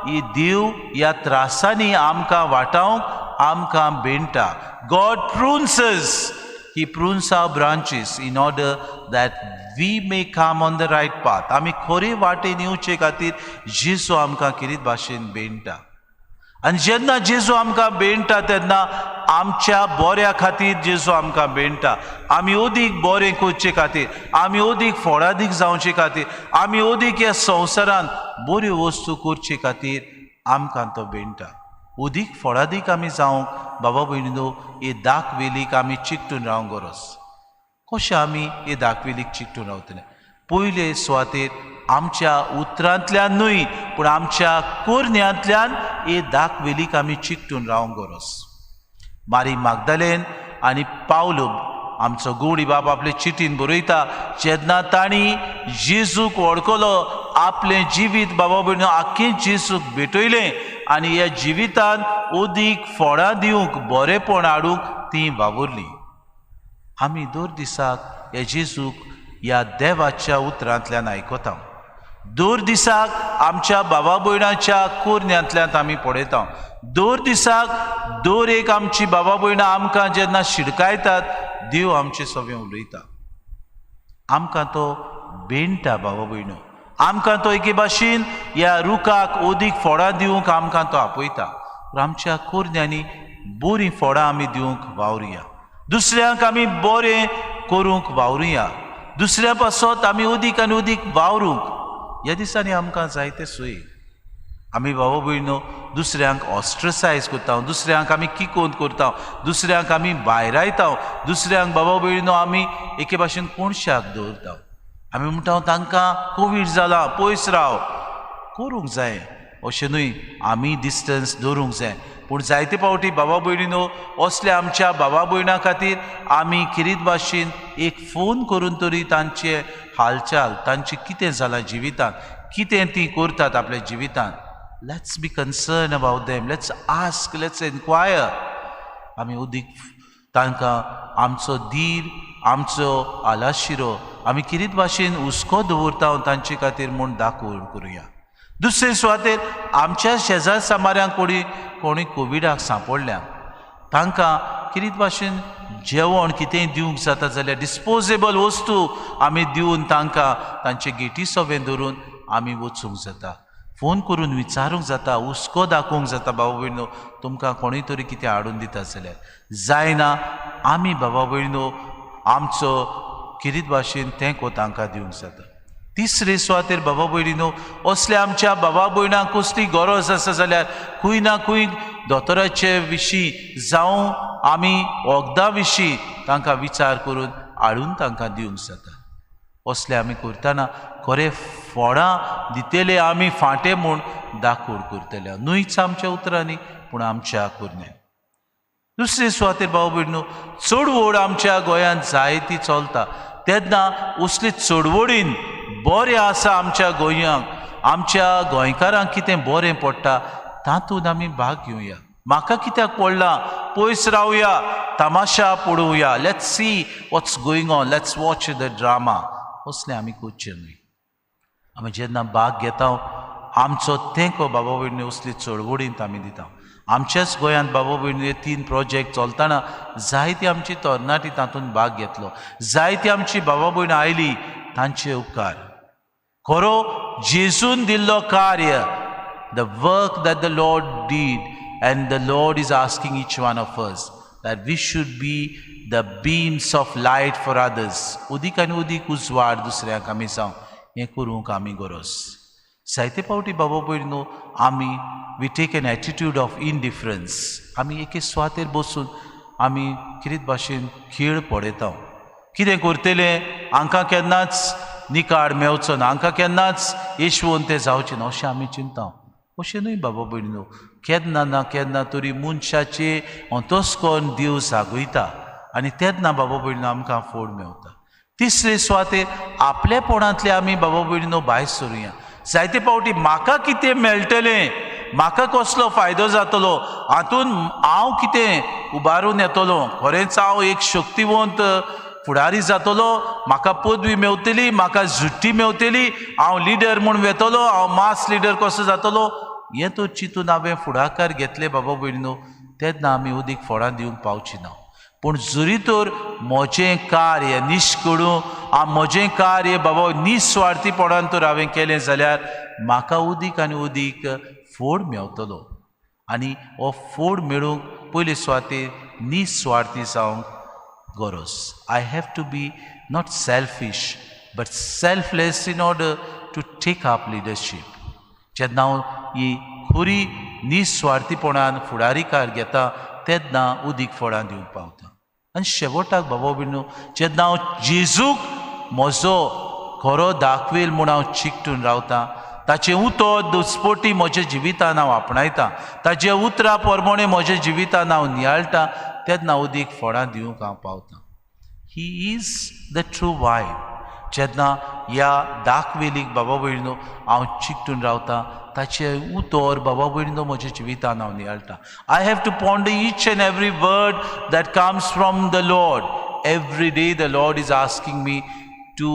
ही देव ह्या त्रासांनी आमकां वाटावंक आमकां बेणटा. God prunes us, he prunes our branches in order that we may come on the right path. आमी खरे वाटेन येवचे खातीर जेजू आमकां किरीत भाशेन बेणटा. आनी जेन्ना जेजू आमकां बेणटा तेन्ना आमच्या बऱ्या खातीर जेजू आमकां बेणटा. आमी अदीक बरें करचे खातीर, आमी अदीक फळादीक जावचे खातीर, आमी अदीक ह्या संवसारांत बऱ्यो वस्तू करचे खातीर आमकां तो बेणटा. अदीक फळादीक आमी जावंक बाबा भयणीनो हे दाखवेलीक आमी चिकटून रावंक गरज. कशें आमी हे दाखवेलीक चिकटून रावतले? पयले सुवातेर आमच्या उतरांतल्यान न्हय पूण आमच्या कोरण्यांतल्यान हे दाखवेलीक आमी चिकटून रावंक गरज. मारी मागदालेन आनी पावलो आमचो गुडी बाप आपले चिटीन बरयता, जेन्ना तांणी जेजूक वळखलो, आपलें जिवीत बाबा भयणीनो आख्खें जेजूक भेटयलें आनी ह्या जिवितान अदीक फळां दिवंक बरेपण हाडूंक ती वावुरली. आमी दर दिसाक ह्या जेजूक ह्या देवाच्या उतरांतल्यान आयकता. दर दिसाक आमच्या बाबा भयणाच्या कोरण्यांतल्यान आमी पळयता. दर दिसाक दर एक आमची बाबा भयणां आमकां जेन्ना शिडकायतात, देव आमचे सगळें उलयता. आमकां तो बेणटा बाबा भयणो, आमकां तो एके भाशेन ह्या रुखाक अदीक फळां दिवंक आमकां तो आपयता. आमच्या कोरण्यांनी बरीं फळां आमी दिवंक वावरुया, दुसऱ्यांक आमी बरें करूंक वावरुया, दुसऱ्या पासत आमी अदीक आनी अदीक वावरूंक. ह्या दिसांनी आमकां जायते सोय. आमी बाबा भयणो दुसऱ्यांक ऑस्ट्रसायज करता, दुसऱ्यांक आमी किकोंत करता, दुसऱ्यांक आमी भायरायता, दुसऱ्यांक बाबा भयणो आमी एके भाशेन कोणशाक दवरता. आमी म्हणटा तांकां कोवीड जाला पयस राव, करूंक जाय अशें न्हय, आमी डिस्टन्स दवरूंक जाय. पूण जायते फावटी बाबा भयणीनो असल्या आमच्या बाबा भयणां खातीर आमी किरीत भाशेन एक फोन करून तरी तांचे हालचाल, तांचें कितें जालां जिवितांत, कितें तीं करतात आपल्या जिवितांत, let's be concern about them, let's ask, let's enquire. आमी अदीक तांकां आमचो धीर, आमचो आलाशिरो आमी किरीत भाशेन हुस्को दवरता तांचे खातीर म्हूण दाखोवन करुया. दुसरे सुवातेर आमच्या शेजार सामाऱ्यांक कोणी कोविडाक सांपडल्या तांकां कितें भाशेन जेवण कितेंय दिवंक जाता जाल्यार डिस्पोजेबल वस्तू आमी दिवन तांकां तांचे गेटी सवें धरून आमी वचूंक जाता, फोन करून विचारूंक जाता, हुस्को दाखोवंक जाता बाबा भयणो तुमकां कोणूय तरी कितें हाडून दिता जाल्यार जायना आमी बाबा भयणो आमचो कितें भाशेन तेंको तांकां दिवंक जाता। तिसरे सुवातेर बाबा भयणीनो असले आमच्या बाबा भयणांक कसली गरज आसा जाल्यार खंय ना खंय दोतोराचे विशीं जावं आमी वखदां विशीं तांकां विचार करून हाडून तांकां दिवंक जाता। असले आमी करतना खरें फळां दितले आमी फांटे म्हूण दाखोड करतले, न्हयच आमच्या उतरांनी पूण आमच्या करण्यान। दुसरे सुवातेर बाबा भयणीनो चळवळ आमच्या गोंयांत जायती चलता तेन्ना असले चळवळीन बरें आसा आमच्या गोंयांक, आमच्या गोंयकारांक कितें बरें पडटा तातूंत आमी भाग घेवया। म्हाका कित्याक पडलां पयस रावया, तमाशा पळोवया, let's see what's going on, let's watch the drama, असलें आमी करचें न्हय। आमी जेन्ना भाग घेता आमचो तेंको बाबा भयणी असली चळवळींत आमी दिता। आमच्याच गोंयांत बाबा भयणी हे 3 प्रोजेक्ट चलतना जायती आमची तरणाटी तातूंत भाग घेतलो, जायती आमची बाबा भयण आयली, तांचे उपकार। खरो जेजून दिल्लो कार्य, the work that the Lord did, and the Lord is asking each one of us that we should be the beams of light for others. उदीक आनी उदीक उजवाड दुसऱ्यांक आमी जावं हें करूंक आमी गरज। जायते फावटी बाबा भयणो आमी we take an attitude of indifference, आमी एके सुवातेर बसून आमी कितें भाशेन खेळ पळयता, कितें करतले हांकां केन्नाच निकाड मेवचो ना, हांकां केन्नाच यशवंत तें जावचें ना अशें आमी चिंता। अशें न्हय बाबा भयणीनो, केन्ना ना केन्ना तरी मनशाचे अंतस्कर्ण देव जागयता आनी तेन्ना बाबा भयणीनो आमकां फोड मेवता। तिसरे सुवातेर आपलेपणांतले आमी बाबा भयणीनो भायर सरुया। जायते फावटी म्हाका कितें मेळटलें, म्हाका कसलो फायदो जातलो, हातून हांव कितें उबारून येतलो, खरेंच हांव एक शक्तिवंत फुडारी जातलो, म्हाका पदवी मेवतली, म्हाका झुट्टी मेवतली, हांव लिडर म्हूण वेतलो, हांव मास लिडर कसो जातलो, हें तर चिंतून हांवें फुडाकार घेतले बाबा भयणीनो तेन्ना आमी उदीक फळां दिवंक पावची ना। पूण जरी तर म्हजें कार्य निश्कडूं, म्हजें कार्य बाबा निस्वार्थीपणान तर हांवें केलें जाल्यार म्हाका उदीक आनी उदीक फोड मेवतलो आनी हो फोड मेळूंक पयले सुवातेर निस्वार्थी जावंक गरज। I have to be not selfish but selfless in order to take up leadership. जेन्ना हांव ही खरी निस्वार्थीपणान फुडारीकार घेता तेन्ना उदीक फळां दिवंक पावता। आनी शेवटाक बाबा भयणीनो जेन्ना हांव जेजूक म्हजो खरो दाखवेल म्हूण हांव चिकटून रावता, ताचें उतर दुस्पोटी म्हज्या जिवितान हांव आपणायता, ताचे उतरां प्रमाणे म्हज्या जिवितान हांव नियाळटा तेन्ना उदीक फळां दिवंक हांव पावता। He is the true vine. जेन्ना ह्या दाखवेलीक बाबा भयणीनो हांव चिकटून रावता, ताचें उतर बाबा भयणीनो म्हज्या जिवितान हांव नियाळटा। I have to ponder each and every word that comes from the Lord. Every day the Lord is asking me to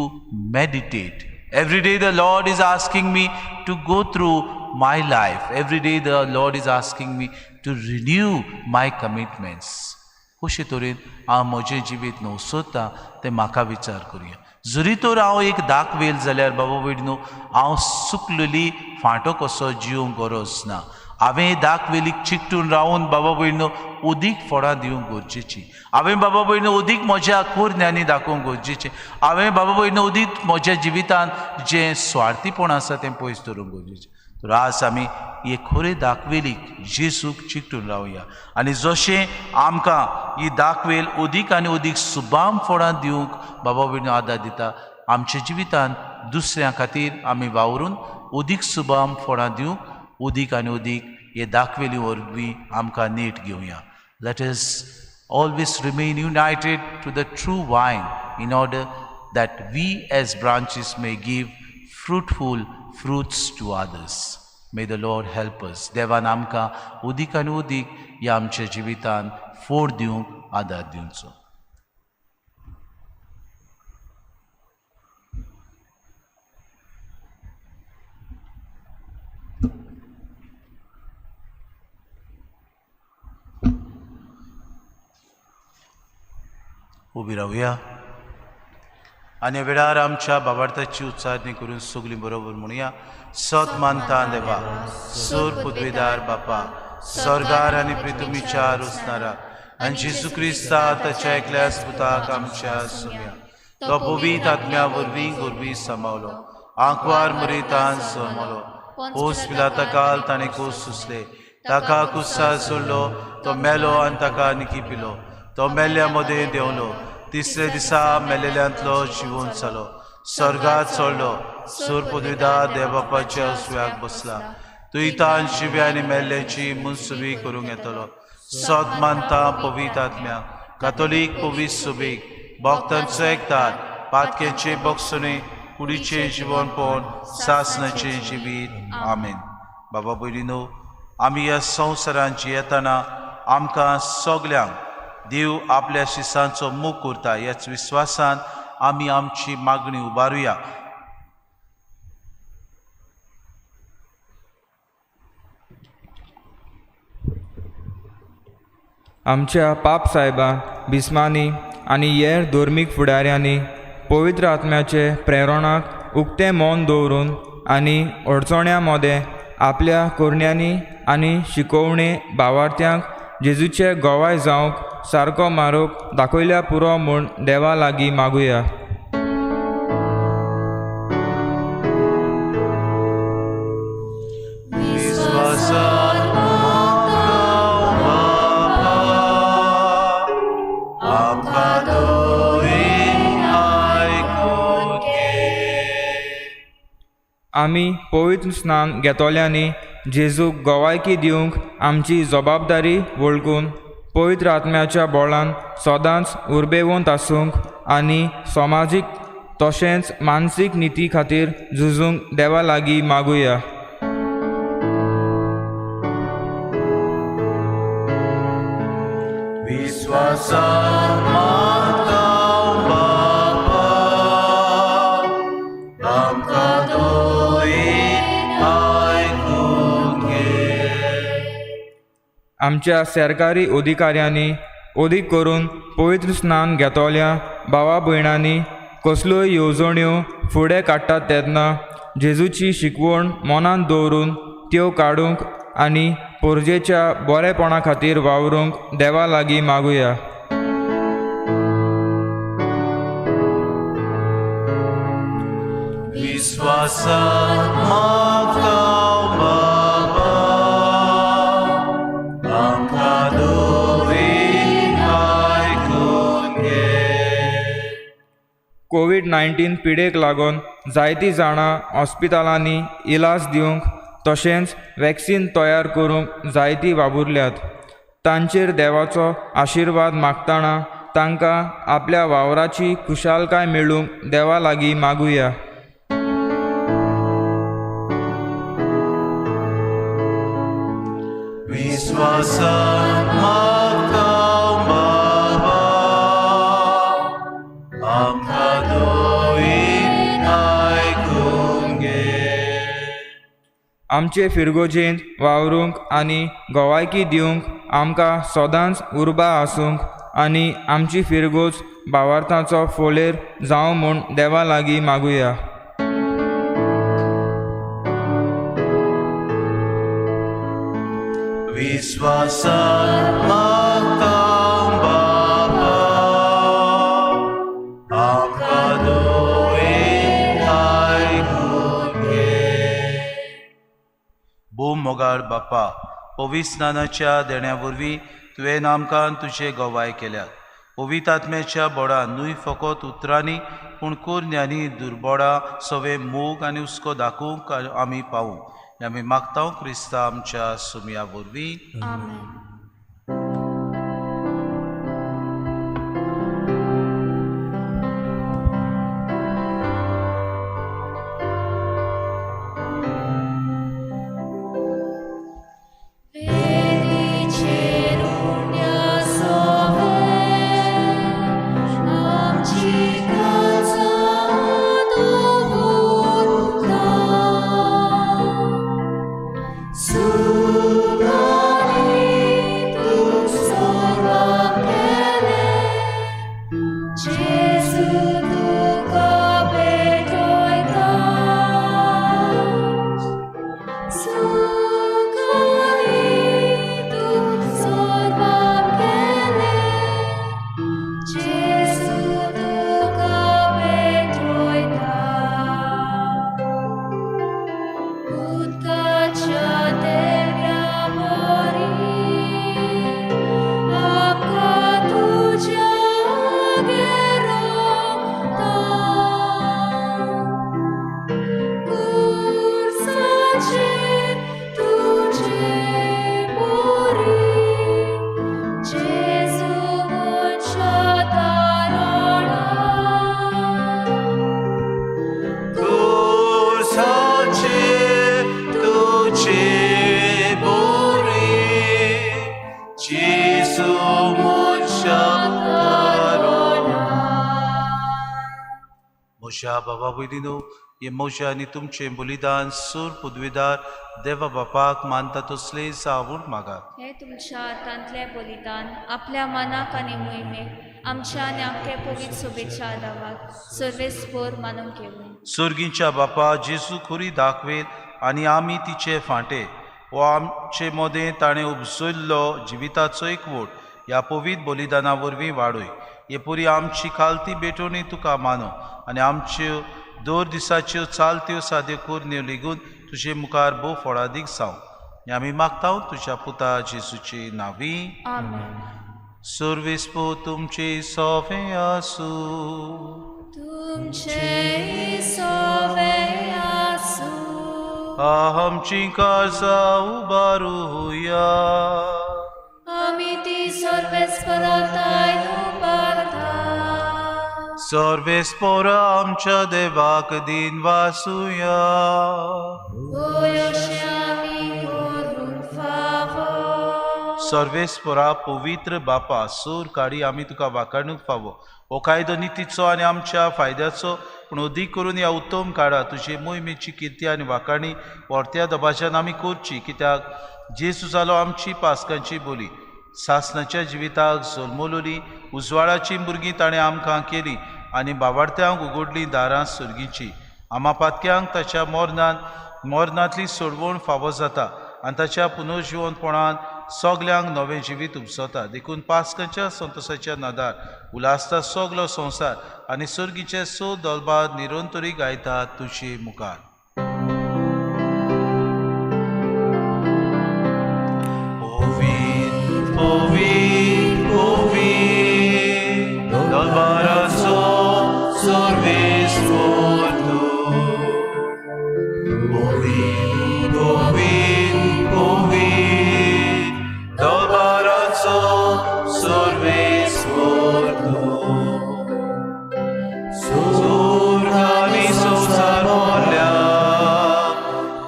meditate. Every day the Lord is asking me to go through my life. Every day the Lord is asking me to renew my commitments. कशे तरेन हांव म्हजें जिवीत नवसोता तें म्हाका विचार करुया। जरी तर हांव एक दाखवेल जाल्यार बाबा भयणीनो हांव सुकलेली फांटो कसो जिवंक गरज ना। हांवें दाखवेलीक चिकटून रावून बाबा भयणीनो उदीक फळां दिवंक गरजेची, हांवें बाबा भयणीनो उदीक म्हज्या कुरन्यांनी दाखोवंक गरजेचें, हांवें बाबा भयणीनो उदीक म्हज्या जिवितांत जें स्वार्थीपण आसा तें पयस दवरूंक गरजेचें। तर आज आमी हे खरे दाखवेलीक जेजूक चिकटून रावया आनी जशें आमकां ही दाखवेल उदीक आनी उदीक सुबाम फळां दिवंक बाबा भयणीनो आदार दिता, आमच्या जिवितांत दुसऱ्यां खातीर आमी वावरून उदीक सुबाम फळां दिवंक उदीक आनी उदीक हे दाखवेली वरवीं आमकां नेट घेवया। Let us always remain united to the true vine in order that we as branches may give fruitful fruits to others. May the Lord help us. देवान आमकां उदीक आनी उदीक ह्या आमच्या जिवितान फोड दिवंक आदार दिवचो। उबी रावया आनी वेळार आमच्या बाबार्थाची उच्चारणी करून सगळीं बरोबर म्हणया. सत मानता देवा, सूर पदवीदार बापा, स्वर्गार आनी पृथ्वीच्या रुसणारा आनी जेजू क्रिस्ता ताच्या एकल्या पुताक आमच्या सुम्या, तो पवित्र आत्म्या वरवीं गोरवी सांबावलो, आंकवार मरितान जमलो, पोस पिलाता काल ताणें कोस सुसले, ताका कुस्सार सोडलो, तो मेलो आनी ताका निकी पिलो, तो मेल्ल्या मदें देंवलो, तिसरे दिसा मेलेल्यांतलो जिवोन जालो, स्वर्गात चडलो, सूर पदवीदार देवबापाच्या उजव्याक बसला, तुयतान जिव्या आनी मेल्ल्याची मुनसुबी करूंक येतलो. सत मानता पवित्र आत्म्या, कातोलीक पवित्र सुबीक, भक्तांचो एकतार, पातकेचे बक्षणे, कुडीचें जिवनपण, सासनाचें जिवीत. आमेन. बाबा भयणीनो, आमी ह्या संवसारांत जियेतना आमकां सगल्यांक देव आपल्या शिसांचो मोग करता ह्याच विस्वासान आमी आमची मागणी उबारुया. आमच्या पाप साहेबा, बिस्मांनी आनी हेर धर्मीक फुडाऱ्यांनी पवित्र आत्म्याचे प्रेरणाक उक्तें मन दवरून आनी अडचण्या मदें आपल्या करण्यांनी आनी शिकोवणे भावार्थ्यांक जेजूचे गवाय जावंक सारको मारूंक दाखयल्या पुरो म्हूण देवा लागीं मागुया. आमी पवित्र स्नान घेतल्यांनी जेजूक गवायकी दिवंक आमची जबाबदारी वळखून पवित्र आत्म्याच्या बळान सदांच उर्बेवंत आसूंक आनी समाजीक तशेंच मानसीक निती खातीर झुजूंक देवा लागीं मागुया. आमच्या सरकारी अधिकाऱ्यांनी अदीक करून पवित्र स्नान घेतल्या भावा भयणांनी कसल्योय येवजण्यो फुडें काडटात तेन्ना जेजूची शिकवण मनांत दवरून त्यो काडूंक आनी पोरजेच्या बरेपणा खातीर वावरूंक देवा लागीं मागुया. कोवीड-19 पिडेक लागून जायतीं जाणां हॉस्पिटलांनी इलाज दिवंक तशेंच वॅक्सिन तयार करूंक जायतीं वावुरल्यात. तांचेर देवाचो आशिर्वाद मागतना तांकां आपल्या वावराची खुशालकाय मेळूंक देवा लागीं मागुया. आमचे फिरगोजेंत वावरूंक आनी गवायकी दिवंक आमकां सदांच उर्बा आसूंक आनी आमची फिरगोज भावार्थाचो फोलेर जावं म्हूण देवा लागीं मागुया. विश्वासान मागता बाबा, आमकां दोळें आयकून घे. भोव मोगाळ बापा, पवित्र स्नानाच्या देण्या वरवीं तुवें आमकां तुजे गवाय केल्यात. पवित्र आत्म्याच्या बोडान न्हय फकत उतरांनी पूण करण्यांनी दुर्बोडा सवे मोग आनी हुस्को दाखोवंक आमी पावूं आमी मागता क्रिस्ता आमच्या सुमया वरवीं. Sugani म्हज्या बाबा भयणीनो, हे म्हजें आनी तुमचें बलिदान सूर पदवीदार देवा बापाक मानता तसलें जावून मागात. हे तुमच्या हातांतलें बलिदान आपल्या मनाक आनी मोहिमेक आमच्या आनी आख्खे पवित्र सोबेच्या दावाक सर्वेस्पोर मानूंक घेवूं. सोर्गींच्या बापा, जेजू खुरी दाखवेल आनी आमी तिचे फांटे हो आमचे मदें ताणें उपजयल्लो जिविताचो एकवट ह्या पवित्र बलिदाना वरवीं वाडय. हे पुरी आमची खालती भेटवणी तुका मानो आनी आमच्यो दर दिसाच्यो चालत्यो साद्यो कोरण्यो लेगून तुजे मुखार भोव फळादीक जावं. हें आमी मागता तुज्या पुता जेजूचे नांवी. आमेन. सर्वेस्पो तुमचे सोवे आसूं. तुमचे सोवे आसूं. आमची काळजां उबारुया. आमी ती सर्वेस्पराताय उबारता. सर्वेस्पोरा आमच्या देवाक दिन वासुया. सर्वेस्पोरा पवित्र बापा, सूर काडी आमी तुका वाकाणूक फावो. हो कायदो नितीचो आनी आमच्या फायद्याचो, पूण अदीक करून ह्या उत्तम काळा तुजे मोहिमेची किर्ती आनी वाकाणी व्हरत्या दबाज्यान आमी करची. कित्याक जेजू जालो आमची पास्कांची बोली, सासनाच्या जिविताक जल्मलोली उजवाडाची भुरगीं ताणें आमकां केली आनी बावाडत्यांक उगडली दारां सर्गीची. आमा पातक्यांक ताच्या मरणांतली सोडवण फावो जाता आनी ताच्या पुनर्जिवनपणान सगल्यांक नवें जिवीत उपजता. देखून पास्कांच्या संतोसाच्या नादार उल्हासता सगलो संवसार आनी सर्गीचे स दलबार निरंतरी गायता तुजे मुखार. पवित्र पवित्र दलबाराचो सर्वेस्पोर तूं. पवित्र पवित्र पवित्र दलबाराचो सर्वेस्पोर तूं. सुर्ग आनी संवसार भरल्या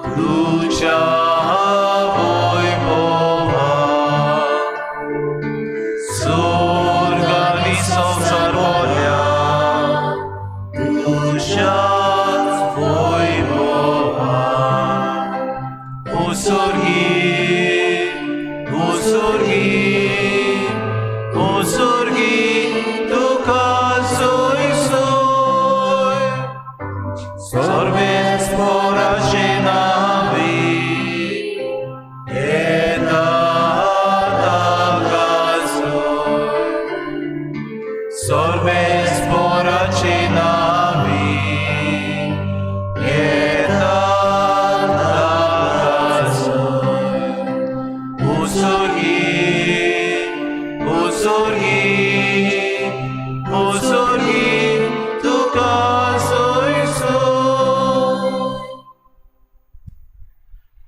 तुज्या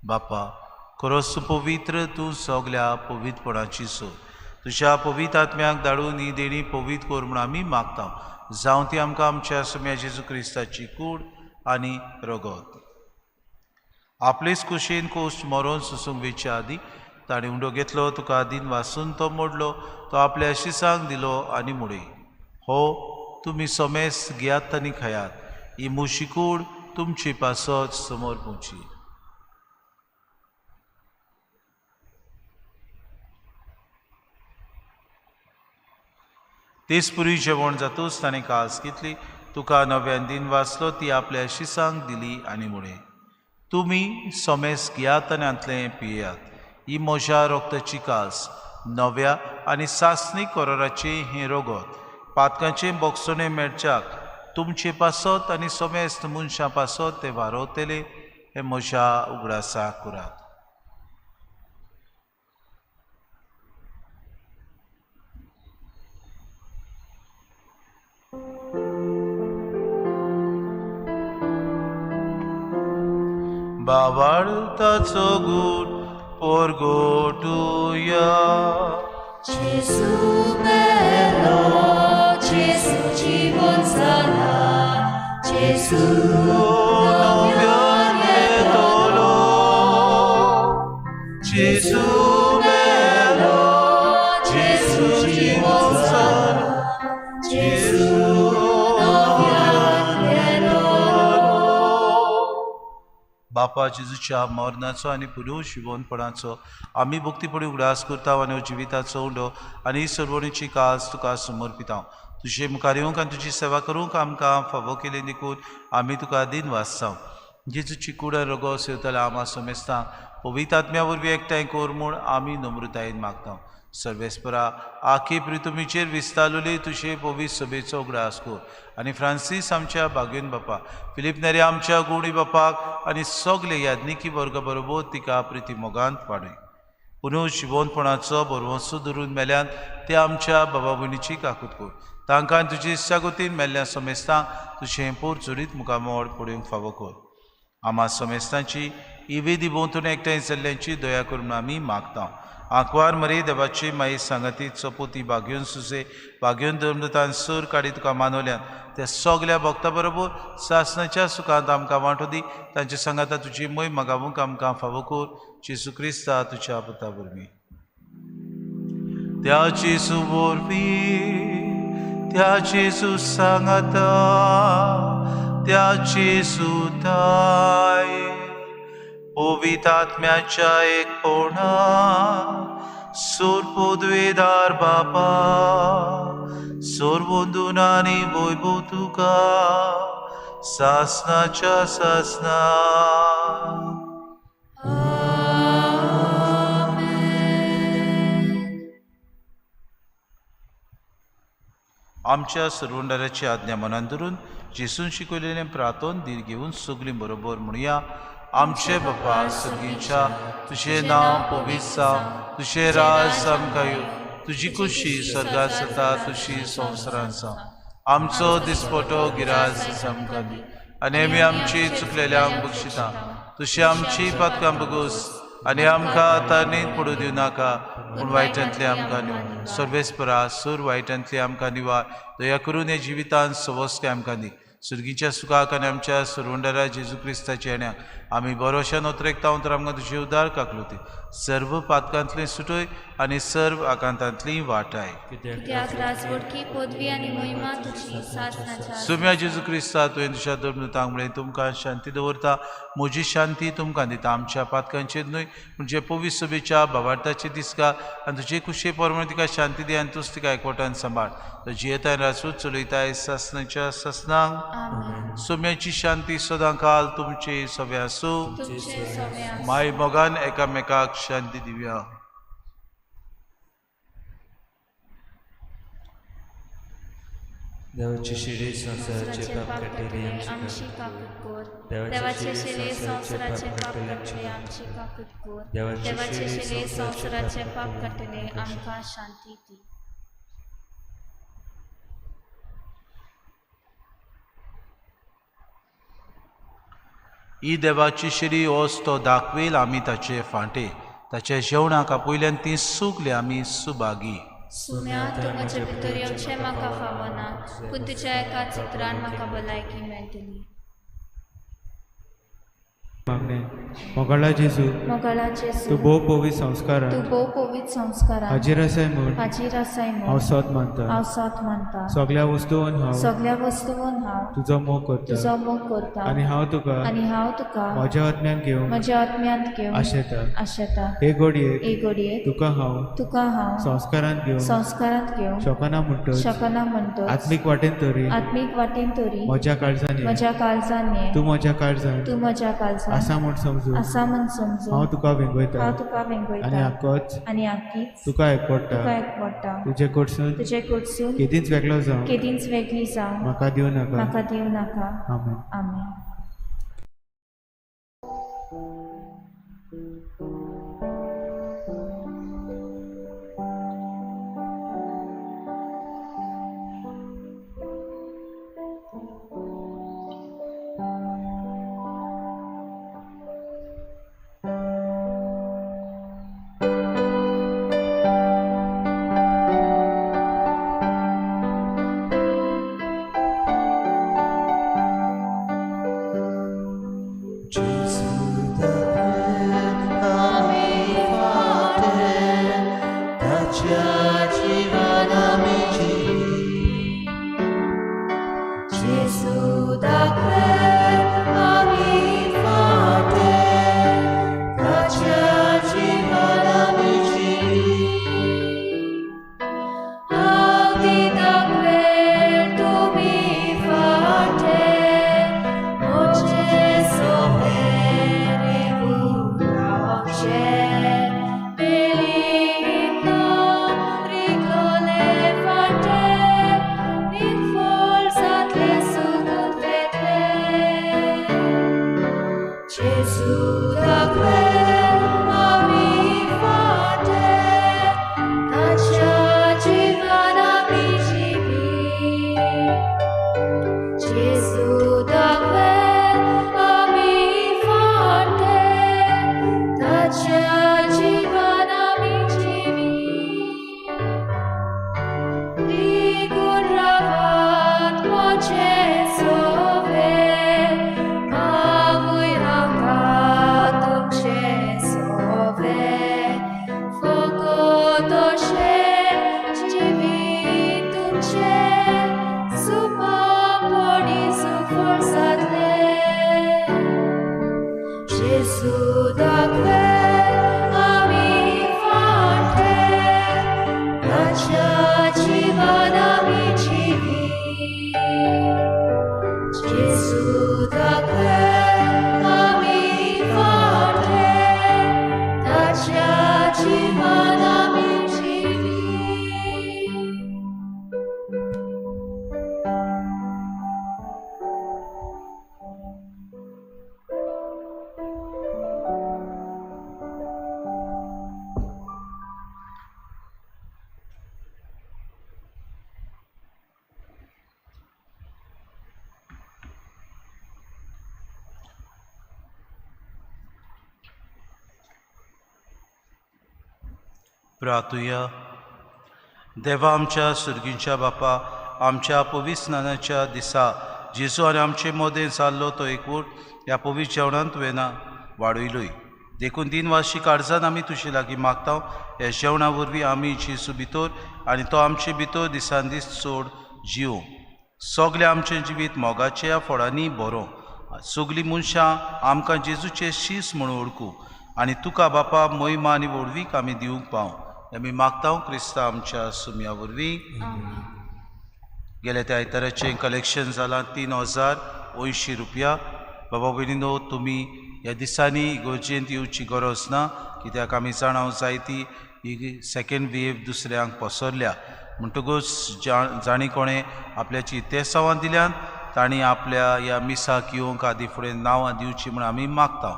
बापा, खरोच तूं पवित्र, तूं सगल्या पवित्रपणाची सो. तुज्या पवित्र आत्म्याक धाडून ही देणी पवित्र कर म्हूण आमी मागता. जावं ती आमकां आमच्या सोम्या जेजू क्रिस्ताची कूड आनी रगत. आपलेच कुशीन कोश्ट मरोन सोसूंक वेच्या आदी ताणें उंडो घेतलो, तुका दिन वासून तो मोडलो, तो आपल्या शिसांक दिलो आनी मुडे, हो तुमी सोमेस घेयात आनी खायात, ही म्हजी कूड तुमचे पासत समोर पुची. तेच पुरी जेवण जातूच ताणें कास घेतली, तुका नव्यान दिन वाचलो, ती आपल्या शिसांक दिली आनी मुळे, तुमी सोमेस घेयात आनी हांतलें पियात, ही म्हज्या रक्ताची कास, नव्या आनी सासणी कराराचें हें रगत, पातकांचें बोगसणें मेळच्याक तुमचे पासत आनी सोमेस्त मनशां पासत तें वारवतले, हें म्हज्या उगडासाक करात. बाबाळताचो गूण परगटुया. जेजू मेलो, जेजू जिवन जाला, जेजू नव्यान येतलो, जेजू मेलो, जेजू जिवन जाला, जेजू नव्यान येतलो. बापा जेजूच्या मरणाचो आनी पुनर्जिवनपणाचो आमी भक्तीपणी उगडास करता आनी जिविताचो उंडो आनी सर्वणीची कास तुका समर्पिता. तुजे मुखार येवंक आनी तुजी सेवा करूंक आमकां फावो केली देखून आमी तुका दिनवासता. जेजूची कूड रगो सेवतल्या आमा समेस्तांक पवित्र आत्म्या वरवीं एकठांय कर म्हूण आमी नम्रतायेन मागता. सर्वेस्परा आखी पृथ्वीचेर विस्तारलेली तुजे पवित्र सभेचो उगडास कर आनी फ्रांसीस आमच्या बागेन बापा, फिलीप नेरी आमच्या गुणी बापाक आनी सगळे याज्ञिकी वर्ग बरोबर तिका प्रिती मोगांत वाडय. पुनर्जिवनपणाचो भरवंसो धरून मेल्यान ते आमच्या बाबा भयणीची काकूत कर. तांकां तुजी इत्सागतीन मेल्ल्या समेस्तांक तुजें पोरचुरीत मुखामळ पळोवंक फावो कर. आमा समेस्तांची इवेदी भोंवतणी एकठांय जाल्ल्यांची दया करून आमी मागता. आंकवार मरे देवाची माई सांगाती चपोती बागेवन सुसे बागेवन धर्मदूतान सूर काडी तुका मानवल्यान त्या सगल्या भक्ता बरोबर सासनाच्या सुखांत आमकां वांटो दी. तांचे सांगाता तुजी मोय मागावूंक आमकां फावो कर. जेजू क्रिस्ता तुज्या पुता वरवीं. त्या जेजू वरवीं, त्या जेजू सांगाता, त्या जेजू पवित्र आत्म्याच्या एकपणा सुरपुद्वेदार बापा सोरवंदून आनी वैभव तुका सासनाच्या सासना. आमच्या सर्वंडाराची आज्ञा मनान धरून जेसून शिकवलेलें प्रार्थन धीर घेवन सगळीं बरोबर म्हणया. आमचे बापा सगळींच्या तुजें नांव पवित्र जावं, तुजें राज आमकां येवं, तुजी खुशी स्वर्गांत जाता तशी संवसारांत जावं. आमचो दिसपटो गिरास आमकां दी आनी आमी आमची चुकलेल्यांक बक्षिता तशी आमची पातकां बगोस आनी आमकां तारणीत पडूं दिवं नाका, पूण वायटांतली आमकां न्हू. सर्वेस्परा सूर वायटांतली आमकां निवार दया करून हे जिवितांत सवस्काय आमकां दी. सुर्गीच्या सुखाक आनी आमच्या सुरवंडारा जेजू क्रिस्ताच्या येण्याक आमी बरोशान ओतरेकता तर आमकां तुजी उदार काकलुती सर्व पातकांतली सुटय आनी सर्व आकांतांतली वाटाय. सुम्या जेजू क्रिस्ता तुवें तुज्या धर्मदूतांक म्हळें तुमकां शांती दवरता, म्हजी शांती तुमकां दिता. आमच्या पातकांचेर न्हय पूण जे पवित्र सभेच्या भावार्थाचे दिसका आनी तुजे खुशे प्रमाणे तिका शांती दी आनी तूच तिका एकवटान सांबाळ. तो जियेताय राजूच चलयताय सासनाच्या सासनांक. सोम्याची शांती सदां काल तुमचे सगळे आसूं. माय मोगान एकामेकाक शांती दिवया. देवाचे शिरे संवसाराचे पाप काडटले आमची काकूत कर. देवाचे शिरे संवसाराचे पाप काडटले आमची काकूत कर. देवाचे शिरे संवसाराचे पाप काडटले आमकां शांती दी. ही देवाची शिरी ओस तो दाखवेल आमी ताचे फांटे ताच्या जेवणाक आपयल्यान ती सुकले आमी सुभागी. सुम्या तूं म्हजे भितर येवचें म्हाका फावना, पूण तुज्या एका चित्रान म्हाका भलायकी मेळटली. मोगाळा जेजू, मोगाळा जेजू, तूं भोव पवित्र संस्कारान, तूं भोव पवित्र संस्कारान हाजीर आसाय म्हूण, हाजीर आसाय म्हूण हांव सत मानता, हांव सत मानता. सगळ्या वस्तून हांव, सगळ्या वस्तून हांव तुजो मोग करता, तुजो मोग करता. आनी हांव तुका, आनी हांव तुका म्हज्या आत्म्यांत घेवन, म्हज्या आत्म्यांत घेवन आशेता, आशेता. हे घडयेक, हे घडयेक तुका हांव, तुका हांव संस्कारांत घेवन, संस्कारांत घेवन शकना म्हणटच, शकना म्हणटच आत्मीक वाटेन तरी, आत्मीक वाटेन तरी म्हज्या काळजान, म्हज्या काळजान तूं म्हज्या काळजान, तूं म्हज्या काळजान आसा म्हूण समजून, आसा म्हूण समजून हांव तुका वेंगयता, हांव तुका वेंगयता. आनी आकोच, आनी आकीच तुका एकवटा, तुका एकवटा. तुजे कडसून, तुजे कडसून केदींच वेगळो जावं, केदींच वेगळी जावं म्हाका दिवं नाका, म्हाका दिवं नाका. आमेन. आमेन. दाखयल आमी फाटे ताच्या जिवान आमी जिवी. जेजू दाखयल आमी फाटे ताच्या जिवान आमी जिवी. रिगून रावात म्हजे सोवे, हांवूय रावता तुमचे सोवे. फकत अशें जिवीत तुमचें सुपापणी सुफळ जातलें. जेजू दाखयल आमी फाटे ताच्या जिवान आमी जिवी. जेजू दाखयल आमी फाटे ताच्या जिवान आमी जिवी. प्रार्थुया. देवा आमच्या सुर्गींच्या बापा, आमच्या पवित्र स्नानाच्या दिसा जेजू आनी आमचे मदें जाल्लो तो एकवट ह्या पवित्र जेवणांत तुवें वाडयलोय. देखून दिनवाशी काळजान आमी तुजे लागीं मागता, ह्या जेवणा वरवीं आमी जेजू भितर आनी तो आमचे भितर दिसान दीस चड जिवूं. सगळें आमचें जिवीत मोगाच्या फळांनी बरोवं. सगळीं मनशां आमकां जेजूचे शीस म्हूण वळखूं आनी तुका बापा महिमा आनी व्हडवीक आमी दिवंक पावं. आमी मागता क्रिस्ता आमच्या सुम्या वरवीं. गेल्या त्या आयताराचें कलेक्शन जालां 3080 रुपया. बाबा भयणीनो, तुमी ह्या दिसांनी इगर्जेंत येवची गरज ना, कित्याक आमी जाणां जायती ही सेकेंड वेव दुसऱ्यांक पसरल्या. म्हणटकूच जाणी कोणें आपल्याची तेसांवां दिल्यान तांणी आपल्या ह्या मिसाक येवंक आदी फुडें नांवां दिवची म्हूण आमी मागता.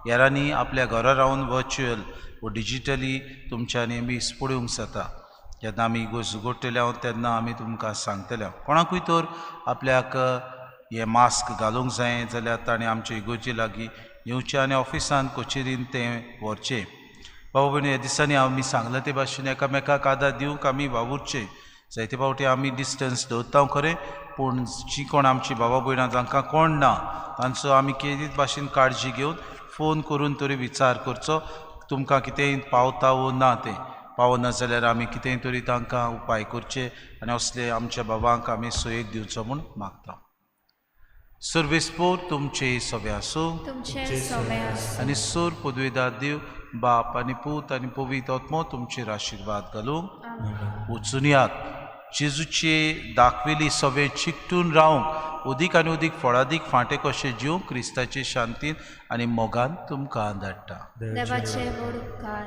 हेरांनी आपल्या घरा रावन वर्च्युअल वो डिजिटली तुमच्यांनी मीस पळोवंक जाता. जेन्ना आमी इगर्ज उगडटले तेन्ना आमी तुमकां सांगतले. कोणाकूय तर आपल्याक हें मास्क घालूंक जाय जाल्यार ताणें आमचे इगर्जे लागीं येवचें आनी ऑफिसान कचेरीन तें व्हरचें. बाबा भयणी, ह्या दिसांनी आमी सांगलां ते भाशेन एकामेकाक आदार दिवंक आमी वावुरचें. जायते फावटी आमी डिस्टन्स दवरता खरें, पूण जीं कोण आमची बाबा भयणां जांकां कोण ना तांचो आमी केदीच भाशेन काळजी घेवन फोन करून तरी विचार करचो, तुमकां कितेंय पावता वो ना. तें पावना जाल्यार आमी कितेंय तरी तांकां उपाय करचे आनी असले आमच्या बाबांक आमी सोयेक दिवचो म्हूण मागता. सर्वेस्पोर तुमचे सवे आसूं आनी सोर पदवेदार देव बाप आनी पूत आनी पवित्र आत्मो तुमचेर आशिर्वाद घालूं. वचून यात जेजूचे दाखवेली सवे चिकटून रावंक अदीक आनी अदीक फळादीक फांटे कशे जिवंक क्रिस्ताचे शांतीन आनी मोगान तुमकां धाडटा. देवाचे व्हड उपकार.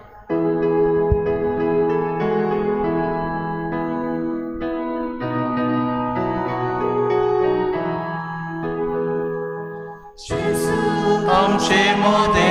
आमचे मोदे